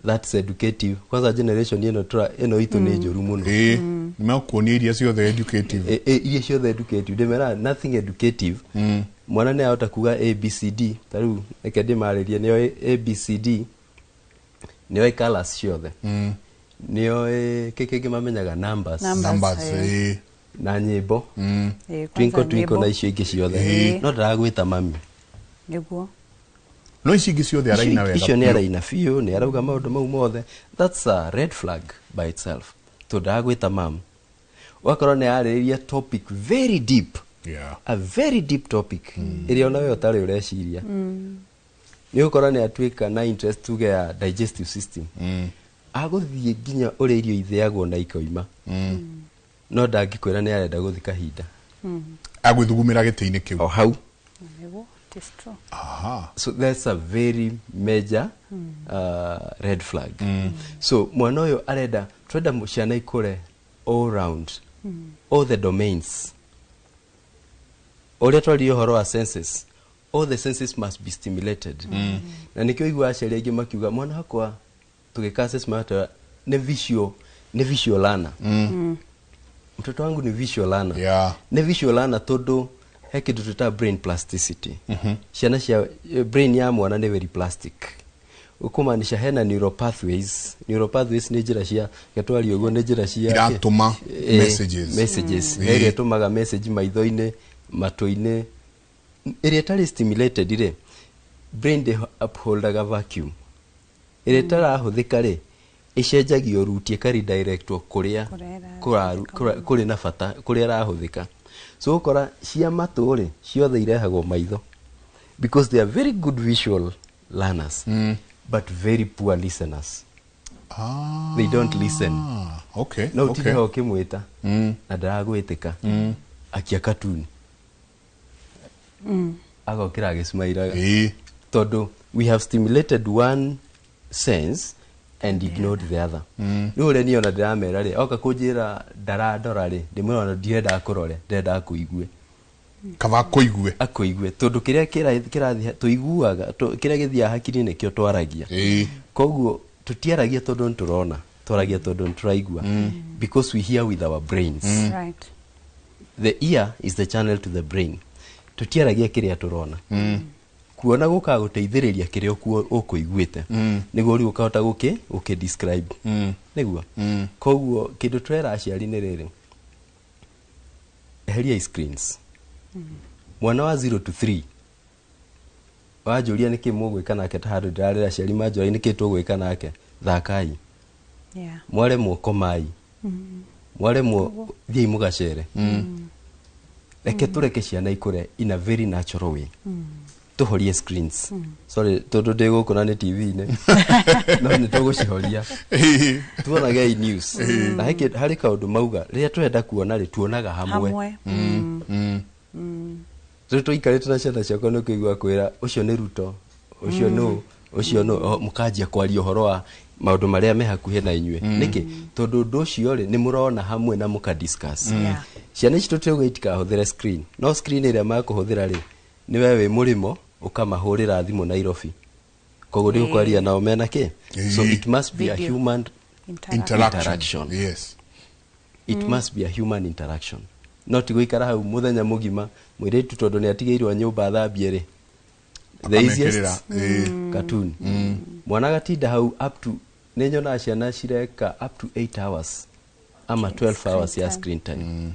that's educative. Kwanza generation ĩno tũra ĩno itũ nĩ njũru mũno. Ĩĩ, nĩmakuonia iria ciothe educative. Iria ciothe educative, ndĩmera nothing educative. Mwana nĩ ahota kuga ABCD. Ta rĩu reke ndĩmarĩrie, nĩoĩ ABCD, nĩoĩ colours ciothe, nĩoĩ kĩ kĩngĩ mamenyaga, numbers. Numbers, Numbers, eh. ĩĩ. Na nyĩmbo. Kwanza Twinkle twinkle nyĩmbo. na icio ingĩ ciothe, no ndaragwĩta mami. No ici ingĩ ciothe araina wega Icio nĩ biũ. araina biũ, nĩ arauga maũndũ mau mothe. That's a red flag by itself, tondũ ndaragwĩta mam. Ũgakorwo nĩ ararĩrĩria topic very deep, a very deep topic ĩrĩa ona we ũtarĩ ũreciria. Nĩ ũgũkora nĩ atuĩka na interest tuge ya digestive system, agũthiĩ nginya ũrĩa irio ithĩagwo na ikoima, no ndangĩkwĩra nĩ arenda gũthiĩ kahinda. Agwĩthugumĩra gĩtĩ-inĩ kĩu. O hau. Nĩguo, it is true. So that's a very major red flag. So mwana ũyũ arenda, twenda ciana ikũre all round, all the domains. Ũrĩa twaririe ũhoro wa senses, all the senses must be stimulated. Na nĩkĩo igua aciari aingĩ makiuga mwana wakwa tũgĩka assessment nĩ visual learner. Mtoto wangu ni visual learner. Nĩ visual learner tondũ he kĩndũ twĩtaga brain plasticity. Ciana cia brain ya mwana nĩ very plastic, ũkũmaanisha hena neural pathways. Neural pathways nĩ njĩra cia getwaria ũguo, nĩ njĩra cia Iratũma messages. Messages. He ĩrĩa ĩtũmaga message maitho-inĩ, matũ-inĩ. Ĩrĩa ĩtarĩ stimulated rĩ, brain ndĩ upholdaga vacuum. Ĩrĩa ĩtarahũthĩka rĩ, ĩcenjagio route, ĩkaredirectwo kũrĩa kũrĩ na bata, kũrĩa ĩrahũthĩka. So ũkora cia matũ rĩ, ciothe irehagwo maitho, because they are very good visual learners, but very poor listeners. They don't listen. No ũtinde ho ũkĩmwĩta na ndaragwĩtĩka. Akia katuni, agokĩra agĩcimairaga, tondũ we have stimulated one sense and ignored the other. Rĩu ũrĩa niĩ ona ndĩramera rĩ, oka kũnjĩra ndarandora rĩ, ndĩmwĩra ona ndirenda akũrore, ndĩrenda akũigue. Kaba akũigue. Akũigue, tondũ kĩrĩa kĩrathiĩ tũiguaga, kĩrĩa gĩthiaga hakiri nĩkĩo twaragia. Koguo tũtiaragia tondũ nĩ tũrona, twaragia tondũ nĩ tũraigua, because we hear with our brains. The ear is the channel to the brain. Tũtiaragia kĩrĩa tũrona. Kuona gũkaga gũteithĩrĩria kĩrĩa ũkũiguĩte, nĩguo rĩu ũkahota gũkĩ describe. Nĩguo koguo kĩndũ tũrera aciari nĩ rĩrĩ: eheria screens. Mwana wa 0 to 3, wanjũria nĩkĩ mũgwĩka nake, ta handũ ndĩrarĩra aciari manjũria nĩkĩ tũgwĩka nake, thakai. Mwaremwo, komai. Mwaremwo, thiĩi mũgacere. Reke tũreke ciana ikũre in a very natural way. Tũhorie screens. Sorry, tondũ ndĩ gũkũ na nĩ TV-inĩ, no nĩ tũgũcihoria, tuonagei news. Na harĩ kaũndũ mauga, rĩrĩa tũrenda kuona rĩ, tuonaga hamwe. Hamwe. Rĩu tũikarĩte na ciana ciakwa nĩ kũigua kwĩra ũcio nĩ Ruto, ũcio nũ, ũcio nũ, mũkanjia kwaria ũhoro wa maũndũ marĩa me hakuhĩ na inyuĩ. Nĩkĩ? Tondũ ũndũ ũcio rĩ nĩ mũrona hamwe na mũka discuss. Ciana ici tũtirauga itikahũthĩre screen, no screen ĩrĩa makũhũthĩra rĩ nĩ we wĩ mũrĩmo ũkamahũrĩra thimũ Nairobi, koguo ndĩgũkwaria nao mena kĩ. So it must be a Video. human Interaction. interaction. Yes. It must be a human interaction, no ti gũikara hau mũthenya mũgima mũirĩtu tondũ nĩ atigĩirwo nyũmba athambie rĩ, the easiest Akamekĩrĩra, cartoon. Mwana agatinda hau up to, nĩ nyonaga ciana cireka up to 8 hours ama 12 hours ya screen time,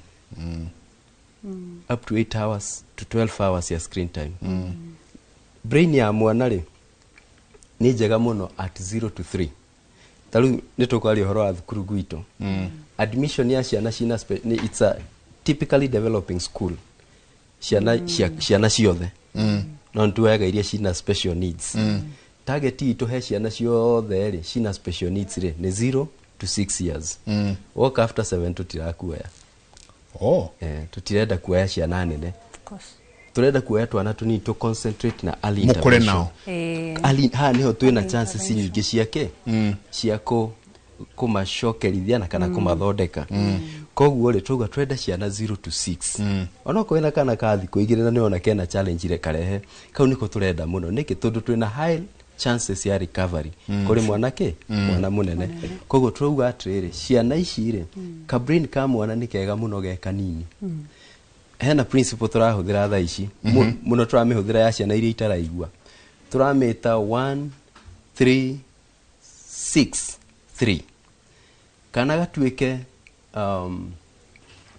up to 8 hours to 12 hours ya screen time. Brain ya mwana rĩ nĩ njega mũno at 0 to 3. Ta rĩu nĩ tũkwaria ũhoro wa thukuru gwitũ, admission ya ciana cina it's a typically developing school, ciana ciana ciothe, no nĩtuoyaga iria cina special needs. Target itũ he ciana ciothe rĩ cina special needs rĩ nĩ 0 to 6 years. Woka after 7 tũtirakuoya. Oh. Tũtirenda kuoya ciana nene. Of course. Tũrenda kuoya twana tũnini tũ concentrate na early Mũkũre intervention. nao. Early, haha nĩho twĩna chances nyingĩ ciake cia kũmacokerithia na kana kũmathondeka. Koguo rĩ tauga twenda ciana 0 to 6. Onokorwo wĩna kana ka thikũ 2 na nĩwona kena challenge rĩ, karehe kau nĩko tũrenda mũno. Nĩkĩ? Tondũ twĩna high chances ya recovery kũrĩ mwana kĩ mwana mũnene. Koguo tũrauga atĩrĩrĩ, ciana ici rĩ, ka brain ka mwana nĩ kega mũno ge kanini. Hena principle tũrahũthĩra thaa ici mũno, tũramĩhũthĩra ya ciana iria itaraigua, tũramĩta 1 3 6 3. Kana gatuĩke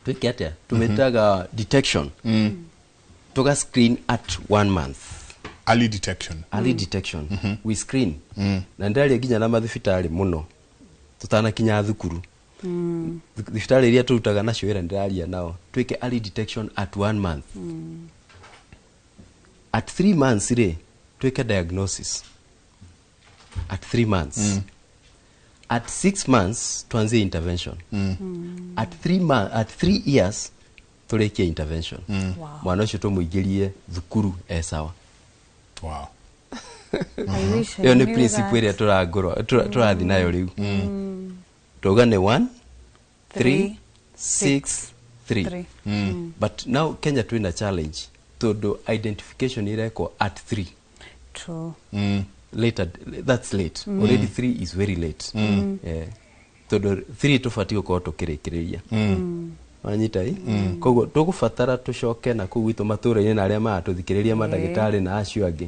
twĩke atĩa, tũmĩtaga detection, tũga screen at 1 month. Early detection. Early detection. We screen na ndĩraria nginya na mathibitarĩ mũno tũtanakinya thukuru. Thibitarĩ iria tũrutaga nacio wĩra ndĩraria nao twĩke early detection at 1 month. At 3 months rĩ twĩke diagnosis at 3 months. At 6 months tuanzie intervention. At 3 years tũrĩkie intervention. Wow. Mwana ũcio tũmũingĩrie thukuru e sawa. Wow. I wish I Ĩyo nĩ knew principle that. ĩrĩa tũrathiĩ nayo rĩu. Tauga nĩ 1 3 6 3. Three. But now Kenya twĩna challenge tondũ identification irekwo at 3. True. Later, that's late. Already 3 is very late. Yeah. Tondũ 3 tũbatiĩ gũkorwo tũkĩrĩkĩrĩria. Wanyita ĩ? Koguo tũgũbatara tũcoke na kũu gwitũ matũra-inĩ na arĩa maratũthikĩrĩria, mandagĩtarĩ na acio angĩ,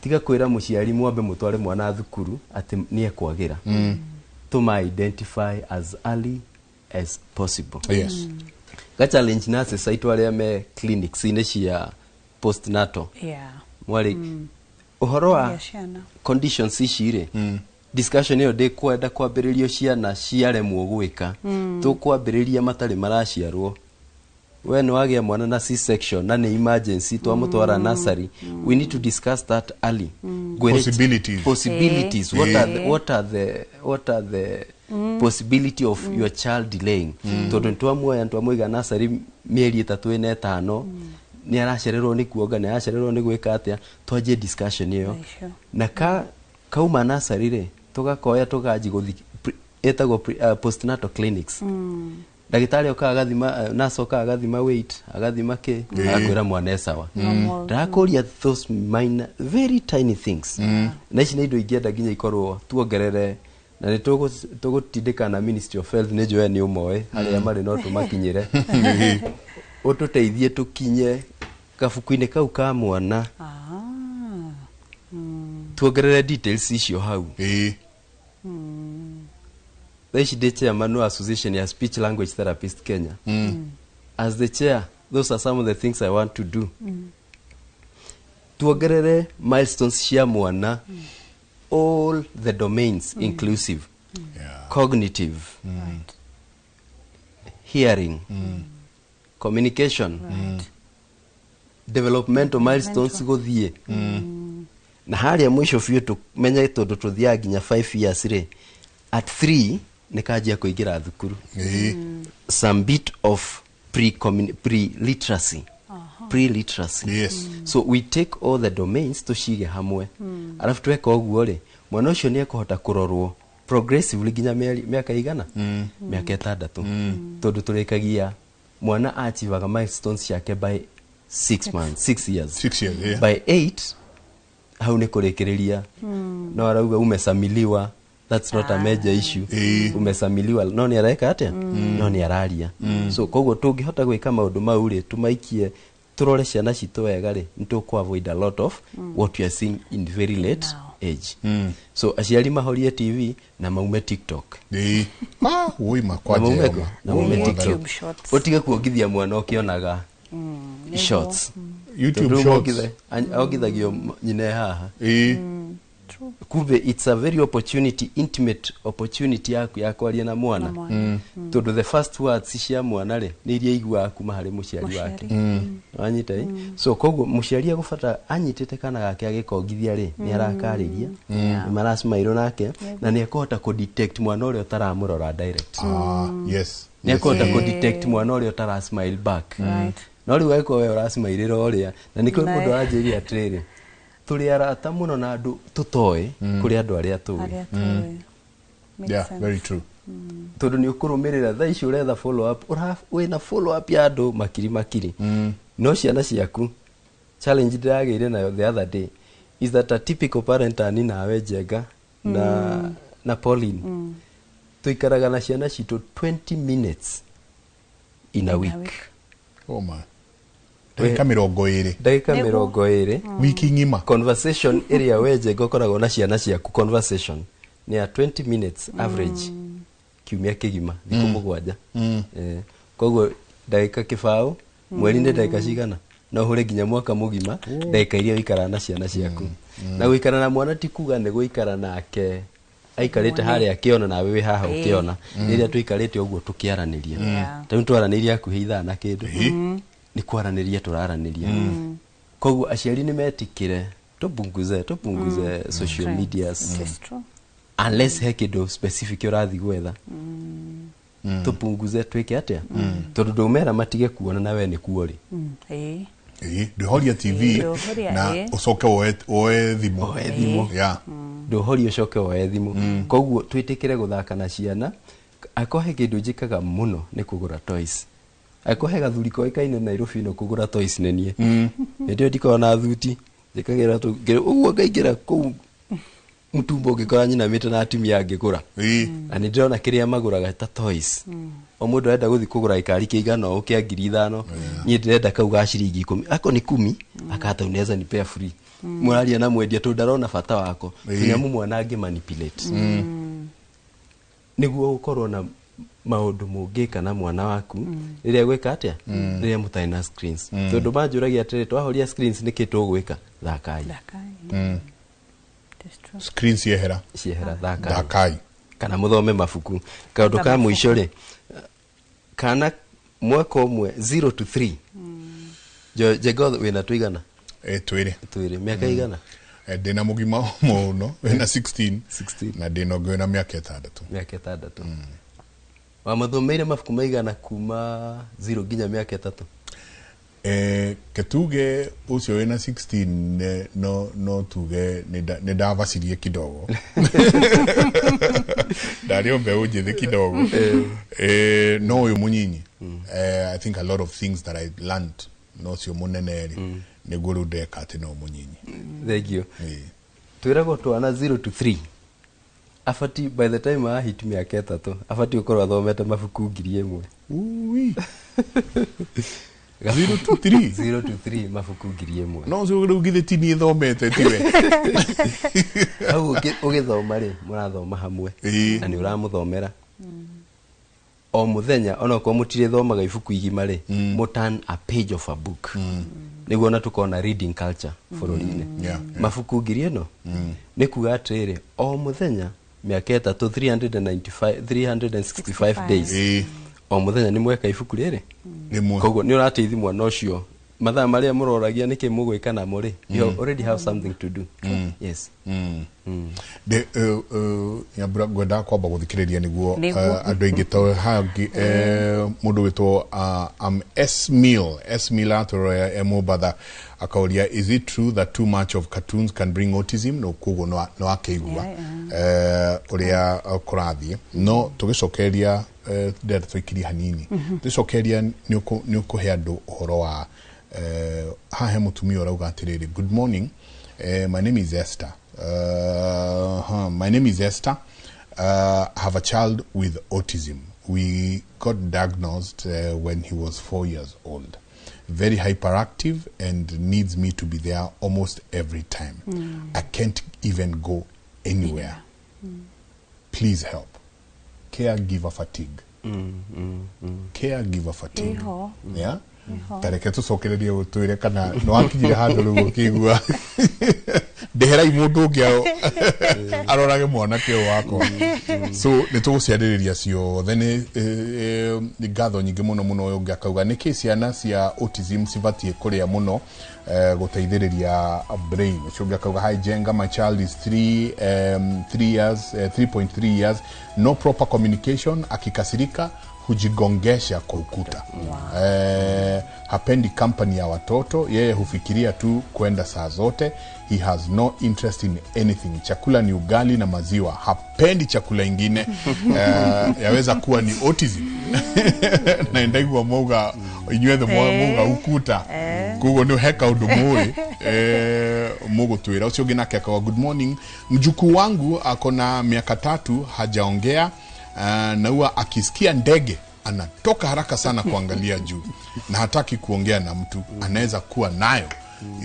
tiga kwĩra mũciari mwambe mũtware mwana thukuru atĩ nĩ ekwagĩra. Tũma identify as early as possible. Yes. Ga challenge nurses aitũ arĩa me clinics-inĩ cia postnatal, mwarĩ ũhoro wa Ya ciana. conditions ici rĩ, discussion ĩyo ndĩkwenda kwambĩrĩrio ciana ciaremwo gwĩka. Tũkwambĩrĩria matarĩ maraciarwo. We nĩ wagĩa mwana na C-section na nĩ emergency twamũtwara nursery, we need to discuss that early. Possibilities. Possibilities. What are the possibility of your child delaying, tondũ nĩtwamuoya nĩtwamũiga nursery mĩeri 3 4 5, nĩ aracererwo nĩ kuonga, nĩ aracererwo nĩ gwĩka atĩa. Twanjie discussion ĩyo. Sure. Na ka kauma nursery rĩ, tũgakoya tũkanji gũthi ĩtagwo postnatal clinics. Ndagĩtarĩ okaga agathima, nurse okaga agathima weight, agathima kĩ, agakwĩra mwana e sawa. Ndakũria those minor, very tiny things, na ici nĩ indo ingĩenda nginya ikorwo tuongerere na nĩ tũgũtindĩka na Ministry of Health. Nĩ njũĩ nĩ ũmoĩ harĩa marĩ, no tũmakinyĩre ũtũteithie tũkinye kabuku-inĩ kau ka mwana, tuongerere details icio hau. Thaa ici ndĩ chairman wa association ya speech language therapist Kenya. As the chair, those are some of the things I want to do. Tuongerere milestones cia mwana, all the domains inclusive, cognitive, hearing, communication, developmental milestones gũthiĩ na harĩa mũico biũ tũmenye, tondũ tũthiaga nginya 5 years rĩ, at 3 nĩ kanjia kũingĩra thukuru, some bit of pre-literacy. Pre-literacy. Yes. So we take all the domains tucige hamwe, arafu tweka ũguo rĩ, mwana ũcio nĩ ekũhota kũrorwo progressively nginya mĩaka igana, mĩaka 6, tondũ tũrĩkagia mwana achievaga milestones ciake by 6 months, 6 years. 6 years, yeah. By 8 hau nĩ kũrĩkĩrĩria. No arauga umesamiliwa, that's not a major issue. Umesamiliwa, no nĩ areka atĩa? No nĩ araria. So koguo tũngĩhota gwĩka maũndũ mau rĩ, tũmaikie, tũrore ciana citũ wega rĩ, nĩ tũkũ avoid a lot of what we are seeing in very late age. So aciari mahorie TV na maume TikTok. Ah, woi makwa. Na maume Jehova. na maume Woi, TikTok. Mwathani. Shorts. Ũtige kuongithia mwana ũkĩonaga shorts. YouTube Tondũ rĩu Shorts. Ongithagio nyina e haha. Kumbe it's a very opportunity, intimate opportunity yaku ya kwaria na mwana. Na mwana. Tondũ the first words cia mwana rĩ, nĩ iria aiguaga kuma harĩ mũciari wake. Wanyita ĩ? So koguo mũciari agũbata anyitĩte kana gake agĩkongithia rĩ, nĩ arakarĩria, nĩ maracmairwo nake, na nĩ ekũhota kũ-detect mwana ũrĩa ũtaramũrora direct. Ah, yes. Nĩ ekũhota kũ-detect mwana ũrĩa ũtara smile back. No rĩu angĩkorwo we ũracimairĩra ũrĩa na nĩkĩo mũndũ aranjĩrire atĩrĩrĩ, tũrĩ arata mũno na andũ tũtoĩ kũrĩ andũ arĩa tũĩ. Arĩa tũĩ. Makes Yeah, sense. very true. Tondũ nĩ ũkũrũmĩrĩra thaa ici ũretha follow up, wĩna follow up ya andũ makiri makiri, no ciana ciaku, challenge ndĩragĩire nayo the other day is that a typical parent, ani nawe Njenga na Pauline, tũikaraga na ciana citũ 20 minutes in a week. Oh my. Ndagĩka 20. Ndagĩka 20. Wiki ng'ima. Conversation ĩrĩa we Njenga ũkoragwo na ciana ciaku, conversation nĩ ya 20 minutes average kiumia kĩgima, thikũ 7. Koguo ndagĩka 0.20 mweri nĩ ndagĩka cigana? No ũhũre nginya mwaka mũgima ndagĩka iria ũikaraga na ciana ciaku. Na gũikara na mwana ti kuga nĩ gũikara nake aikarĩte harĩa akĩona nawe wĩ haha ũkĩona. Rĩrĩa tũikarĩte ũguo tũkĩaranĩria, ta rĩu twaranĩria hakuhĩ ithaa na kĩndũ, nĩ kwaranĩria tũraranĩria. Koguo aciari nĩ metikĩre tũpunguze social medias. It is true. Unless he kĩndũ specific ũrathiĩ gwetha, tũpunguze, twĩke atĩa, tondũ ndũmera matige kuona na we nĩ kuo rĩ. Ĩĩ, ndũhoria TV Ndũhoria, na ũcoke woe thimũ. Woe thimũ. Yeah. Ndũhorie ũcoke woe thimũ. Koguo twĩtĩkĩre gũthaka na ciana. Akorwo he kĩndũ njĩkaga mũno nĩ kũgũra toys. Akorwo he gathuri koĩkaine Nairobi ĩno kũgũra toys nĩ niĩ. Hĩndĩ ĩyo ndikoragwo na thuti, njĩkagĩra ũguo ngaingĩra kũu mũtumbo ũngĩkora nyinamĩte na atumia angĩgũra, na nĩ ndĩrona kĩrĩa magũraga ta toys. O mũndũ arenda gũthiĩ kũgũra gĩkari kĩigana ũũ kĩa 5,000, niĩ ndĩrenda kau ga ciringi 10, ako nĩ 10, akata unaweza nipea free. Mũraria na mwendia tondũ ndarona bata wako. Tũnyamũ mwana angĩ manipulate nĩguo ũkorwo na maũndũ mũngĩka na mwana waku rĩrĩa gwĩka atĩa, rĩrĩa mũtarĩ na screens. Tondũ manjũragia atĩrĩ, twahoria screens nĩkĩ tũgwĩka? Thakai. Screen ciehera. Ciehera, thakai. Thakai. Kana mũthome mabuku. Kaũndũ ka mũico rĩ, kana mwaka ũmwe, 0 to 3. Njenga, wĩna tũigana? Twĩrĩ. Twĩrĩ, mĩaka igana? Ndĩna mũgima mũno wĩna 16 na ndĩna ũngĩ wĩna mĩaka 6. Mĩaka 6. Wamathomeire mabuku maigana kuma 0 nginya mĩaka 3? Ketuge ũcio wĩna 16, no tuge nĩ ndavacirie kidogo, ndarĩ o mbeũ njĩthĩ kidogo. No ũyũ mũnyinyi, I think a lot of things that I learned, no ũcio mũnene rĩ, nĩguo rĩu ndeka atĩ no mũnyinyi. Thank you. Twĩragwo twana 0 to 3 abati, by the time ahit mĩaka 3, abati gũkorwo athomete mabuku 1,000. Ui. 0 to 3? 0 to 3, mabuku 1,000. No ũcio rĩu githĩ ti niĩ thomete tiwe? Hau ũgĩthoma rĩ, mũrathoma hamwe na nĩ ũramũthomera o mũthenya, onokorwo mũtirĩthomaga ibuku igima rĩ, mũ turn a page of a book, nĩguo ona tũkona reading culture bũrũri-inĩ. Mabuku ngiri ĩno nĩ kuga atĩrĩrĩ, o mũthenya mĩaka 3, 395, 365 days, o mũthenya nĩ mweka ibuku rĩrĩ. Rĩmwe. Koguo nĩ ũrateithia mwana ũcio. Mathaa marĩa mũroragia nĩkĩ mũgwĩka namo rĩ, you already have something to do. Yes. Nyambura, ngwendaga kwamba gũthikĩrĩria nĩguo Nĩguo. Andũ aingĩ to hangĩ mũndũ wĩtwo S Mill, S Mill atũroya e Mombatha, akauria, "Is it true that too much of cartoons can bring autism?" No koguo no akĩigua ũrĩa kũrathiĩ, no tũgĩcokeria ndĩrenda tũikirie hanini. Tũgĩcokeria nĩ ũkũhe andũ ũhoro wa haha he mũtumia ũrauga atĩrĩrĩ, "Good morning, my name is Esther. My name is Esther. I have a child with autism. We got diagnosed when he was 4 years old. Very hyperactive and needs me to be there almost every time. I can't even go anywhere. Please help. Caregiver fatigue." Caregiver fatigue. Ĩho. Yeah? Ĩho. Tareke tũcokererie gũtwĩre kana nĩ wakinyire handũ rĩu ũkĩigua ndeherai mũndũ ũngĩ arorage mwanake ũyũ wakwa. So nĩ tũgũciarĩrĩria ciothe. Nĩ ngatho nyingĩ mũno mũno. Ũyũ ũngĩ akauga, nĩkĩ ciana cia autism cibatiĩ kũrĩa mũno gũteithĩrĩria brain? Ũcio ũngĩ akauga, "Hi Jenga, my child is 3 years, 3.3 years, no proper communication, akikasirika hujigongesha kwa ukuta. Hapendi company ya watoto, yeye hufikiria tu kwenda saa zote. He has no interest in anything. Chakula ni ugali na maziwa, hapendi chakula ingine. Yaweza kuwa ni autism?" Na ndaigua mauga inyuethe mauga ukuta, koguo nĩ he kaũndũ mũĩ mũgũtwĩra. Ũcio ũngĩ nake akauga, "Good morning, mjukuu wangu ako na miaka 3, hajaongea na huwa akisikia ndege anatoka haraka sana kuangalia juu na hataki kuongea na mtu. Anaweza kuwa nayo?"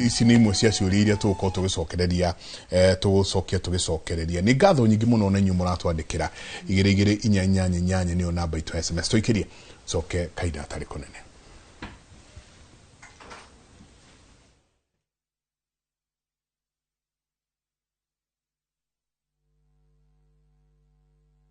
Ici nĩ imwe cia ciũria iria tũgũkorwo tũgĩcokereria, tũgũcokia tũgĩcokereria. Nĩ ngatho nyingĩ mũno na inyuĩ mũratwandĩkĩra. 22488 nĩyo namba itũ ya SMS. Tũikĩrie coke kahinda gatarĩ kũnene.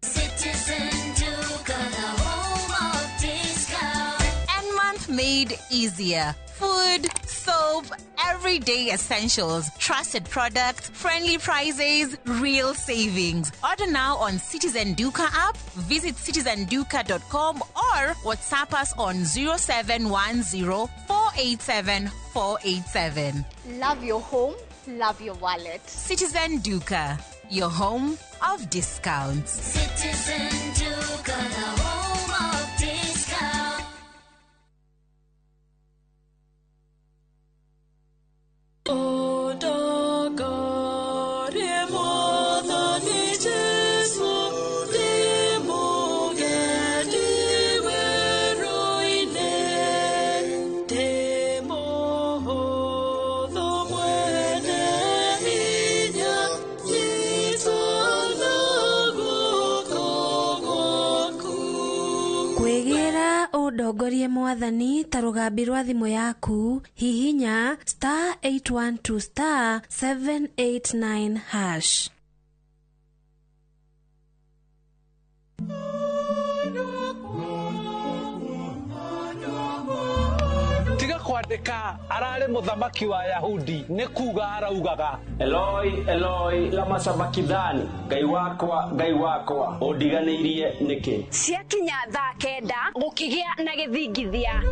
Citizen Duka, the home of discount. And month made easier. Food, soap, everyday essentials, trusted products, friendly prices, real savings. Order now on Citizen Duka app, visit citizenduka.com or WhatsApp us on 0710 487 487. Love your home, love your wallet. Citizen Duka, your home of discounts. Citizen Duka, the home of discount. Kwĩgĩra ũndongorie mwathani ta rũgambi rwa thimũ yaku, hihinya *812*789#. Tiga kwandĩka ararĩ mũthamaki wa Yahudi, nĩ kuga araugaga. Eloi, Eloi, lama sabakithani, Ngai wakwa, Ngai wakwa, ũndiganĩirie nĩkĩ? Ciakinya thaa 9 gũkĩgĩa na gĩthingithia,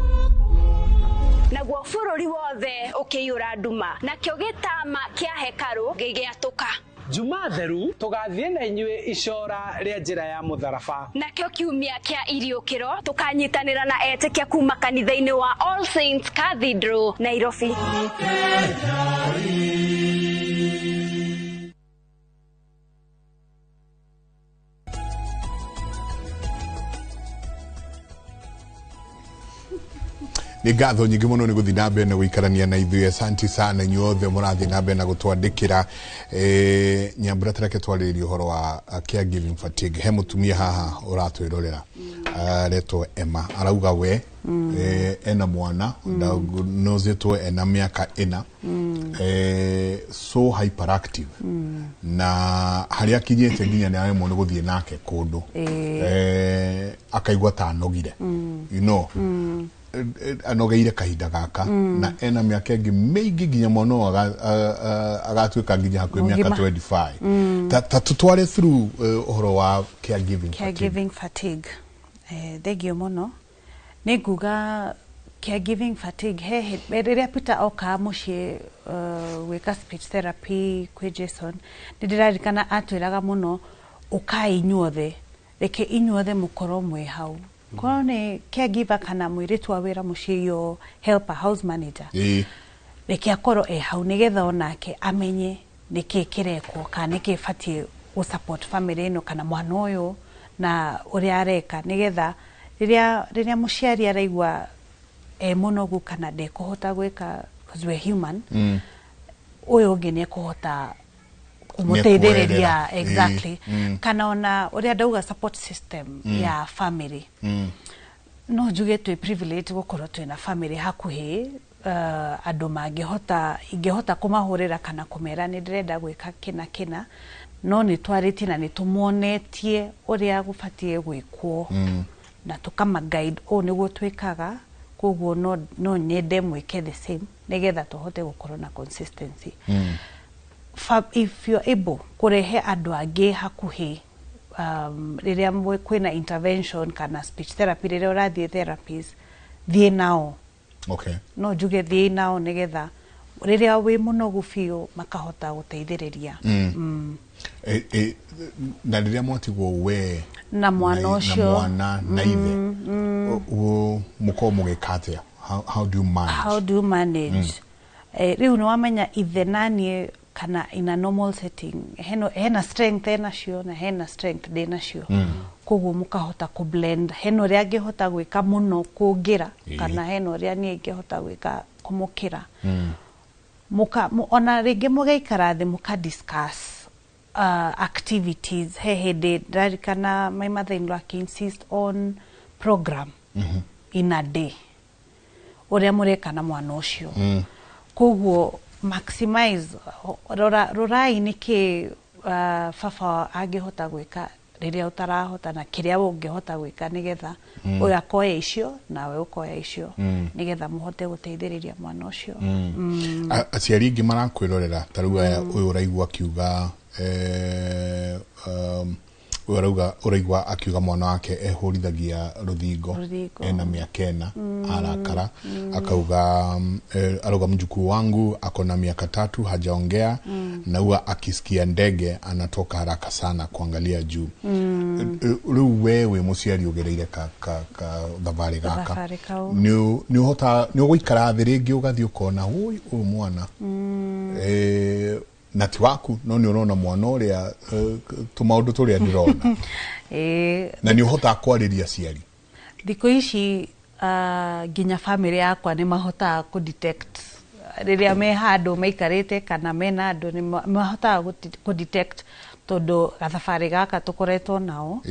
naguo bũrũri wothe ũkĩiyũra nduma, nakĩo gĩtama kĩa hekarũ gĩgĩatũka. Juma theru tũgathiĩ na inyuĩ icora rĩa njĩra ya mũtharaba. Nakĩo kiumia kĩa iriũkĩro tũkanyitanĩra na etĩkia kuma kanitha-inĩ wa All Saints Cathedral, Nairobi. Nĩ ngatho nyingĩ mũno nĩ gũthiĩ na mbere na gũikarania na ithuĩ. Asanti sana inyuothe mũrathiĩ na mbere na gũtwandĩkĩra. Nyambura, tareke twarĩrĩrie ũhoro wa caregiving fatigue. He mũtumia haha ũratwĩrorera aretwo Emma, arauga we ena mwana diagnosĩtwo ena mĩaka 4. So hyperactive na harĩa akinyĩte nginya nĩ aremwo nĩ gũthiĩ nake kũndũ, akaigua ta anogire, anogeire kahinda gaka, na ena mĩaka ĩngĩ mĩingĩ nginya mwana ũyũ agatuĩka nginya hakuhĩ mĩaka Mũgima. 25. Ta tũtware through ũhoro wa caregiving fatigue. Caregiving fatigue, thengio mũno. Nĩ nguga caregiving fatigue he rĩrĩa Peter oka mũciĩ gwĩka speech therapy kwĩ Jason, nĩ ndĩraririkana atwĩraga mũno, ũkai inyuothe, reke inyuothe mũkorwo mwĩ hau, korwo nĩ caregiver kana mũirĩtu wa wĩra mũciĩ, yo helper, house manager, reke akorwo e hau nĩgetha onake amenye nĩkĩ kĩrekwo kana nĩkĩ batiĩ gũ support family ĩno kana mwana ũyũ na ũrĩa areka, nĩgetha rĩrĩa mũciari araigua e mũnogu kana ndekũhota gwĩka, 'cause we're human, ũyũ ũngĩ nĩ ekũhota kũmũteithĩrĩria. Nĩekuoerera. Exactly. Kana ona ũrĩa ndauga, support system ya family, no njuge twĩ privilege gũkorwo twĩna family hakuhĩ, andũ mangĩhota, ingĩhota kũmahũrĩra kana kũmera nĩ ndĩrenda gwĩka kĩna kĩna, no nĩ twarĩtie na nĩ tũmonetie ũrĩa gũbatiĩ gwĩkwo, na tũkama guide, ũũ nĩguo twĩkaga, koguo no nyende mwĩke the same nĩgetha tũhote gũkorwo na consistency. If you're able kũrehe andũ angĩ hakuhĩ, rĩrĩa kwĩna intervention kana speech therapy, rĩrĩa ũrathiĩ therapies, thiĩ nao. No njuge thiĩ nao nĩgetha rĩrĩa wĩ mũnogu biũ makahota gũteithĩrĩria. E, na rĩrĩa mwatigwo we na mwana na ũcio, mwana na ithe, mũkorwo mũgĩka atĩa? How do you manage? How do you manage? Rĩu nĩ wamenya ithe naniĩ kana in a normal setting hena strength enacio na hena strength ndĩ nacio, koguo mũkahota kũ blend, hena ũrĩa angĩhota gwĩka mũno kũngĩra, kana hena ũrĩa niĩ ingĩhota gwĩka kũmũkĩra. Ona rĩngĩ mũgaikara thĩ mũka discuss activities. He hĩndĩ ndarikana my mother in law insist on program in a day ũrĩa mũreka na mwana ũcio. Koguo maximize, rora, rorai nĩkĩ baba angĩhota gwĩka rĩrĩa ũtarahota na kĩrĩa we ũngĩhota gwĩka, nĩgetha ũyũ akoya icio nawe ũkoya icio, nĩgetha mũhote gũteithĩrĩria mwana ũcio. Aciari aingĩ marakwĩrorera ta rĩu aya, ũyũ ũraigua akiuga ũyũ ũraigua akiuga mwana wake ehũrithagia rũthingo, Rũthingo. ena mĩaka 4, arakara akauga, arauga mjukuu wangu ako na miaka 3, hajaongea, na huwa akisikia ndege anatoka haraka sana kuangalia juu. Rĩu we wĩ mũciari ũgereire ka thabarĩ gaka, Thabarĩ kau. nĩ ũhota nĩ ũgũikara thĩ rĩngĩ ũgathiĩ ũkona ũi ũyũ mwana, na ti waku, no nĩ ũrona mwana ũrĩa, tũmaũndũ tũrĩa ndĩrona, na nĩ ũhotaga kwarĩria aciari? Thikũ ici nginya family yakwa nĩ mahotaga kũ detect rĩrĩa me handũ maikarĩte kana mena andũ, nĩ mahotaga kũ detect tondũ gathabarĩ gaka tũkoretwo nao,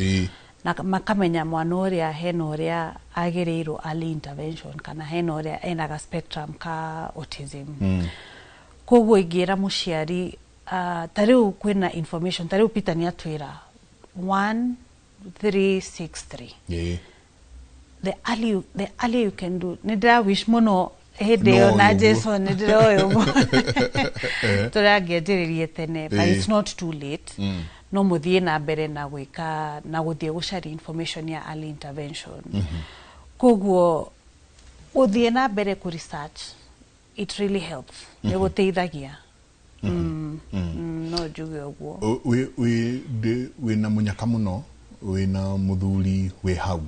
na makamenya mwana ũrĩa hena ũrĩa agĩrĩirwo early intervention kana hena ũrĩa ena ga spectrum ka autism. Koguo ingĩra mũciari, ta rĩu kwĩna information, ta rĩu Peter nĩ atwĩra 1363, the earlier you can do. Nĩ ndĩra wish mũno hĩndĩ ĩyo No, na ũguo. Jason nĩ ndĩroĩ ũguo tũrangĩanjĩrĩrie tene, but it's not too late. No mũthiĩ na mbere na gwĩka na gũthiĩ gũcaria information ya early intervention. Koguo gũthiĩ na mbere kũ research, it really helps, nĩ gũteithagia. No njuge ũguo. Wĩna mũnyaka mũno, wĩna mũthuri wĩ hau,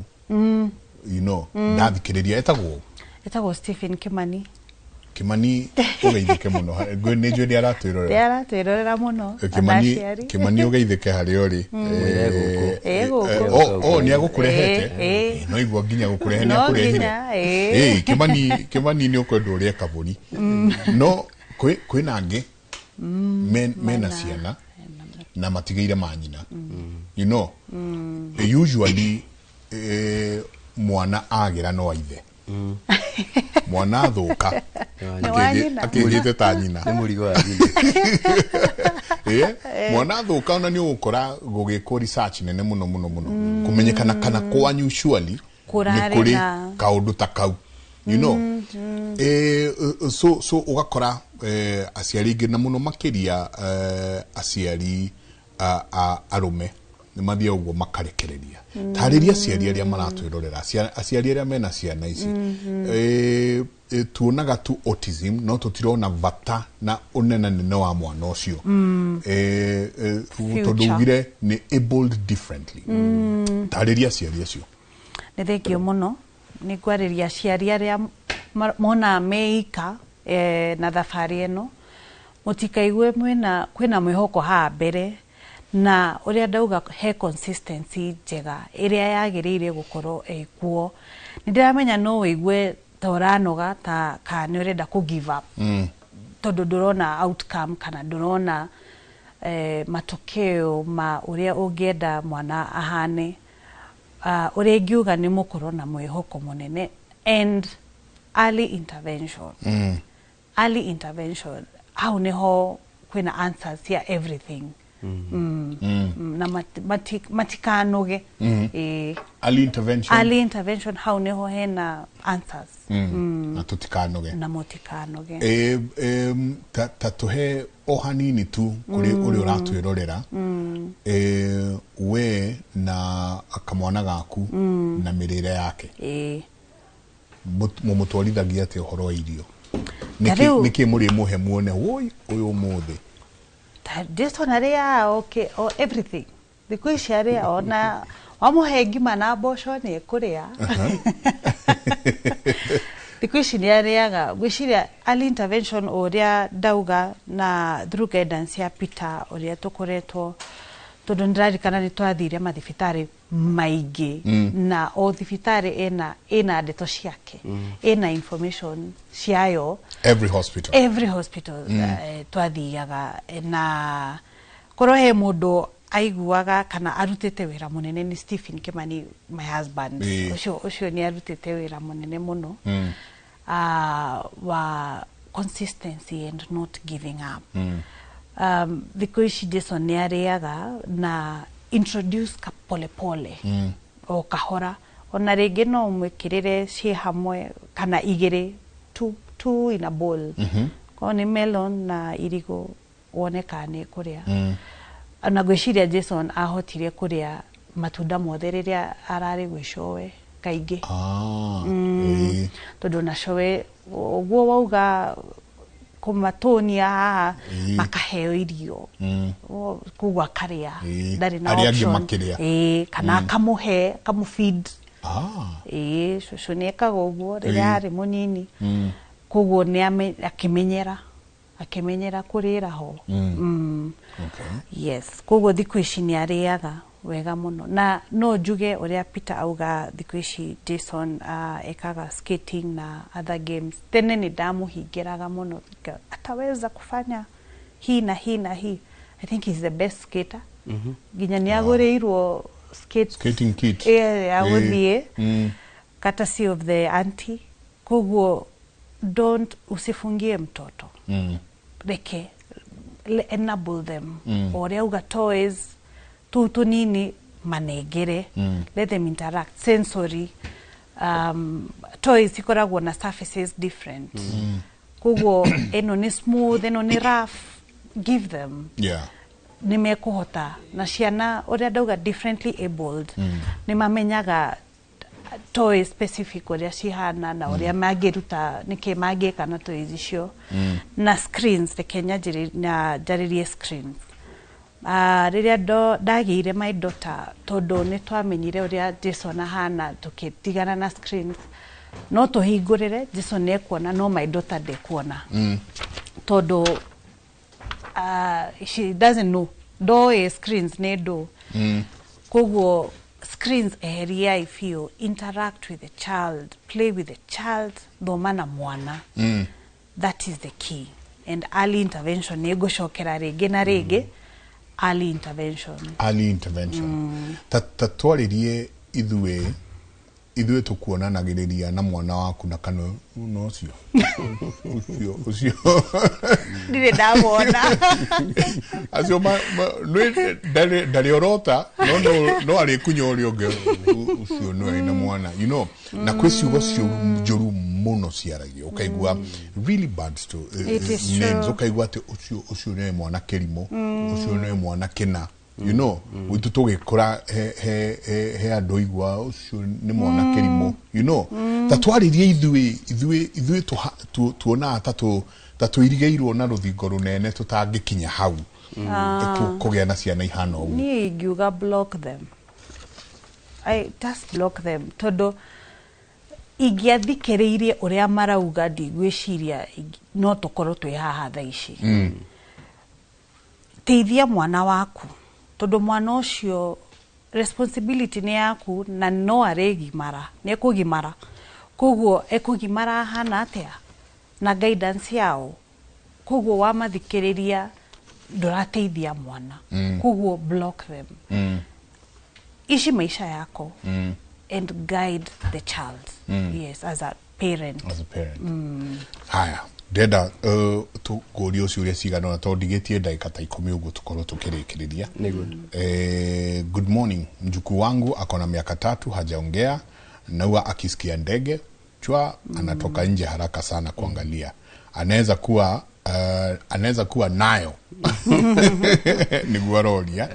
ndathikĩrĩria etagwo? Ĩtagwo Stephen Kimani. Kimani, ũgeithĩke mũno. Nĩ njũĩ nĩ aratwĩrorera. Nĩ aratwĩrorera mũno ona Kimani, aciari. Kimani, ũgeithĩke harĩa ũrĩ. Ĩ gũkũ. O nĩ agũkũrehete? Ĩ. No igua nginya gũkũrehe nĩ No akũrehire. nginya, ĩ. Ĩ, Kimani, Kimani, nĩ ũkwenda ũrĩe kabũri, no kwĩna angĩ mena ciana na matigĩire manyina, usually mwana agĩra no aithe, mwana athũka Nĩ wa nyina. Akĩnjĩte ta nyina. Nĩ mũrigo wa nyina. Mwana thũka ona nĩ ũgũkora gũgĩkwo research nene mũno mũno mũno kũmenyekana kana kwanyu surely nĩ Kũrarĩ kũrĩ kaũndũ ta kau, you know. So ũgakora aciari aingĩ na mũno makĩria aciari arũme nĩ mathiaga ũguo makarekereria. Tarĩria aciari arĩa maratwĩrorera, aciari arĩa mena ciana ici. Tuonaga tu autism no tũtirona bata na ũnenanene wa mwana ũcio. Tondũ Future. ugire nĩ abled differently. Tarĩria aciari acio. Nĩ thengio mũno. Nĩ ngwarĩria aciari arĩa mona meika na thabarĩ ĩno, mũtikaigue mwĩna kwĩna mwĩhoko haha mbere, na ũrĩa ndauga he consistency njega ĩrĩa yagĩrĩire gũkorwo ĩkuo. Nĩ ndĩramenya no wĩigue ta ũranoga, ta kana nĩ ũrenda kũ give up tondũ ndũrona outcome kana ndũrona matokeo ma ũrĩa ũngĩenda mwana ahane. Ũrĩa ingiuga nĩ mũkorwo na mwĩhoko mũnene and early intervention. Early intervention, hau nĩho kwĩna answers ya everything. Na matikanoge. Early intervention. Early intervention, hau nĩho hena answers. Na tũtikanoge. Na mũtikanoge. Ta tũhe o hanini tu kũrĩ ũrĩa ũratwĩrorera, we na kamwana gaku na mĩrĩre yake, mũmũtwarithagia atĩa ũhoro wa irio? Ta rĩu- Nĩkĩ mũrĩ mũhe muone woi ũyũ ũmũthĩ? Ta Jason arĩa okay, o everything thikũ ici arĩa ona wamũhe ngima na mboco nĩ ekũrĩa. Thikũ ici nĩ arĩaga. Ngwĩciria early intervention, ũrĩa ndauga, na through guidance ya Peter ũrĩa tũkoretwo, tondũ nĩndĩrarikana nĩ twathire mathibitarĩ maingĩ na o thibitarĩ ĩna ndeto ciake, ĩna information ciayo. Every hospital. Every hospital. Twathiaga na korwo he mũndũ aiguaga kana arutĩte wĩra mũnene nĩ Stephen Kimani, my husband. Ũcio nĩ arutĩte wĩra mũnene mũno wa consistency and not giving up. Thikũ ici Jason nĩ arĩaga na introduce ka pole pole, o kahora, ona rĩngĩ no ũmwĩkĩrĩre ciĩ hamwe kana igĩrĩ, two in a bowl. Korwo nĩ melon na irigũ, wone kana nĩ kũrĩa. Na ngwĩciria Jason ahotire kũrĩa matunda mothe rĩrĩa ararĩ gwĩ cowe kaingĩ. Tondũ na cowe ũguo wauga kũmatũnia haha, makaheo irio. Koguo akarĩa. Ndarĩ na Arĩa angĩ option. Makĩrĩa. Ĩĩ, kana akamũhe, akamũfeed. Ĩĩ, cũcũ nĩ ekaga ũguo rĩrĩa arĩ mũnini. Koguo nĩ akĩmenyera kũrĩra ho. Yes, koguo thikũ ici nĩ arĩaga wega mũno, na no njuge ũrĩa Peter auga, thikũ ici Jason ekaga skating na other games. Tene nĩ ndamũhingĩraga mũno, ataweza kufanya hii na hii na hii. I think he's the best skater. Nginya nĩ agũrĩirwo skate Skating kit. Yeah, ya gũthiĩ, courtesy of the auntie. Koguo don't, usifungie mtoto. Reke enable them. O ũrĩa auga, toys tu tunini manengere. Let them interact sensory. Toys ikoragwo na surfaces different. Koguo ĩno nĩ smooth, ĩno nĩ rough, give them. Nĩ mekũhota. Na ciana, ũrĩa ndauga, differently abled, nĩ mamenyaga toy specific ũrĩa cihana na ũrĩa mangĩruta, nĩkĩ mangĩka na toys icio. Na screens, reke na njarĩrie screens. Rĩrĩa ndagĩire my daughter, tondũ nĩ twamenyire ũrĩa Jason ahana, tũkĩtigana na screens. No tũhingũrĩre, Jason nĩ ekuona, no my daughter ndekuona tondũ she doesn't know, ndoĩ screens nĩ ndũ. Koguo screens eheriai biũ. Interact with the child, play with the child, thoma na mwana. That is the key. And early intervention, nĩ ngũcokera rĩngĩ na rĩngĩ, early intervention. Early intervention. Ta twarĩrie ithuĩ Ithuĩ tũkuonanagĩrĩria na mwana waku na kana no ũcio ũcio ũcio Ndirĩ ndamwona. Acio ndarĩ orota no arĩkunya ũrĩa ũngĩ ũcio nĩ na mwana, you know, na kwĩ ciugo ciũru njũru mũno ciaragio ũkaigua really bad It is names true. Ũkaigua atĩ ũcio ũcio nĩ mwana kĩrimũ, ũcio nĩ mwana kĩna, you know, gwitũ tũgĩkũra he andũ igua ũcio nĩ mwana kĩrimũ, you know, ta twarĩrie ithuĩ tuonaga ta tũirigĩirwo na rũthingo rũnene tũtangĩkinya hau. Kũgĩa na ciana ihana ũguo. Niĩ ingiuga block them. I just block them tondũ ingĩathikĩrĩirie ũrĩa marauga ndigwĩciria no tũkorwo twĩ haha thaa ici. Teithia mwana waku tondũ mwana ũcio responsibility nĩ yaku na no arĩgimara, nĩ ekũgimara, koguo ekũgimara ahana atĩa na guidance yao, koguo wamathikĩrĩria ndũrateithia mwana. Koguo block them. Ishi maisha yako and guide the child. Yes, as a parent. As a parent. Haya, ndĩrenda tũkũrie ũcio ũrĩa cigana ũna tondũ ndigĩtie ndagĩka ta 10 ũguo tũkorwo tũkĩrĩkĩrĩria. Good morning, mjukuu wangu ako na miaka 3, hajaongea na huwa akisikia ndege chwa anatoka nje haraka sana kuangalia. Anaweza kuwa nayo niguo aroria.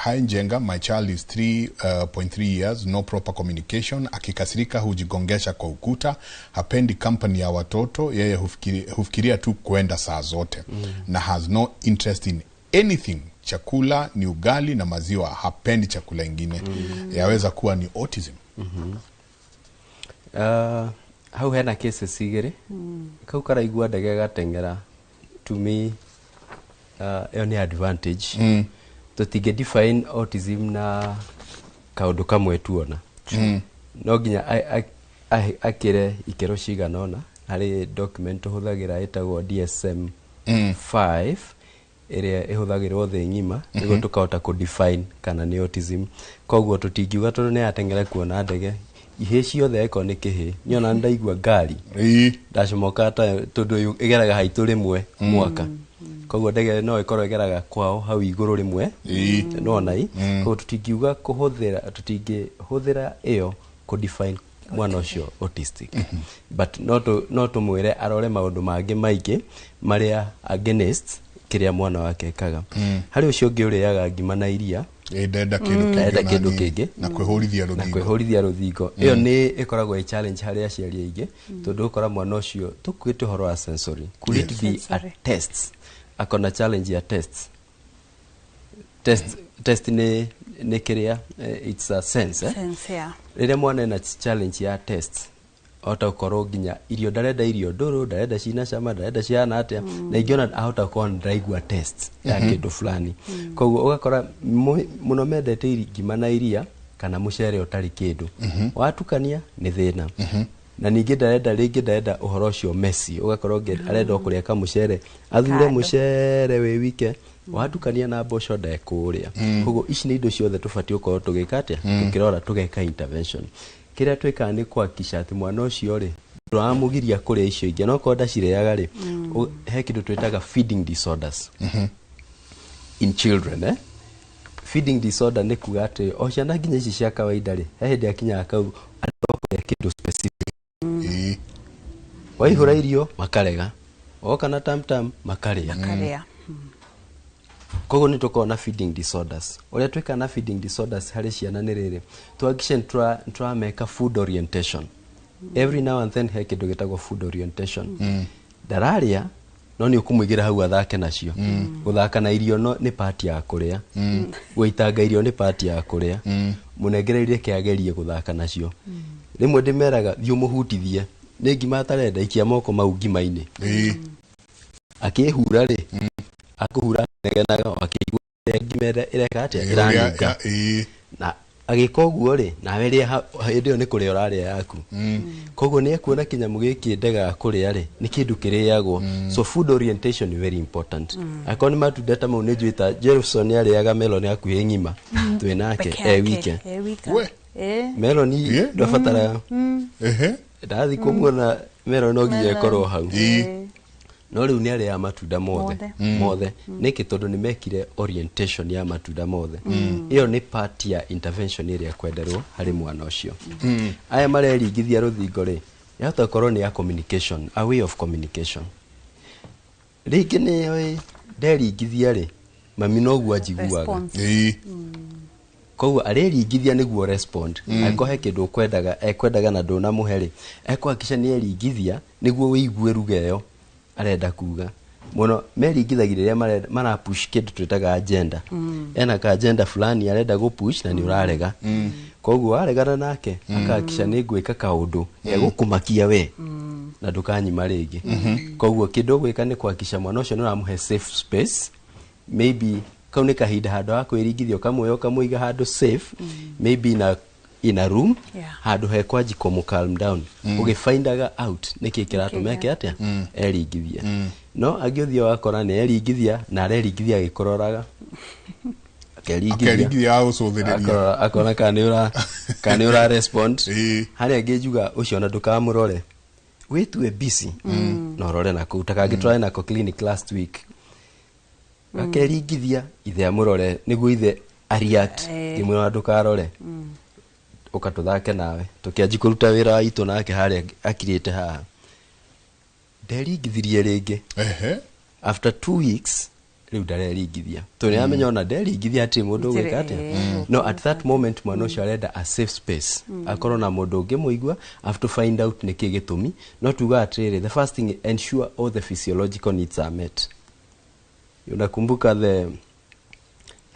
Hi Njenga, my child is 3.3 years, no proper communication, akikasirika hujigongesha kwa ukuta, hapendi company ya watoto, yeye hufikiria tu kwenda saa zote na has no interest in anything. Chakula ni ugali na maziwa, hapendi chakula ingine. Yaweza kuwa ni autism? Hau hena cases igĩrĩ. Kau karaigua ndege gateng'era, to me ĩyo nĩ advantage. Tũtingĩ define autism na kaũndũ kamwe tuona. No nginya akĩre ikĩro cigana ũna harĩ document tũhũthagĩra ĩtagwo DSM 5 ĩrĩa ĩhũthagĩrwo thĩ ng'ima nĩguo tũkahota kũ-define kana nĩ autism. Koguo tũtingiuga tondũ nĩ ateng'era kuona ndege ihĩ ciothe ĩkorwo nĩ kĩhĩ niĩ ona ndaigua ngari ndacomoka ta tondũ ĩgeraga haitũ rĩmwe mwaka, koguo ndege no ĩkorwo ĩgeraga kwao hau igũrũ rĩmwe nona i. Koguo tũtingiuga kũhũthĩra, tũtingĩhũthĩra ĩyo kũ-define mwana ũcio autistic, but no tũmwĩre arore maũndũ mangĩ maingĩ marĩa against kĩrĩa mwana wake ekaga. Harĩ ũcio ũngĩ ũrĩaga ngima na iria. Ndenda kĩndũ kĩngĩ Ndenda ona kĩndũ niĩ. kĩngĩ. Na kwĩhũrithia Na rũthingo. Kwĩhũrithia rũthingo, ĩyo nĩ ĩkoragwo ĩ challenge harĩ aciari aingĩ tondũ ũkora mwana ũcio tũkuĩte ũhoro wa sensory. Could it be a Sensory. Test akona challenge ya test nĩ kĩrĩa, it's a sense, eh? Sense, yeah. Rĩrĩa mwana ena challenge ya test ahota gũkorwo nginya irio ndarenda, irio ndũrũ ndarenda, cina cama ndarenda, cihana atĩa, na ingĩona ahota gũkorwo ndaraigua test ya kĩndũ fulani. Koguo ũgakora mũno mendete ngima na iria kana mũcere ũtarĩ kĩndũ, watukania nĩ thĩna. Na ningĩ ndarenda rĩngĩ, ndarenda ũhoro ũcio messy, ũgakorwo ũngĩ arenda o kũrĩa kamũcere athure Kando. Mũcere wĩ wike, watukania na mboco ndekũrĩa. Koguo ici nĩ indo ciothe tũbatiĩ gũkorwo tũgĩka atĩa, tũkĩrora, tũgeka intervention. Kĩrĩa twĩkaga nĩ kuhakikisha atĩ mwana ũcio rĩ ndũramũgiria kũrĩa icio ingĩ, no korwo ndacirĩaga rĩ, he kĩndũ twĩtaga feeding disorders in children, eh? Feeding disorder nĩ kuga atĩ o ciana nginya ici cia kawaida rĩ, he hĩndĩ akinyaga kau arenda kũrĩa kĩndũ specific. Waihũra irio makarega, woka na tamtam makarĩa. Makarĩa. Koguo nĩ tũkoragwo na feeding disorders. Ũrĩa twĩkaga na feeding disorders harĩ ciana nĩ rĩrĩ, tuhakikishe nĩ tũrameka food orientation every now and then. He kĩndũ gĩtagwo food orientation. Ndararĩa no nĩ ũkũmũigĩra hau athake nacio. Gũthaka na irio no nĩ part ya kũrĩa, gũitanga irio nĩ part ya kũrĩa. Mũnengereire kĩagerie gũthaka nacio. Rĩmwe ndĩmeraga thiĩ ũmũhutithie nĩ ngima atarenda, ikia moko mau ngima-inĩ, akĩhura rĩ, akũhura negenaga akĩigua ũrĩa ngima ĩreka atĩa, ĩranunga. Na agĩka ũguo rĩ, nawe rĩa hĩndĩ ĩyo nĩ kũrĩa ũrarĩa yaku. Koguo nĩ ekuona kĩnyamũ gĩkĩ ndegaga kũrĩa rĩ nĩ kĩndũ kĩrĩagwo. So food orientation is very important. Akorwo nĩ matunda ta mau, nĩ njũĩ ta Jefferson nĩ arĩaga melon hakuhĩ ng'ima twĩ nake Peke e yake, wike. e wika. We. Meloni ndwabatara ndathi kũmuona melon no nginya ĩkorwo hau. No rĩu nĩ arĩaga matunda mothe mothe. Nĩkĩ? Tondũ nĩ mekire orientation ya matunda mothe. Ĩyo nĩ part ya intervention ĩrĩa kwenderwo harĩ mwana ũcio. Aya mareringithia rũthingo rĩ, yahota gũkorwo nĩ ya communication, a way of communication. Rĩngĩ nĩ nderingithia rĩ, mami noguo anjiguaga, koguo areringithia nĩguo respond. Angĩkorwo he kĩndũ ũkwendaga ekwendaga na ndũnamũhe rĩ, ekũhakikisha nĩ eringithia nĩguo wĩigue ruga ĩyo arenda kuga. Mũno meringithagia rĩrĩa mara push kĩndũ twĩtaga agenda. Ena ka agenda fulani arenda gũ push na nĩ ũrarega, koguo waregana nake akahakikisha nĩ ngwĩka kaũndũ gegũkũmakia we na ndũkanyima rĩngĩ. Koguo kĩndũ ũgwĩka nĩ kũhakikisha mwana ũcio nĩ ũramũhe safe space. Maybe kau nĩ kahinda handũ ha kwĩringithia ũkamwoya ũkamũiga handũ safe, maybe in a room, handũ hekwanji kũmũ calm down, ũgĩfindaga out nĩkĩ kĩratũma eke atĩa, eringithia. No angĩ ũthiĩ wakora nĩ eringithia na areringithia agĩkũroraga, akeringithia agũcũthĩrĩria, akona kana nĩ ũra respond. Harĩa angĩ njuga ũcio ona ndũkamũrore, wĩtue busy na ũrore nakũu. Ta kangĩ tũrarĩ nako clinic last week, akeringithia ithe amũrore nĩguo ithe areact, ngĩmwĩra ndũkarore, ũka tũthake nawe. Tũkĩanji kũruta wĩra wa itũ nake harĩa akirĩte haha, nderingithirie rĩngĩ. After 2 weeks rĩu ndareringithia, tondũ nĩamenya ona nderingithia hatirĩ mũndũ ũgwĩka atĩa. No at that moment mwana ũcio arenda a safe space, akorwo na mũndũ ũngĩmũigua have to find out nĩkĩ gĩtũmi. No tuga atĩrĩrĩ, the first thing, ensure all the physiological needs are met. Unakumbuka the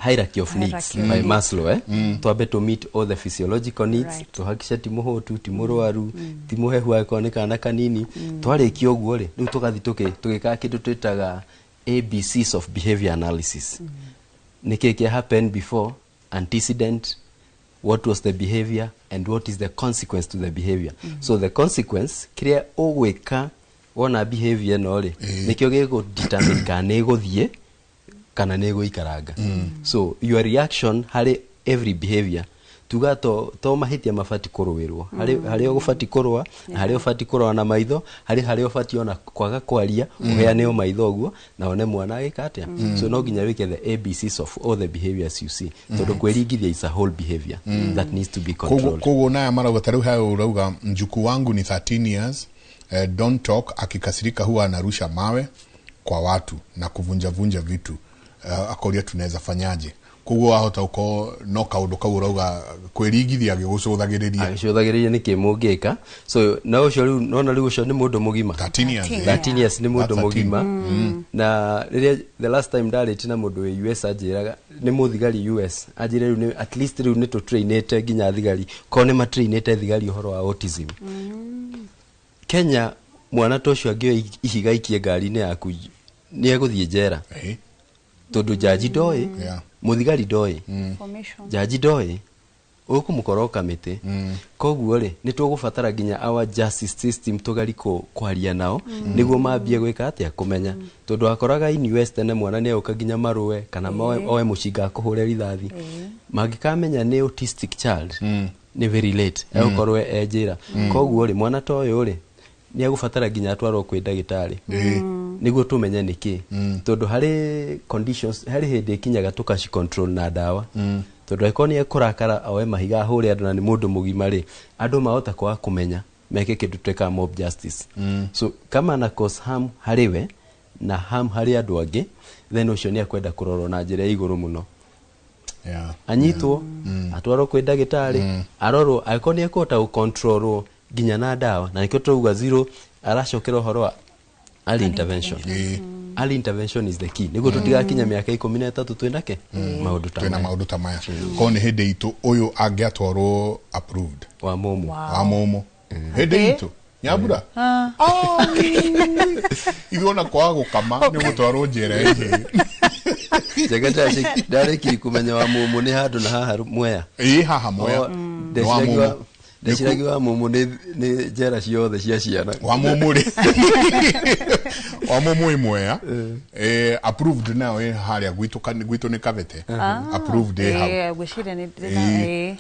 hierarchy of needs by Maslow, twambe to meet all the physiological needs, tuhakikishe ti mũhũtu, ti mũrwaru, ti mũhehu angĩkorwo nĩ kana kanini. Twarĩkia ũguo rĩ, rĩu tũgathiĩ tũgĩkaga kĩndũ twĩtaga ABCs of behavior analysis. Nĩkĩ kĩa happened before, antecedent, what was the behavior and what is the consequence to the behavior. So the consequence, kĩrĩa ũgwĩka wona behavior ĩno rĩ, nĩkĩo gĩgũ determine kana nĩ ĩgũthiĩ kana nĩ ĩgũikaranga. So your reaction harĩ every behavior, tuga to mahĩtia mabati kũrũĩrwo, harĩa ũgũbati kũrũa na harĩa ũbati kũrũa na maitho, harĩa ũbati ona kwaga kwaria, ũheane o maitho ũguo na one mwana agĩka atĩa. So no nginya wĩke the ABCs of all the behaviors you see, tondũ kwĩringithia is a whole behavior that needs to be controlled. Koguo naya marauga ta rĩu hayo urauga mjukuu wangu ni 13 years, don't talk, akikasirika huwa anarusha mawe kwa watu na kuvunja vunja vitu, akoria tunaweza fanyaje. Koguo wahota uko no kaũndũ kau ũrauga kwĩringithia agĩgũcũthagĩrĩria agĩcũthagĩrĩria nĩkĩ mũngĩka. So na ũcio rĩu nona rĩu ũcio nĩ mũndũ mũgima, 13 years, 13 years nĩ mũndũ mũgima. Na rĩrĩa the last time ndarĩtie na mũndũ wĩ US anjĩraga nĩ mũthigari US, anjĩra rĩu nĩ at least rĩu nĩ tũtrainĩte nginya thigari, korwo nĩ matrainĩte thigari ũhoro wa autism. Kenya mwana ta ũcio angĩoya ihiga aikie ngari-inĩ yaku nĩ egũthiĩ njera, tondũ jaji ndoĩ, mũthigari ndoĩ, jaji ndoĩ, ũkũmũkora kamĩtĩ. Koguo rĩ, nĩ tũgũbatara nginya our justice system tũgari kwaria nao nĩguo mambie gwĩka atĩa, kũmenya. Tondũ akoraga in US tene mwana nĩ egũka nginya marũe kana oe mũcinga akũhũre rithathi, mangĩkamenya nĩ autistic child nĩ very late egũkorwo e njĩra. Koguo rĩ, mwana ta ũyũ rĩ nĩ egũbatara nginya atwarwo kwĩ ndagĩtarĩ nĩguo tũmenye nĩkĩ, tondũ harĩ conditions, harĩ hĩndĩ ĩkinyaga tũkaci control na ndawa. Tondũ angĩkorwo nĩ ekũrakara oe mahiga ahũre andũ na nĩ mũndũ mũgima rĩ, andũ mahota kwaga kũmenya meke kĩndũ twĩkaga mob justice. So kama na cause harm harĩ we na harm harĩ andũ angĩ, then ũcio nĩ ekwenda kũrorwo na njĩra ya igũrũ mũno. Anyitwo, atwarwo kwĩ ndagĩtarĩ, arorwo angĩkorwo nĩ ekũhota gũcontrolwo nginya na ndawa. Na nĩkĩo tũrauga zero aracokera ũhoro wa early intervention. Early intervention is the key nĩguo tũtigakinya mĩaka 13 twĩnake maũndũ ta twĩna maũndũ ta maya. Korwo nĩ hĩndĩ itũ ũyũ angĩatwarwo approved wa mũmũ, wa mũmũ hĩndĩ itũ Nyambura ithuĩ ona kwaga gũkama nĩ gũtwarwo njera ĩhĩ. Njega ndarĩkirie kũmenya wa mũmũ nĩ handũ na haha Mwea. Ĩĩ haha Mwea. Ndeciragia wa mumu nĩ njera ciothe cia ciana. Wa mumu rĩ, wa mumu ĩmwe approved nayo ĩ harĩa gwitũ nĩ Kabete. Approved ĩ hau. Ngwĩciria nĩ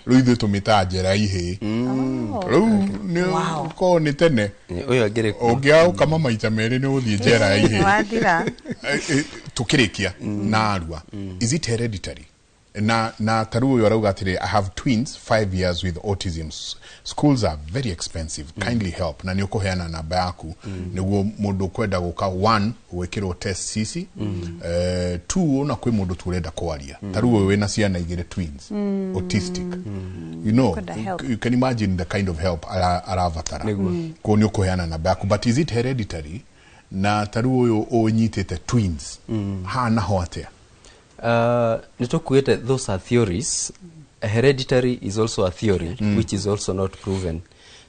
Rĩu ithuĩ tũmĩtaga njera ihĩĩ. Rĩu nĩ korwo nĩ tene ũyũ angĩrĩ ũngĩaga gũkama maita merĩ nĩ ũgũthiĩ njera ya ihĩĩ. Wathira. Tukĩrĩkia na Arua, is it hereditary? Na taru ũyũ arauga atĩrĩ, I have twins 5 years with autism. Schools are very expensive. Kindly help. Na nĩ ũkũheana namba yaku nĩguo mũndũ ũkwenda gũka, one, gwĩkĩrwo test cici, two, ona kwĩ mũndũ tu ũrenda kwaria. Taru ũyũ wĩna ciana igĩrĩ twins autistic, you know, Kwenda help. you can imagine the kind of help arabatara. Koguo nĩ ũkũheana namba yaku, but is it hereditary? Na taru ũyũ ũnyitĩte twins haha naho atĩa? Nĩ tũkuĩte those are theories. Hereditary is also a theory which is also not proven,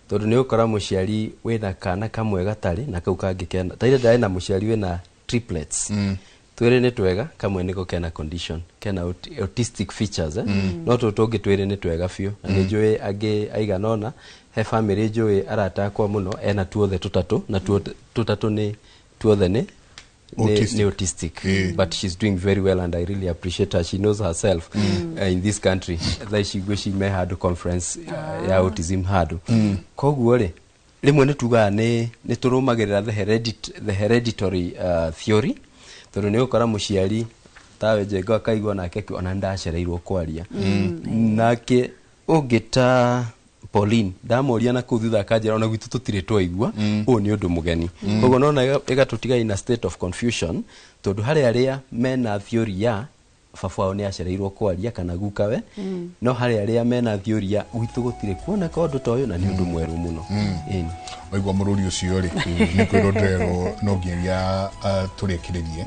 tondũ nĩ ũkora mũciari wĩna kana kamwe gatarĩ na kau kangĩ kena ta ira ndarĩ na mũciari wĩna triplets, twĩrĩ nĩ twega, kamwe nĩko kena condition, kena autistic features, eh? No tũtũ tũngĩ twĩrĩ nĩ twega biũ, na nĩ njũĩ angĩ aigana ũna he family njũĩ arata akwa mũno ena tuothe tũtatũ, na tũtatũ nĩ tuothe nĩ Autistic. Nĩ autistic, but she's doing very well and I really appreciate her. She knows herself in this country. Thaa ici ngwĩciria me handũ conference ya autism handũ. Koguo rĩ, rĩmwe nĩ tugaga nĩ tũrũmagĩrĩra the hereditary theory, tondũ nĩ ũgũkora mũciari tawe Njenga akaigua nake ona ndacereirwo kwaria. Nake ũngĩ ta Pauline ndamũria na kũu thutha akanjĩra ona gwitũ tũtirĩ twaigua, ũyũ nĩ ũndũ mũgeni. Koguo nona ĩgatũtiga in a state of confusion, tondũ harĩ arĩa mena theory ya baba wao nĩ acereirwo kwaria kana gukawe, no harĩ arĩa mena theory ya gwitũ gũtirĩ kuoneka ũndũ ta ũyũ na nĩ ũndũ mwerũ mũno. Ĩni. Waigua mũrũri ũcio rĩ, nĩ kwĩrwo ndĩrerwo no nginyagia tũrĩkĩrĩrie.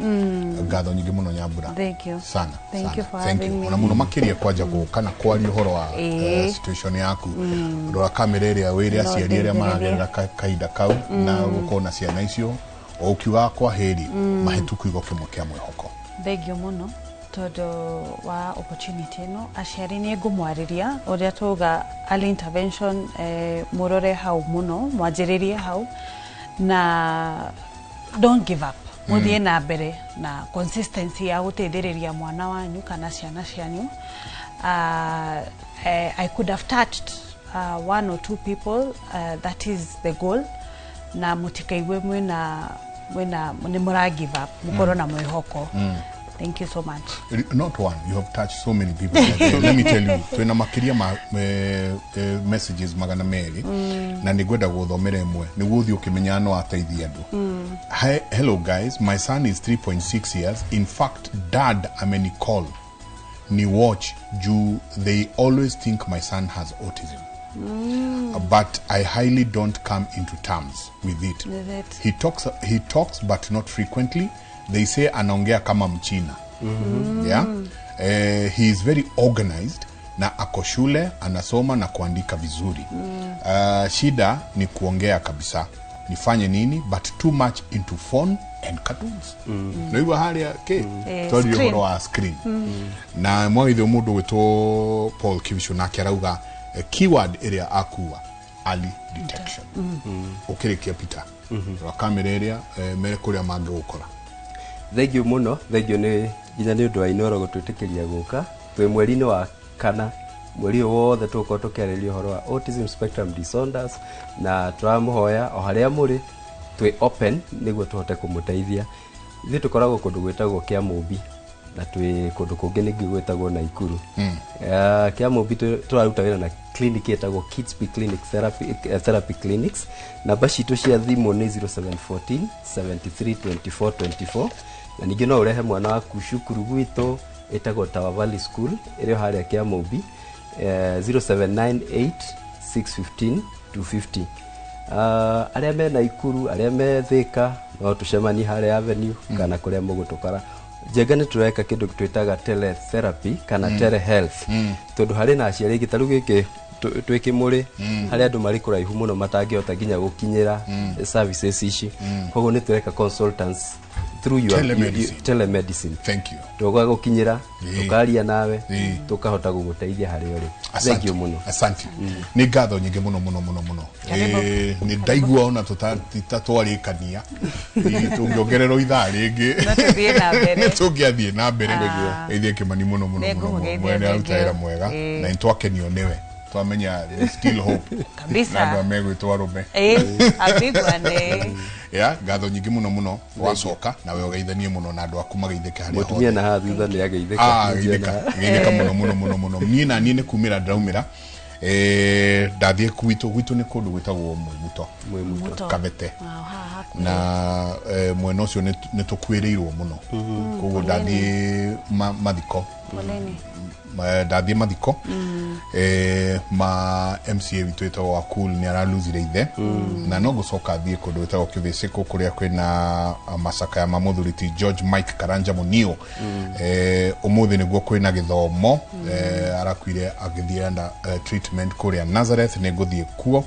Ngatho nyingĩ mũno, Nyambura. Thank you. Sana. Thank sana. you for Thank having you. me. Ona mũno makĩria kwanja gũka na kwaria ũhoro wa situation yaku. Rora kamera ĩrĩa wĩre No aciari arĩa ndeithĩrĩrie. maragerera kahinda kau na gũkorwo na ciana icio, o ũkiugaga kwa heri, mahe tu kiugo kĩmwe kĩa mwĩhoko. Thengio mũno tondũ wa opportunity ĩno. Aciari, nĩ ngũmwarĩria ũrĩa tuga early intervention, mũrore hau mũno, mwanjĩrĩrie hau na don't give up, mũthiĩ na mbere na consistency ya gũteithĩrĩria mwana wanyu kana ciana cianyu. I could have touched one or two people, that is the goal, na mũtikaigue mwĩna nĩ mũra give up, mũkorwo na mwĩhoko. Thank you so much. Not one, you have touched so many people. Let me tell you, twina makiria ma messages 200, na nĩngwenda gũthomera ĩmwe nĩguo ũthiĩ ũkĩmenya no ateithie andũ. Hi, hello guys, my son is 3.6 years. In fact, dad ameni call ni watch juu they always think my son has autism. But I highly don't come into terms with it. With it. He talks but not frequently. They say anaongea kama Mchina. Yeah? He is very organized na ako shule anasoma na kuandika vizuri. Shida ni kuongea kabisa. Nifanye nini? But too much into phone and cartoons. Naigua haria ke twaria Screen. ũhoro wa screen. Na mwagithio mũndũ gwĩtwo Paul Kibicu nake arauga keyword ĩrĩa akua, early detection. Ũkĩrĩkia, Peter, rora kamera ĩrĩa, mere kũrĩa mangĩgũkora. Thengio mũno, thengio nĩ nginya nĩ ũndũ wa Inooro gũtwĩtĩkĩria gũka. Twĩ mweri-inĩ wa kana, mweri ũyũ wothe tũgũkorwo tũkĩarĩrĩria ũhoro wa autism spectrum disorders, na tũramũhoya o harĩa mũrĩ, twĩ open nĩguo tũhote kũmũteithia. Ithuĩ tũkoragwo kũndũ gwĩtagwo Kĩamũmbi na twĩ kũndũ kũngĩ ningĩ gwĩtagwo Naikuru. Kĩamũmbi tũraruta wĩra na clinic ĩtagwo Kids Be Clinic Therapy, Therapy Clinics. Namba citũ cia thimũ nĩ 0714 73 24 24, na ningĩ no ũrehe mwana waku cukuru gwitũ ĩtagwo Tower Valley School ĩrĩ o harĩa Kĩamũmbi, 0798 615 250. Arĩa me Naikuru, arĩa me Thĩka, no tũcemanie harĩa Avenue kana kũrĩa mũgũtũkora. Njenga nĩ tũreka kĩndũ twĩtaga teletherapy kana telehealth, tondũ harĩ na aciari aingĩ ta rĩu gĩkĩ twĩ kĩmũrĩ, harĩ andũ marĩ kũraihu mũno matangĩhota nginya gũkinyĩra services ici. Koguo nĩ tũreka consultants. Through your Telemedicine. Telemedicine. Thank you. Tũgagũkinyĩra, tũkaria nawe, tũkahota gũgũteithia harĩa ũrĩ. Asante. Thank you mũno. Asante. Nĩ ngatho nyingĩ mũno mũno mũno mũno. Karibu. Nĩ ndaigua ona ta twarĩkania tũngĩongererwo ithaa rĩngĩ No tũthiĩ na mbere. nĩ tũngĩathiĩ na mbere. Ah. Geithie Kĩmani mũno mũno Nĩ mũno. ngũmũgeithia, Mwene aruta thank you. wĩra mwega na nĩ twakenio nĩwe, twamenya there's still hope Kabisa. na andũ arĩa megwĩtwo arũme. A big one, eh. Ya ngatho nyingĩ mũno mũno. Wacoka nawe ũgeithanie mũno na andũ aku mageithĩke harĩa Mũtumia na haha thutha nĩ ageithĩka. Ah, geithĩka, geithĩka mũno mũno mũno mũno. Niĩ na niĩ nĩ kumĩra ndĩraumĩra. Ndathiĩ gwitũ nĩ kũndũ gwĩtagwo Mwĩmuto. Mwĩmuto. Kabete. Na mwena ũcio nĩ tũkuĩrĩirwo mũno, koguo ndathiĩ mathiko. Poleni. Ndathiĩ mathiko ma MCA witũ wĩtagwo Wakul, nĩ araluzire ithe, na no gũcoka thiĩ kũndũ gwĩtagwo Kĩvĩcĩkũ kũrĩa kwĩna macakaya ma mũthuri ti George Mike Karanja Munio. Ũmũthĩ nĩguo kwĩna gĩthomo. Arakuire agĩthiĩ under treatment kũrĩa Nazareth, nĩ ngũthiĩ kuo.